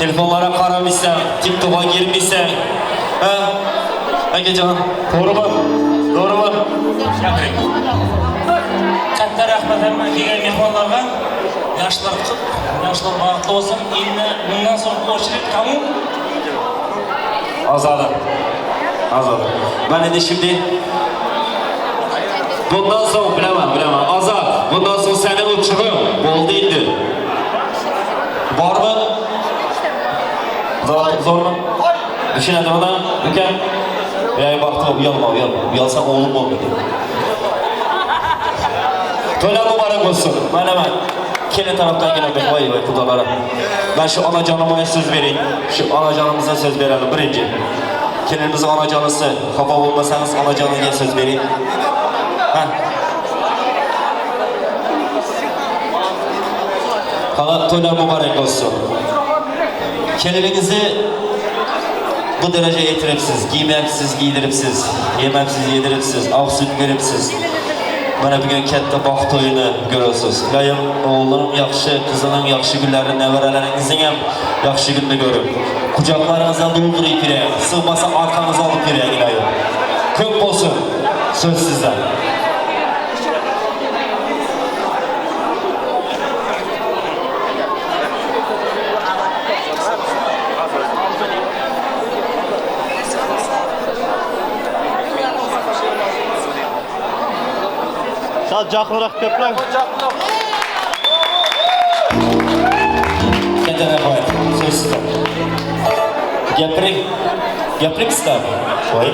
Telefonlara qaramaysan, TikTok'a girmaysan. Ha? Akajon, to'g'rimi? To'g'rimi? Katta rahmat hamma kelgan mehmonlarga. Yoshlar qut, yoshlar baxtli bo'lsin. Endi bundan so'ng очередь кому? Ozoda. Ozoda. Ben endi şimdi bundan so'ng bilaman, bilaman. Ozod, bundan so'ng seni o'chig'im bo'ldi endi. Bormi? Zo'r, zo'rmi? Tushunadi odam, uka? Ey baxtli, uyalma, uyalma. Uyalsang o'g'lim bo'lmaydi. To'ylar muborak bo'lsin. Mana man kelin tarafdan kelgan voy voy xudolarim. Mana shu onajonimga so'z bering. Shu onajonimizga so'z beradi birinchi. Kelinimiz onajonisi, xafa bo'lmasangiz onajoniga so'z bering. Ha. Qala to'ylar muborak bo'lsin. Keliningizni bu darajaga yetiribsiz, giymabsiz, giydiribsiz, yemabsiz, yediribsiz, oq sut beribsiz. Mana bugun katta baxt to'yini ko'rasiz. Iloyim o'g'lim yaxshi, qizining yaxshi kunlari, nevaralaringizning ham yaxshi kunini ko'rib, quchoqlaringizdan to'ldirib beray, sig'masa orqangizga olib beray iloyim. Ko'p bo'lsin so'z sizdan. Sal jaqinroq ko'plar. Katta rahmat, so'z sizdan. Gapiring. Gapiring sizlar. Voy.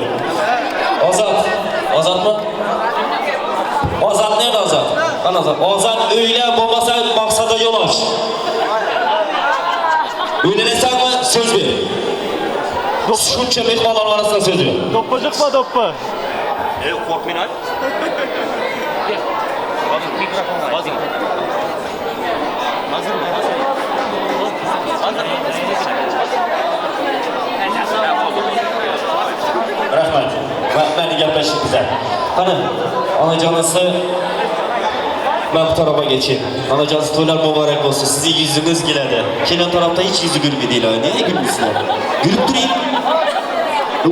Ozod. Ozodmi? Ozod nerede Ozod? Qani Ozod? Ozod o'yla bo'lmasa maqsadga yo'l och. O'ylanasanmi? So'z ber. Shuncha mehmonlar orasida so'z ber. Do'ppi jiqma do'ppi. Ey, qo'rqmang. Hozir. Hozir. Hozir. Rahmat. Vaqtlarni gaplashdik bizlar. Qani, onajonisi men bu tarafa geçeyim. Onajonisi to'ylar muborak bo'lsin. Sizning yuzingiz keladi. Kelin tarafda hech yuzi gulmaydi iloyim. Nega gulmaysizlar? Gulib turing.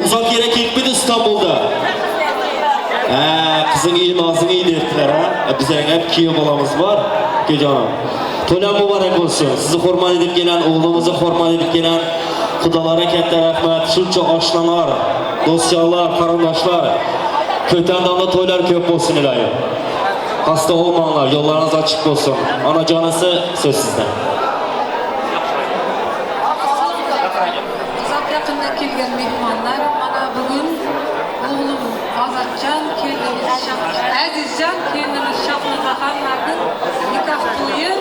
Uzoq yerga kelibmidi Istanbulda? Ha, qizing uyi nozing uyi debdilar, ha? Bizning ham kuyov bolamiz bor, ukajonim. To'ylar muborak bo'lsin. Sizni hurmat etib kelgan, o'g'limizni hurmat etib kelgan xudolarga katta rahmat. Shuncha oshnalar, do'stjonlar, qarindoshlar. Ko'tandonda to'ylar ko'p bo'lsin iloyim. Xasta olmanglar, yo'llaringiz ochiq bo'lsin. Onajonisi so'z sizda. Uzoq yaqindan kelgan mehmonlar, mana bugun o'g'lim Ozodjon, kelinimiz Azizjon, kelinimiz Shahnoza hammaning nikoh to'yi.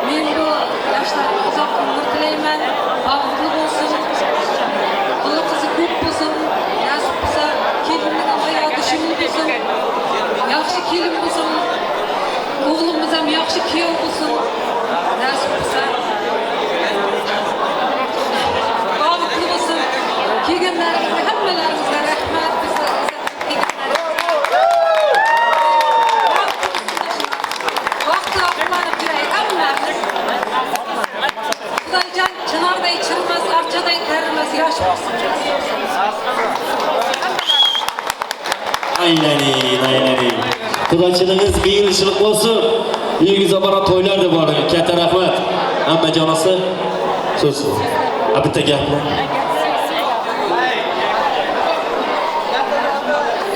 Men bu yoshlarga uzoq umr tilayman, baxtli bo'lsin, qizi qizi ko'p bo'lsin, nasib bo'lsa kelinning hayoti shimli bo'lsin, yaxshi kelin bo'lsin, o'g'limiz ham yaxshi kuyov bo'lsin, nasib bo'lsa. Aýlanin, aýlanin. Gudaçylygyňyz bir ýylçylyk bolsun. Öýüňize baran toýlar da bar. Katta rahmat. Hamma jonasi so'z. A bitta gap bilan.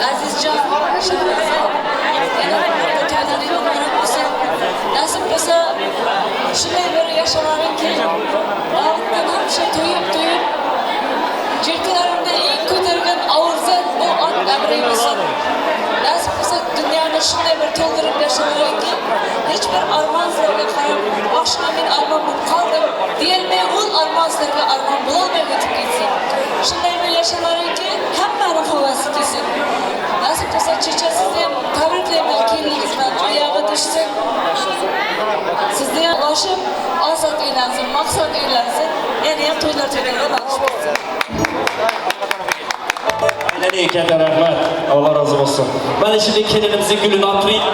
Azizjon, Shahnoza, yana bir marta to'ylaring muborak bo'lsin. Nasib bo'lsa, shunday bir yashalaringki, baxtdan hamisha to'yib-to'yib, yelkalarimda eng ko'targan og'ir bu ot obro' bo'lsin. Nasib bo'lsa, dunyoni shunday bir to'ldirib yashalaringki, hech bir armon sizlarga qarab, boshqa men armon bo'lib qoldim deyolmay, u armon sizlarga armon bo'lolmay o'tib ketsin. Shunday bir yashalaringki, hammani havasi kelsin. Nasib bo'lsa, checha sizni ham tabriklayman, keliningiz bilan oyog'i tushsin. Sizni ham ulashib, Ozod uylansin, Maqsad uylansin, yana ham to'ylar to'ylarga nasib bo'lsin. Aylaning katta rahmat. Alloh rozi bo'lsin. Mana şimdi kelinimizin gülünü atırayım.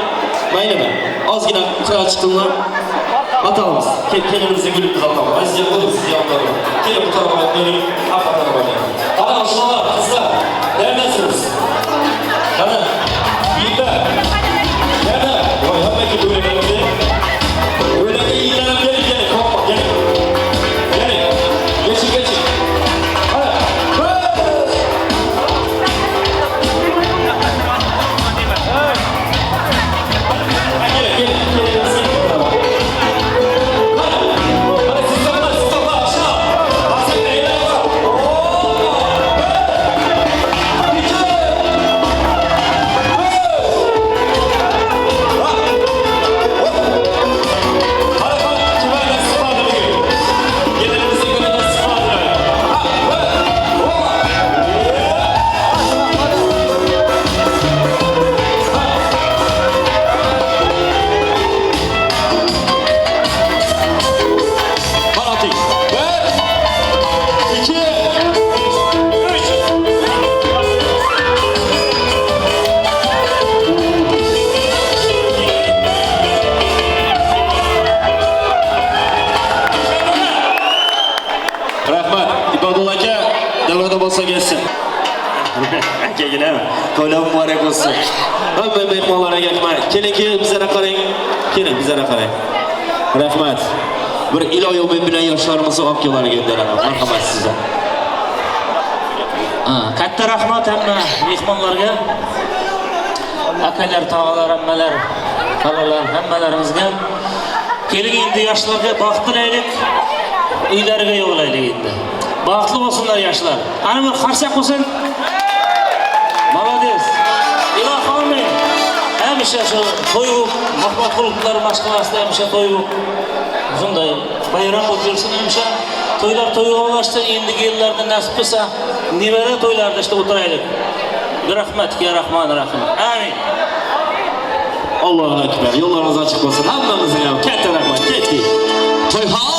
Maylimi? Ozgina qur'a chiqinglar. Atamiz. Kelinimizin gülünü biz atamiz. Azizjon bo'ling, siz yonida. Kelin bu tarafa dönün, arka tarafa dönün. Qani oshnalar, qizlar, neredesiniz? Qani? Yigitlar. Nerede? Voy, hamma kim o'ylaganimdek. O'ylagan yigitlarim kelin, kelin, qo'rqma, kelin. Kelin. Geçin, geçin. Qani. Gelin, gelin, kelinimiz gelin bu tarafa. Qani, siz to'xta, siz to'xta, oshna. Hasan, eylar. Bir, ikki, Qani, qani, kimlar nasib bugun? Kelinimizning guli nasib Ha, bir, hop. Qani oting. Bir, ikki, uch. Rahmat. Ibodulla aka, davrada bo'lsa kelsin. Akagina, to'ylar muborak bo'lsin. Hamma mehmonlarga rahmat. Keling, keling, bizlarga qarang. Keling, bizlarga qarang. Rahmat. Bir ilohiy umid bilan yoshlarimizni oq yo'llarga gönderaman. Marhamat sizdan. Katta rahmat hamma mehmonlarga. Akalar, tog'alar, ammalar, xolalar, hammalarimizga. Keling endi yoshlarga baxt tilaylik. Uylariga yo'llaylik endi. Baxtli bo'lsinlar yoshlar. Ana bir qarsak bo'lsin. Молодец. Ilohi amin. Hamisha shu to'y bo'lib, Mahmudqulovlar mashg'alasida hamisha to'y bo'lib, shunday bayram bo'lib yursin hamisha. To'ylar to'yga ulashsin, endigi yillarda nasib qilsa, nevara to'ylarda işte o'tiraylik. Bi rahmatika ya Rahman Rahim. Amin. Allohu akbar. Yo'llarimiz ochiq bo'lsin. Hammamizga ham katta rahmat. Ketdik. To'y ha.